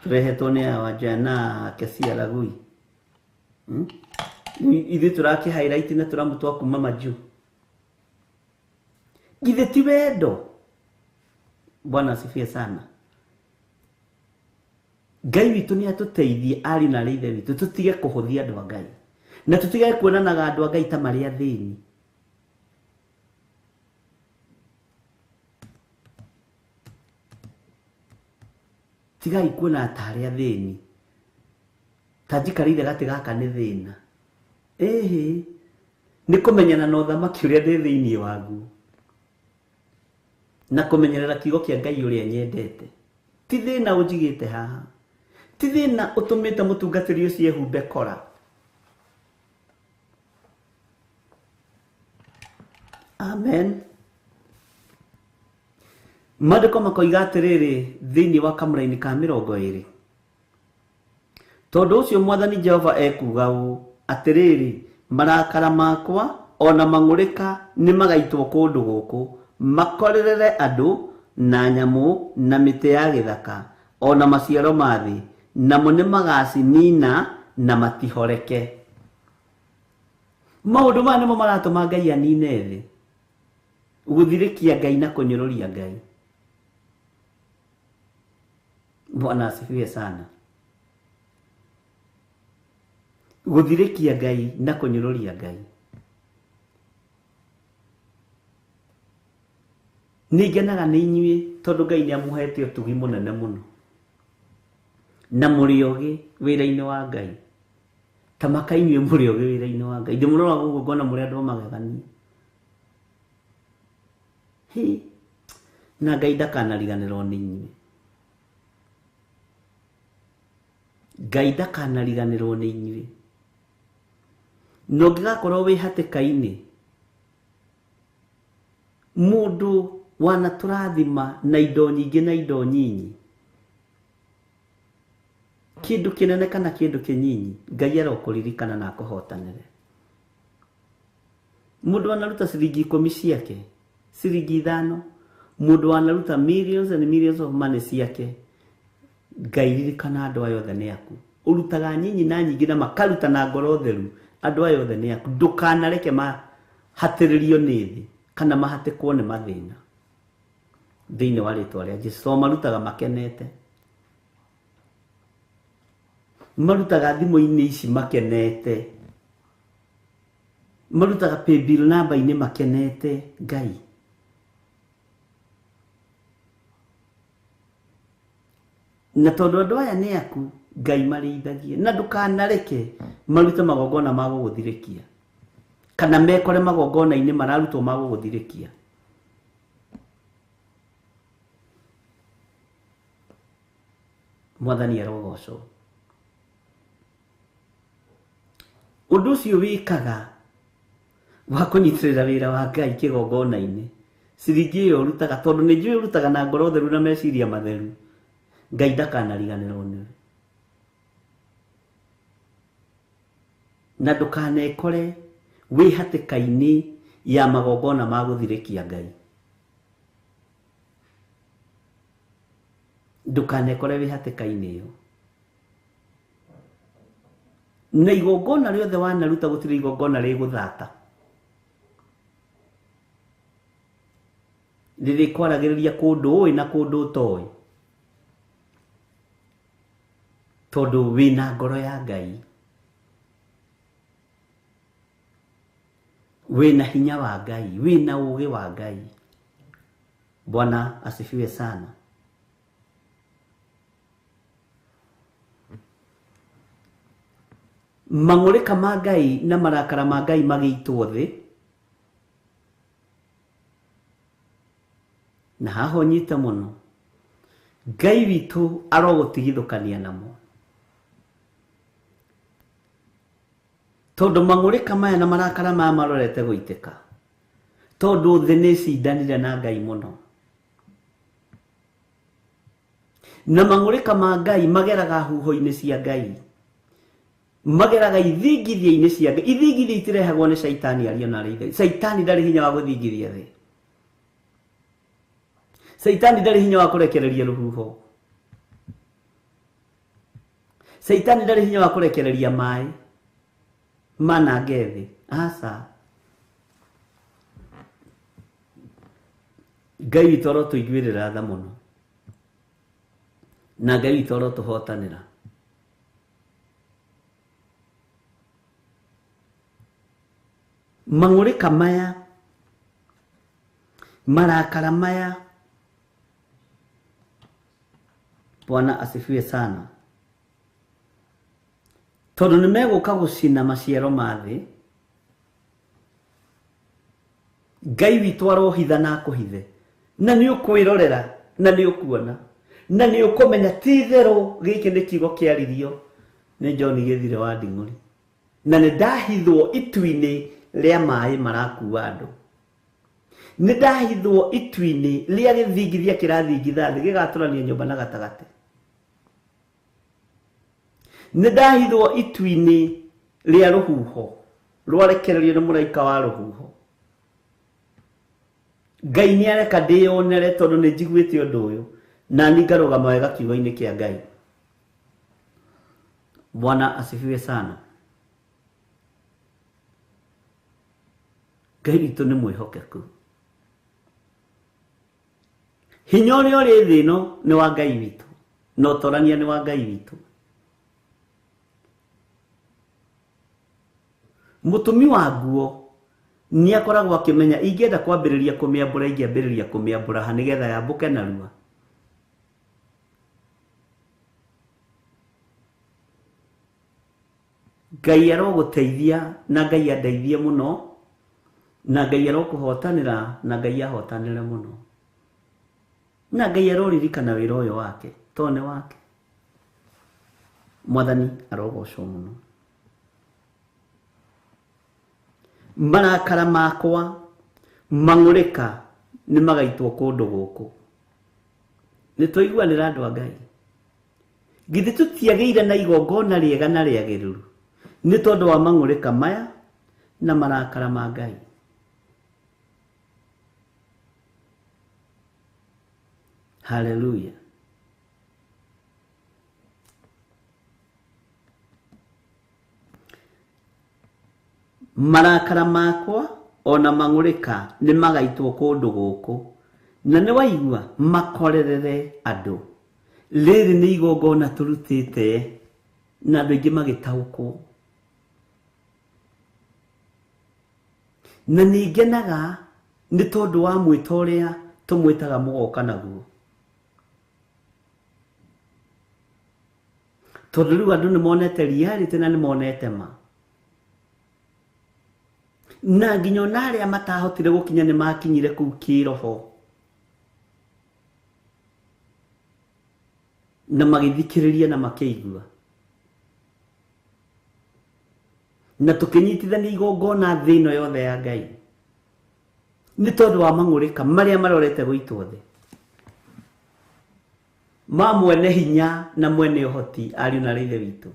tũrehetwo nĩ aya Wanja na Kesia Ragui. Ithuĩ tũrakĩ highlight na tũramu twa kuma majuu. Githĩ ti wendo? Bwana asifiwe sana. Ngai witũ nĩ atũteithie ariũ na aarĩ a Ithe witũ, tũtige kũhũthia andũ a Ngai. Na tũtige kuonanaga andũ a Ngai ta marĩ athĩni. Tigai kuona ta arĩ athĩni. Ta njikarĩire gatĩ gaka nĩ thĩna. Ĩhĩ, nĩ kũmenyana na ũthamaki ũrĩa ndĩ thĩinĩ waguo. Na kũmenyerera kiugo kĩa Ngai ũrĩa nyendete. Ti thĩna ũnjigĩte haha. Ti thĩna ũtũmĩte mũtungatĩri ũcio ehumbe kora. Amen. Maandĩko makoiga atĩrĩrĩ thĩinĩ wa kamũraini ka 20, tondũ ũcio Mwathani Jehova ekuuga ũũ, atĩrĩrĩ, marakara makwa ona mang'ũrĩka nĩ magaitwo kũndũ gũkũ, makorerere andũ na nyamũ na mĩtĩ ya gĩthaka ona maciaro ma thĩ, namo nĩ magacinina na matihoreke. Maũndũ maya nĩmo maratũma Ngai anine thĩ, gũthirĩkia Ngai na kũnyũrũria Ngai. Bwana asifiwe sana. Gũthirĩkia Ngai na kũnyũrũria Ngai. Nĩ ngenaga nĩ inyuĩ tondũ Ngai nĩ amũhete ũtugi mũnene mũno na mũrĩ ogĩ wĩra-inĩ wa Ngai. Ta maka inyuĩ mũrĩ ogĩ wĩra-inĩ wa Ngai. Ndĩmũroraga ũguo ngona mũrĩ andũ a magegania. Hi, na Ngai ndakanariganĩrwo nĩ inyuĩ. Ngai ndakanariganĩrwo nĩ inyuĩ. Na ũngĩgakorwo wĩ hatĩka-inĩ, mũndũ wanatũrathima na indo nyingĩ na indo nyinyi, kĩndũ kĩnene kana kĩndũ kĩnyinyi, Ngai arokũririkana na akũhotanĩre. Mũndũ wanaruta ciringi 10 ciake, ciringi 5, mũndũ wanaruta millions and millions of money ciake, Ngai ririkana andũ aya othe nĩ aku. Ũrutaga nyinyi na nyingĩ na makaruta na ngoro theru, andũ aya othe nĩ aku. Ndũkanareke mahatĩrĩrio nĩ thĩ kana mahatĩkwo nĩ mathĩna thĩinĩ wa rĩtwa rĩa Jesũ. Tondũ marutaga makenete, marutaga thimũ-inĩ ici makenete, marutaga paybill number-inĩ makenete. Ngai na tondũ andũ aya nĩ aku, Ngai marĩithagie, na ndũkanareke marute magongona ma gũgũthirĩkia kana mekore magongona-inĩ mararutwo ma gũgũthirĩkia. Mwathani arogocwo. Ũndũ ũcio wĩkaga wa kũnyitĩrĩra wĩra wa Ngai kĩgongona-inĩ, ciringi ĩyo ũrutaga, tondũ nĩ njũĩ ũrutaga na ngoro theru na meciria matheru, Ngai ndakanariganĩrwo nĩwe. Na ndũkanekore wĩ hatĩka-inĩ ya magongona ma gũthirĩkia Ngai. Ndũkanekore wĩ hatĩka-inĩ ĩyo. Na igongona rĩothe wanaruta gũtirĩ igongona rĩgũthata, rĩrĩkwaragĩrĩria kũndũ ũĩ na kũndũ ũtoĩ, tondũ wĩna ngoro ya Ngai, wĩna hinya wa Ngai, wĩna ũũgĩ wa Ngai. Bwana asifiwe sana. Mang'ũrĩka ma Ngai na marakara ma Ngai magĩitwo thĩ, na haha ũnyite mũno, Ngai witũ arogũtigithũkania namo, tondũ mang'ũrĩka maya na marakara maya marorete gũitĩka, tondũ thĩ nĩ ĩcindanire na Ngai mũno. Na mang'ũrĩka ma Ngai mageraga huho-inĩ cia Ngai, mageraga ithingithia-inĩ cia Ngai. Ithingithia itirehagwo nĩ Caitani ario na arĩa ithe. Caitani ndarĩ hinya wa gũthingithia thĩ. Caitani ndarĩ hinya wa kũrekereria rũhuho. Caitani ndarĩ hinya wa kũrekereria maĩ manange thĩ. Aca. Ngai witũ arotũiguĩrĩra tha mũno, na Ngai witũ arotũhotanĩra. Mang'ũrĩka maya, marakara maya, Bwana asifiwe sana, tondũ nĩ megũka gũcina maciaro ma thĩ. Ngai witũ arohitha na akũhithe, na nĩ ũkwĩrorera na nĩ ũkuona na nĩ ũkũmenya ti itherũ gĩkĩ nĩ kiugo kĩaririo nĩ John Gĩthire wa Nding'ũri, na nĩ ndahithwo itu-inĩ rĩa maĩ marakua andũ. Nĩ ndahithwo itu-inĩ rĩa gĩthingithia kĩrathingitha thĩ gĩgatũrania nyũmba na gatagatĩ. Nĩ ndahithwo itu-inĩ rĩa rũhuho rwarekererio nĩ mũraika wa rũhuho. Ngai nĩ areka ndĩyonere tondũ nĩ njiguĩte ũndũ ũyũ na niĩ ngarũgama wega kiugo-inĩ kĩa Ngai. Bwana asifiwe sana. Ngai witũ nĩ mwĩhokeku. Hinya ũrĩa ũrĩ thĩ ĩno nĩ wa Ngai witũ, na ũtorania nĩ wa Ngai witũ. Mũtumi wa nguo nĩ akoragwo akĩmenya ingĩenda kwambĩrĩria kũmĩambũra ingĩambĩrĩria kũmĩambũra ha nĩgetha yambũke narua. Ngai arogũteithia na Ngai andeithie mũno na Ngai arokũhotanĩra na Ngai ahotanĩre mũno na Ngai aroririkana wĩra ũyũ wake tondũ nĩ wake. Mwathani arogocwo mũno. Marakara makwa mang'ũrĩka nĩ magaitwo kũndũ gũkũ. Nĩ twaiguanĩra andũ a Ngai. Githĩ tũtiagĩire na igongona rĩega na rĩagĩrĩru nĩ tondũ wa mang'ũrĩka maya na marakara ma Ngai. Haleluya. Marakara makwa ona mang'ũrĩka nĩ magaitwo kũndũ gũkũ na nĩ waigua makorerere andũ. Rĩrĩ nĩ igongona tũrutĩte na andũ aingĩ magĩtaũkwo. Na nĩ ngenaga nĩ tondũ wa mwĩto ũrĩa tũmwĩtaga mũgoka naguo. Tondũ rĩu andũ nĩ monete reality na nĩ monete ma. Na nginya ona arĩa matahotire gũkinya nĩ makinyire kũu kĩroho na magĩthikĩrĩria na makĩigua na tũkĩnyitithania igongona thĩ ĩno yothe ya Ngai nĩ tondũ wa mang'ũrĩka marĩa marorete gũitwo thĩ ma mwene hinya na mwene ũhoti ariũ na ithe witũ,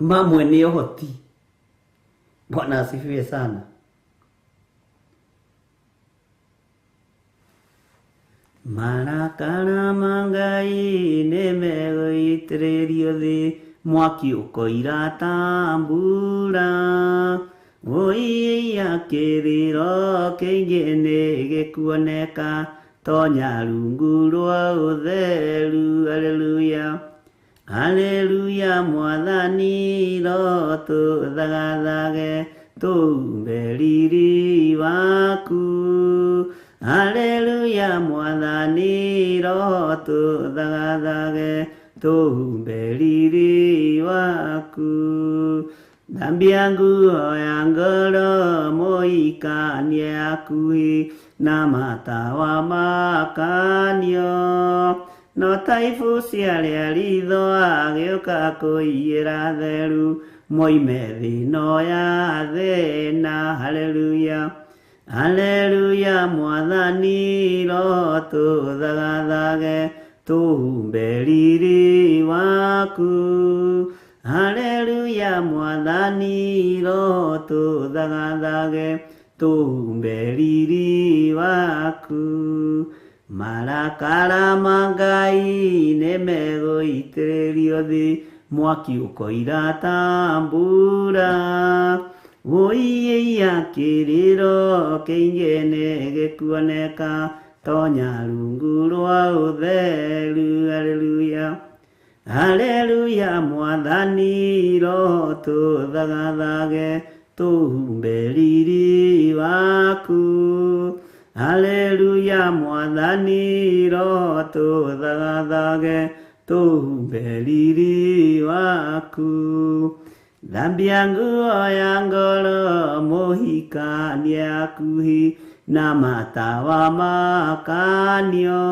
ma mwene ũhoti. Bwana asifiwe sana. Marakara ma Ngai nĩ megũitĩrĩrio thĩ, mwaki ũkoira ta mbura. Ũiya kĩrĩro kĩingĩ nĩ gĩkuoneka, tonya rungu rwa ũtheru. Haleluya. Haleluya mwathani ro tũthagathage tũumbe riri waku. Haleluya mwathani ro tũthagathage tũumbe riri waku. Thambia nguo ya ngoro mũikanie hakuhĩ na matawa makanio. No taibu ciarĩa ritho agĩũka kũiyĩra theru moime thĩ ĩno ya thĩna. Haleluya. Haleluya mwathani ro tũthagathage tũhumbe riri waku. Haleluya mwathani ro tũthagathage tũhumbe riri waku. Marakara ma Ngai nĩ megũitĩrĩrio thĩ, mwaki ũkoira ta mbura. Ũiya kĩrĩro kĩingĩ nĩ gĩkuoneka, tonya rungu rwa ũtheru. Haleluya. Haleluya mwathani ro tũthagathage tũhumbe riri waku. Haleluya mwathani ro tũthagathage tũhumbe riri waku. Thambia nguo ya ngoro mũhikanie hakuhĩ na matawa makanio.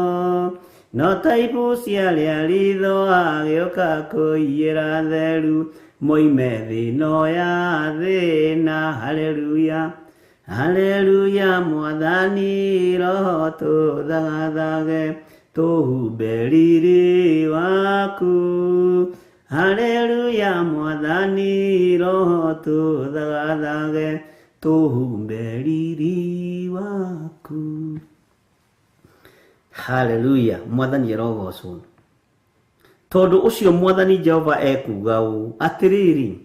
No ta ibucia rĩa ritho agĩũka kũiyĩra theru moime thĩ-ĩno ya thĩna. Haleluya, haleluya, mwathani roho tũthagathage tũhumbe riri waku. Haleluya, mwathani roho tũthagathage tũhumbe riri waku. Haleluya, mwathani arogocwo. Tondũ ũcio mwathani Jehova ekuuga ũũ, atĩrĩrĩ,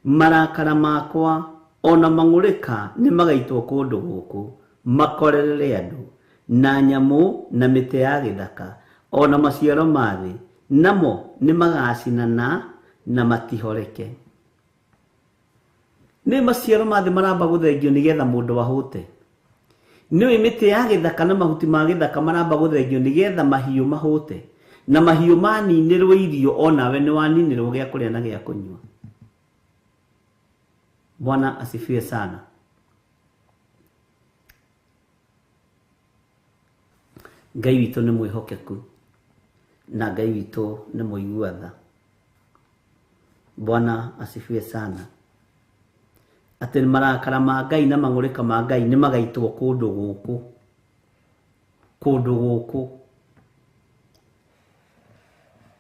marakara makwa ona mang'ũrĩka nĩ magaitwo kũndũ gũkũ makorerere andũ na nyamũ na mĩtĩ ya gĩthaka ona maciaro ma thĩ, namo nĩ magacinana na matihoreke. Nĩ maciaro ma thĩ maramba gũthengio nĩgetha mũndũ ahũte. Nĩũĩ mĩtĩ ya gĩthaka na mahuti ma gĩthaka maramba gũthengio nĩgetha mahiũ mahũte, na mahiũ maninĩrwo irio onawe nĩ waninĩrwo gĩa kũrĩa na gĩa kũnyua. Bwana asifiwe sana. Ngai witũ nĩ mwĩhokeku na Ngai witũ nĩ mũigua tha. Bwana asifiwe sana. Atĩ marakara ma Ngai na mang'ũrĩka ma Ngai nĩ magaitwo kũndũ gũkũ, kũndũ gũkũ.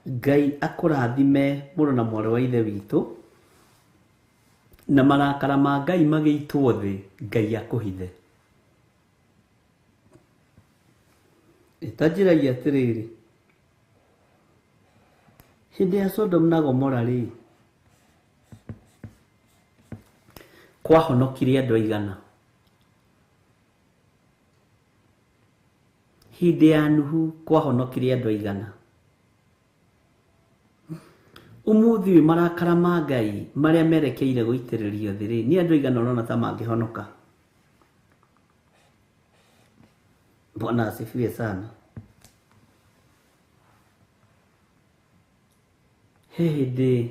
Ngai akũrathime mũrũ na mwarĩ wa ithe witũ, na marakara ma Ngai magĩitwo thĩ, Ngai akũhithe. Ta njĩrai atĩrĩrĩ, hĩndĩ ya Sodom na Gomora rĩ, kwahonokire andũ aigana? Hĩndĩ ya Nuhu kwahonokire andũ aigana? Ũmũthĩ ũyũ marakara ma Ngai marĩa merekeire gũitĩrĩrio thĩ rĩ, nĩ andũ aigana ũrona ta mangĩhonoka? Bwana asifiwe sana. He hĩndĩ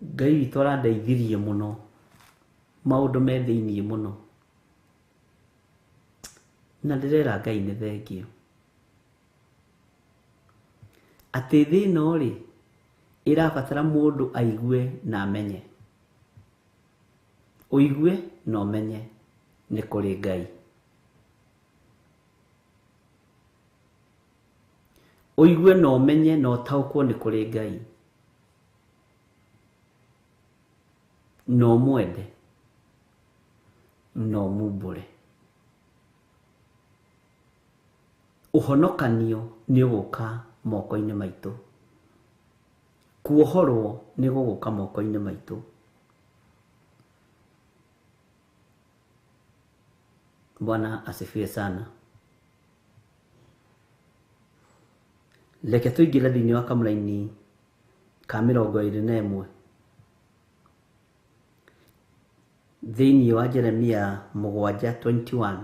Ngai witũ arandeithirie mũno, maũndũ me thĩiniĩ mũno, na ndĩrera Ngai nĩ thengio atĩ thĩ ĩno rĩ ĩrabatara mũndũ aigue na amenye, ũigue na ũmenye nĩ kũrĩ Ngai. Ũigue na ũmenye na ũtaũkwo nĩ kũrĩ Ngai, na ũmwende na ũmumbũre. Ũhonokanio nĩ ũgũka moko-inĩ maitũ, kuohorwo nĩ gũgũka moko-inĩ maitũ. Bwana asifiwe sana. Reke tũingĩre thĩinĩ wa kamũraini ka 21 thĩinĩ wa Jeremia 7:21.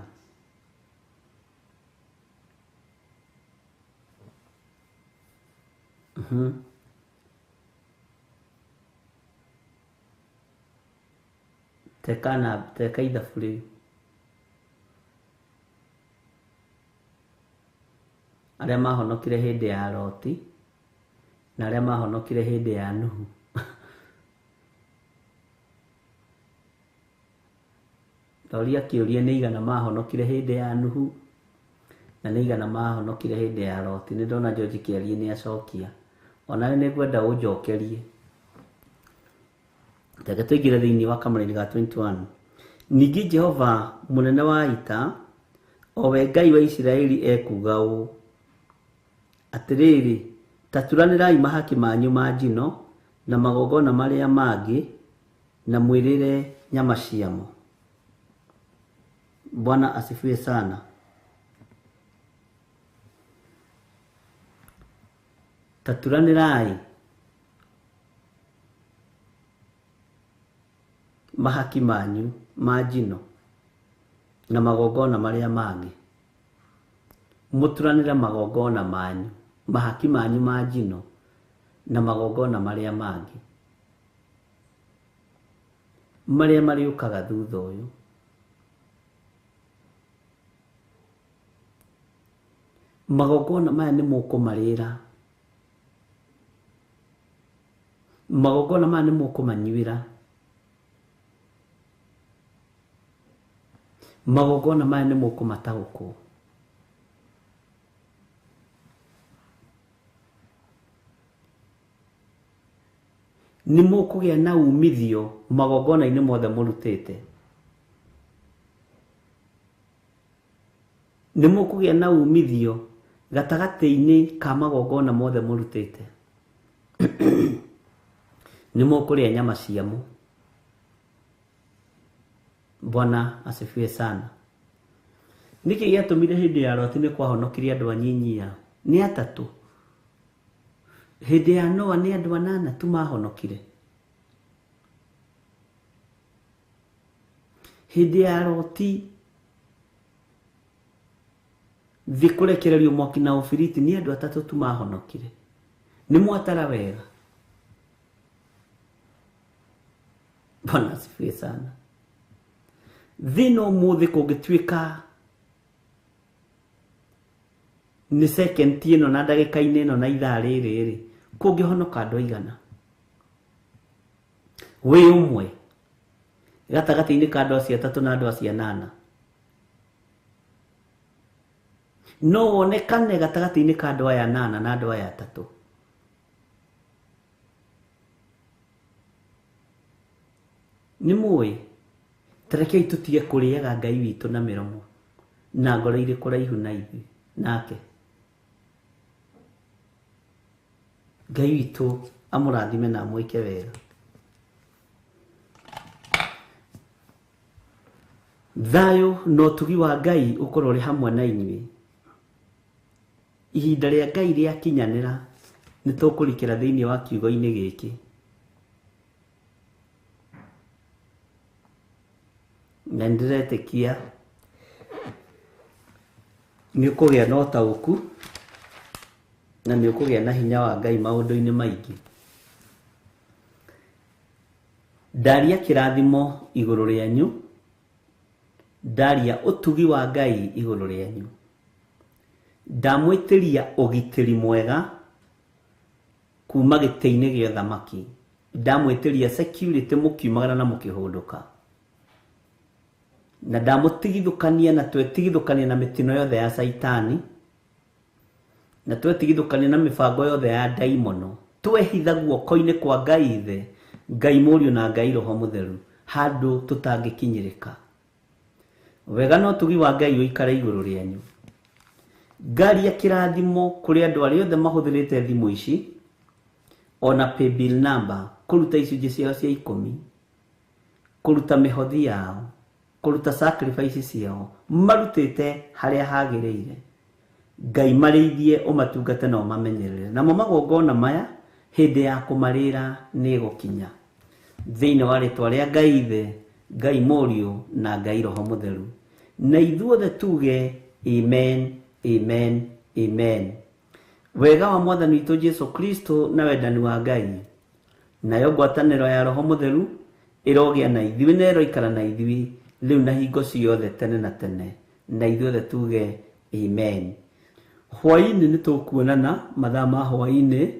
Teka ithabu rĩu. Arĩa mahonokire hĩndĩ ya Loti na arĩa mahonokire hĩndĩ ya Nuhu. Ndoria kĩũria nĩ igana mahonokire hĩndĩ ya Nuhu na nĩ igana mahonokire hĩndĩ ya Loti. Nĩ ndona George Kĩarie nĩ acokia, onawe nĩ ngwenda ũnjokerie. Reke tũingĩre thĩinĩ wa kamũraini ga 21. Ningĩ Jehova mũnene wa ita, o we Ngai wa Isiraeli ekuuga ũũ, atĩrĩrĩ, ta turanĩrai mahaki manyu ma njino na magongona marĩa mangĩ na mwĩrĩre nyama ciamo. Bwana asifiwe sana. Ta turanĩrai mahaki manyu ma njino na magongona marĩa mangĩ, mũturanĩre magongona manyu, mahaki manyu ma njino na magongona marĩa mangĩ marĩa marĩũkaga thutha ũyũ. Magongona maya nĩ mũkũmarĩra, magongona maya nĩ mũkũmanyuĩra, magongona maya nĩ mũkũmataũkwo. Nĩ mũkũgĩa na umithio magongona-inĩ mothe mũrutĩte. Nĩ mũkũgĩa na umithio gatagatĩ-inĩ ka magongona mothe mũrutĩte. Nĩ mũkũrĩa nyama ciamo. Bwana asifiwe sana. Nĩkĩ gĩatũmire hĩndĩ ya Loti nĩ kwahonokirie andũ anyinyia? Nĩ atatũ. Hĩndĩ ya Noa nĩ andũ anana tu mahonokire. Hĩndĩ ya Loti thĩ kũrekererio mwaki na ũbiriti nĩ andũ atatũ tu mahonokire. Nĩ mwatara wega. Bwana asifiwe sana. Thĩ no mũthĩ kũngĩtuĩka nĩ second ĩno na ndagĩka-inĩ ĩno na ithaa rĩrĩ rĩ, kũngĩhonoka andũ aigana? Wĩ ũmwe gatagatĩ-inĩ ka andũ acio atatũ na andũ acio anana. No wonekane gatagatĩ-inĩ ka andũ aya anana na andũ aya atatũ. Nĩ mũĩ, tarekei tũtige kũrĩaga Ngai witũ na mĩromo na ngoro irĩ kũraihu na ithuĩ nake. Ngai witũ amũrathime na amwĩke wega. Thayũ na ũtugi wa Ngai ũkorwo ũrĩ hamwe na inyuĩ. Ihinda rĩa Ngai rĩakinyanĩra nĩ tũkũrikĩra thĩinĩ wa kiugo-inĩ gĩkĩ. Na nĩndĩretĩkia nĩ ũkũgĩa na ũtaũku na nĩ ũkũgĩa na hinya wa Ngai maũndũ-inĩ maingĩ. Ndaria kĩrathimo igũrũ rĩanyu, ndaria ũtugi wa Ngai igũrũ rĩanyu, ndamwĩtĩria ũgitĩri mwega kuma gĩtĩ-inĩ gĩa ũthamaki, ndamwĩtĩria security mũkiumagara na mũkĩhũndũka, na ndamũtigithũkania na twetigithũkania na mĩtino yothe ya Caitani, na twetigithũkania na mĩbango yothe ya ndaimono, twehitha guoko-inĩ kwa Ngai Ithe, Ngai Mũriũ na Ngai Roho Mũtheru, handũ tũtangĩkinyĩrĩka. Wega na ũtugi wa Ngai ũikare igũrũ rĩanyu. Ngaria kĩrathimo kũrĩ andũ arĩa othe mahũthĩrĩte thimũ ici, ona paybill number, kũruta icunjĩ ciao cia ikũmi, kũruta mĩhothi yao, kũruta sacrifice ciao, marutĩte harĩa hagĩrĩire. Ngai marĩithie, ũmatungate na ũmamenyerere. Namo magongona maya hĩndĩ ya kũmarĩra nĩ ĩgũkinya. Thĩinĩ wa rĩtwa rĩa Ngai Ithe, Ngai Mũriũ na Ngai Roho Mũtheru. Na ithuothe tuge amen, amen, amen. Wega wa Mwathani witũ Jesu Kristo na wendani wa Ngai, nayo ngwatanĩro ya Roho Mũtheru ĩrogĩa na ithuĩ na ĩroikara na ithuĩ rĩu na hingo ciothe tene na tene. Na ithuothe tuge amen. Hwaĩ-inĩ nĩ tũkuonana mathaa ma hwaĩ-inĩ,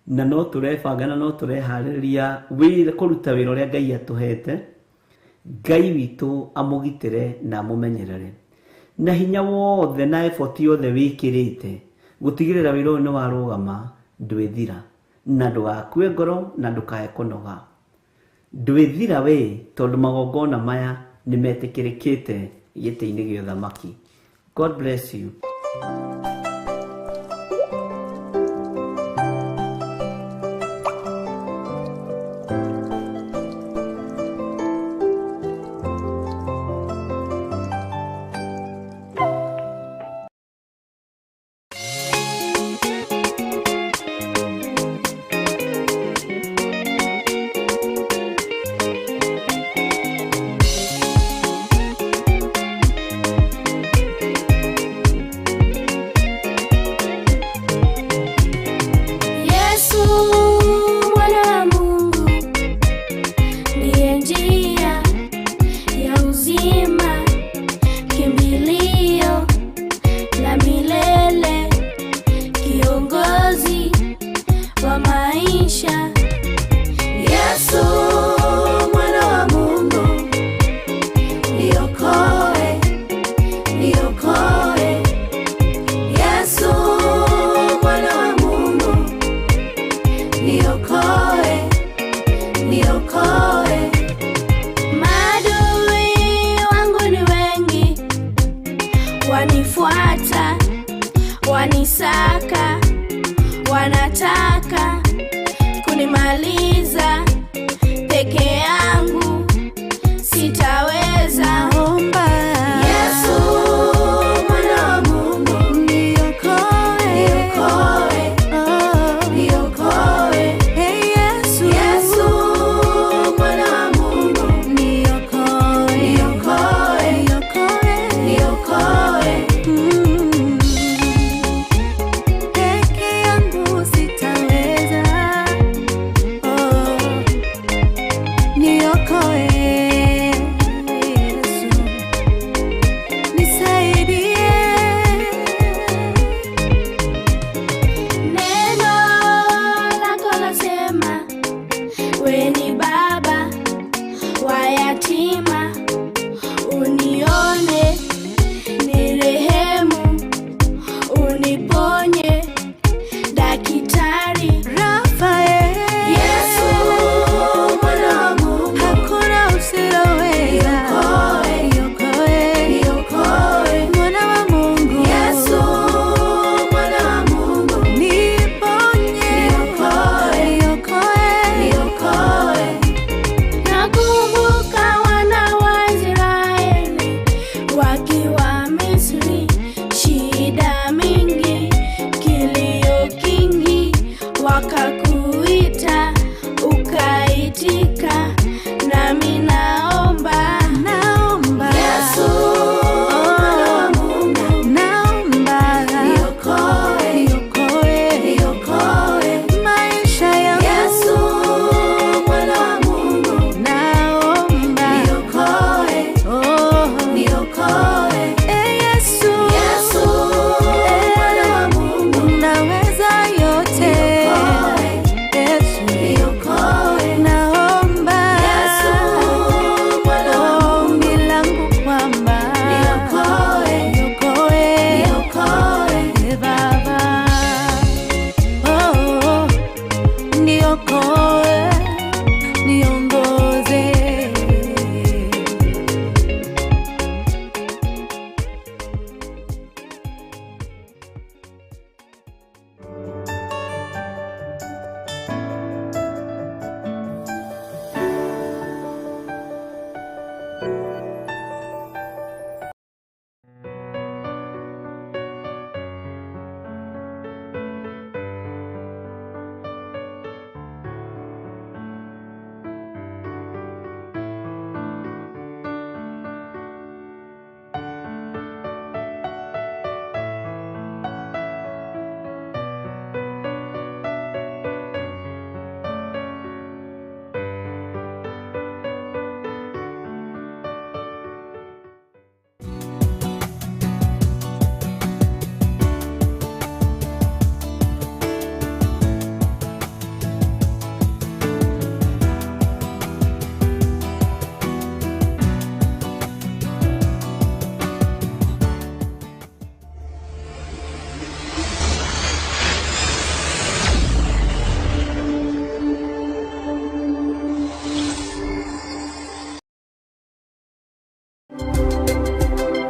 na no tũrebanga na no tũreharĩrĩria wĩra, kũruta wĩra ũrĩa Ngai atũhete. Ngai witũ amũgitĩre na amũmenyerere na hinya wothe na effort yothe wĩkĩrĩte gũtigĩrĩra wĩra ũyũ nĩ warũgama, ndwĩthira na ndũgakue ngoro na ndũkae kũnoga. Ndwĩthira we, tondũ magongona maya nĩ metĩkĩrĩkĩte gĩtĩ-inĩ gĩa ũthamaki. God bless you. Wanataka kunimaliza peke yangu sitaweza. Omba Yesu mwana wa Mungu, niokoe, niokoe, oh, niokoe. Hey Yesu, Yesu mwana wa Mungu, niokoe, niokoe, niokoe, niokoe. Peke yangu sitaweza, oh, niokoe Yesu, nisaidie. Neno lako lasema, we ni baba wa yatima, unione nirehemu, uniponye dakitari. Rafael, Yesu mwana wa Mungu, hakuna usiloweza, Niokoe, niokoe, niokoe. mwana wa Mungu, Yesu mwana wa Mungu, niponye, Niokoe, niokoe, niokoe. Nakumbuka wana wa Israeli wakiwa Misri, shida mingi, kilio kingi, waka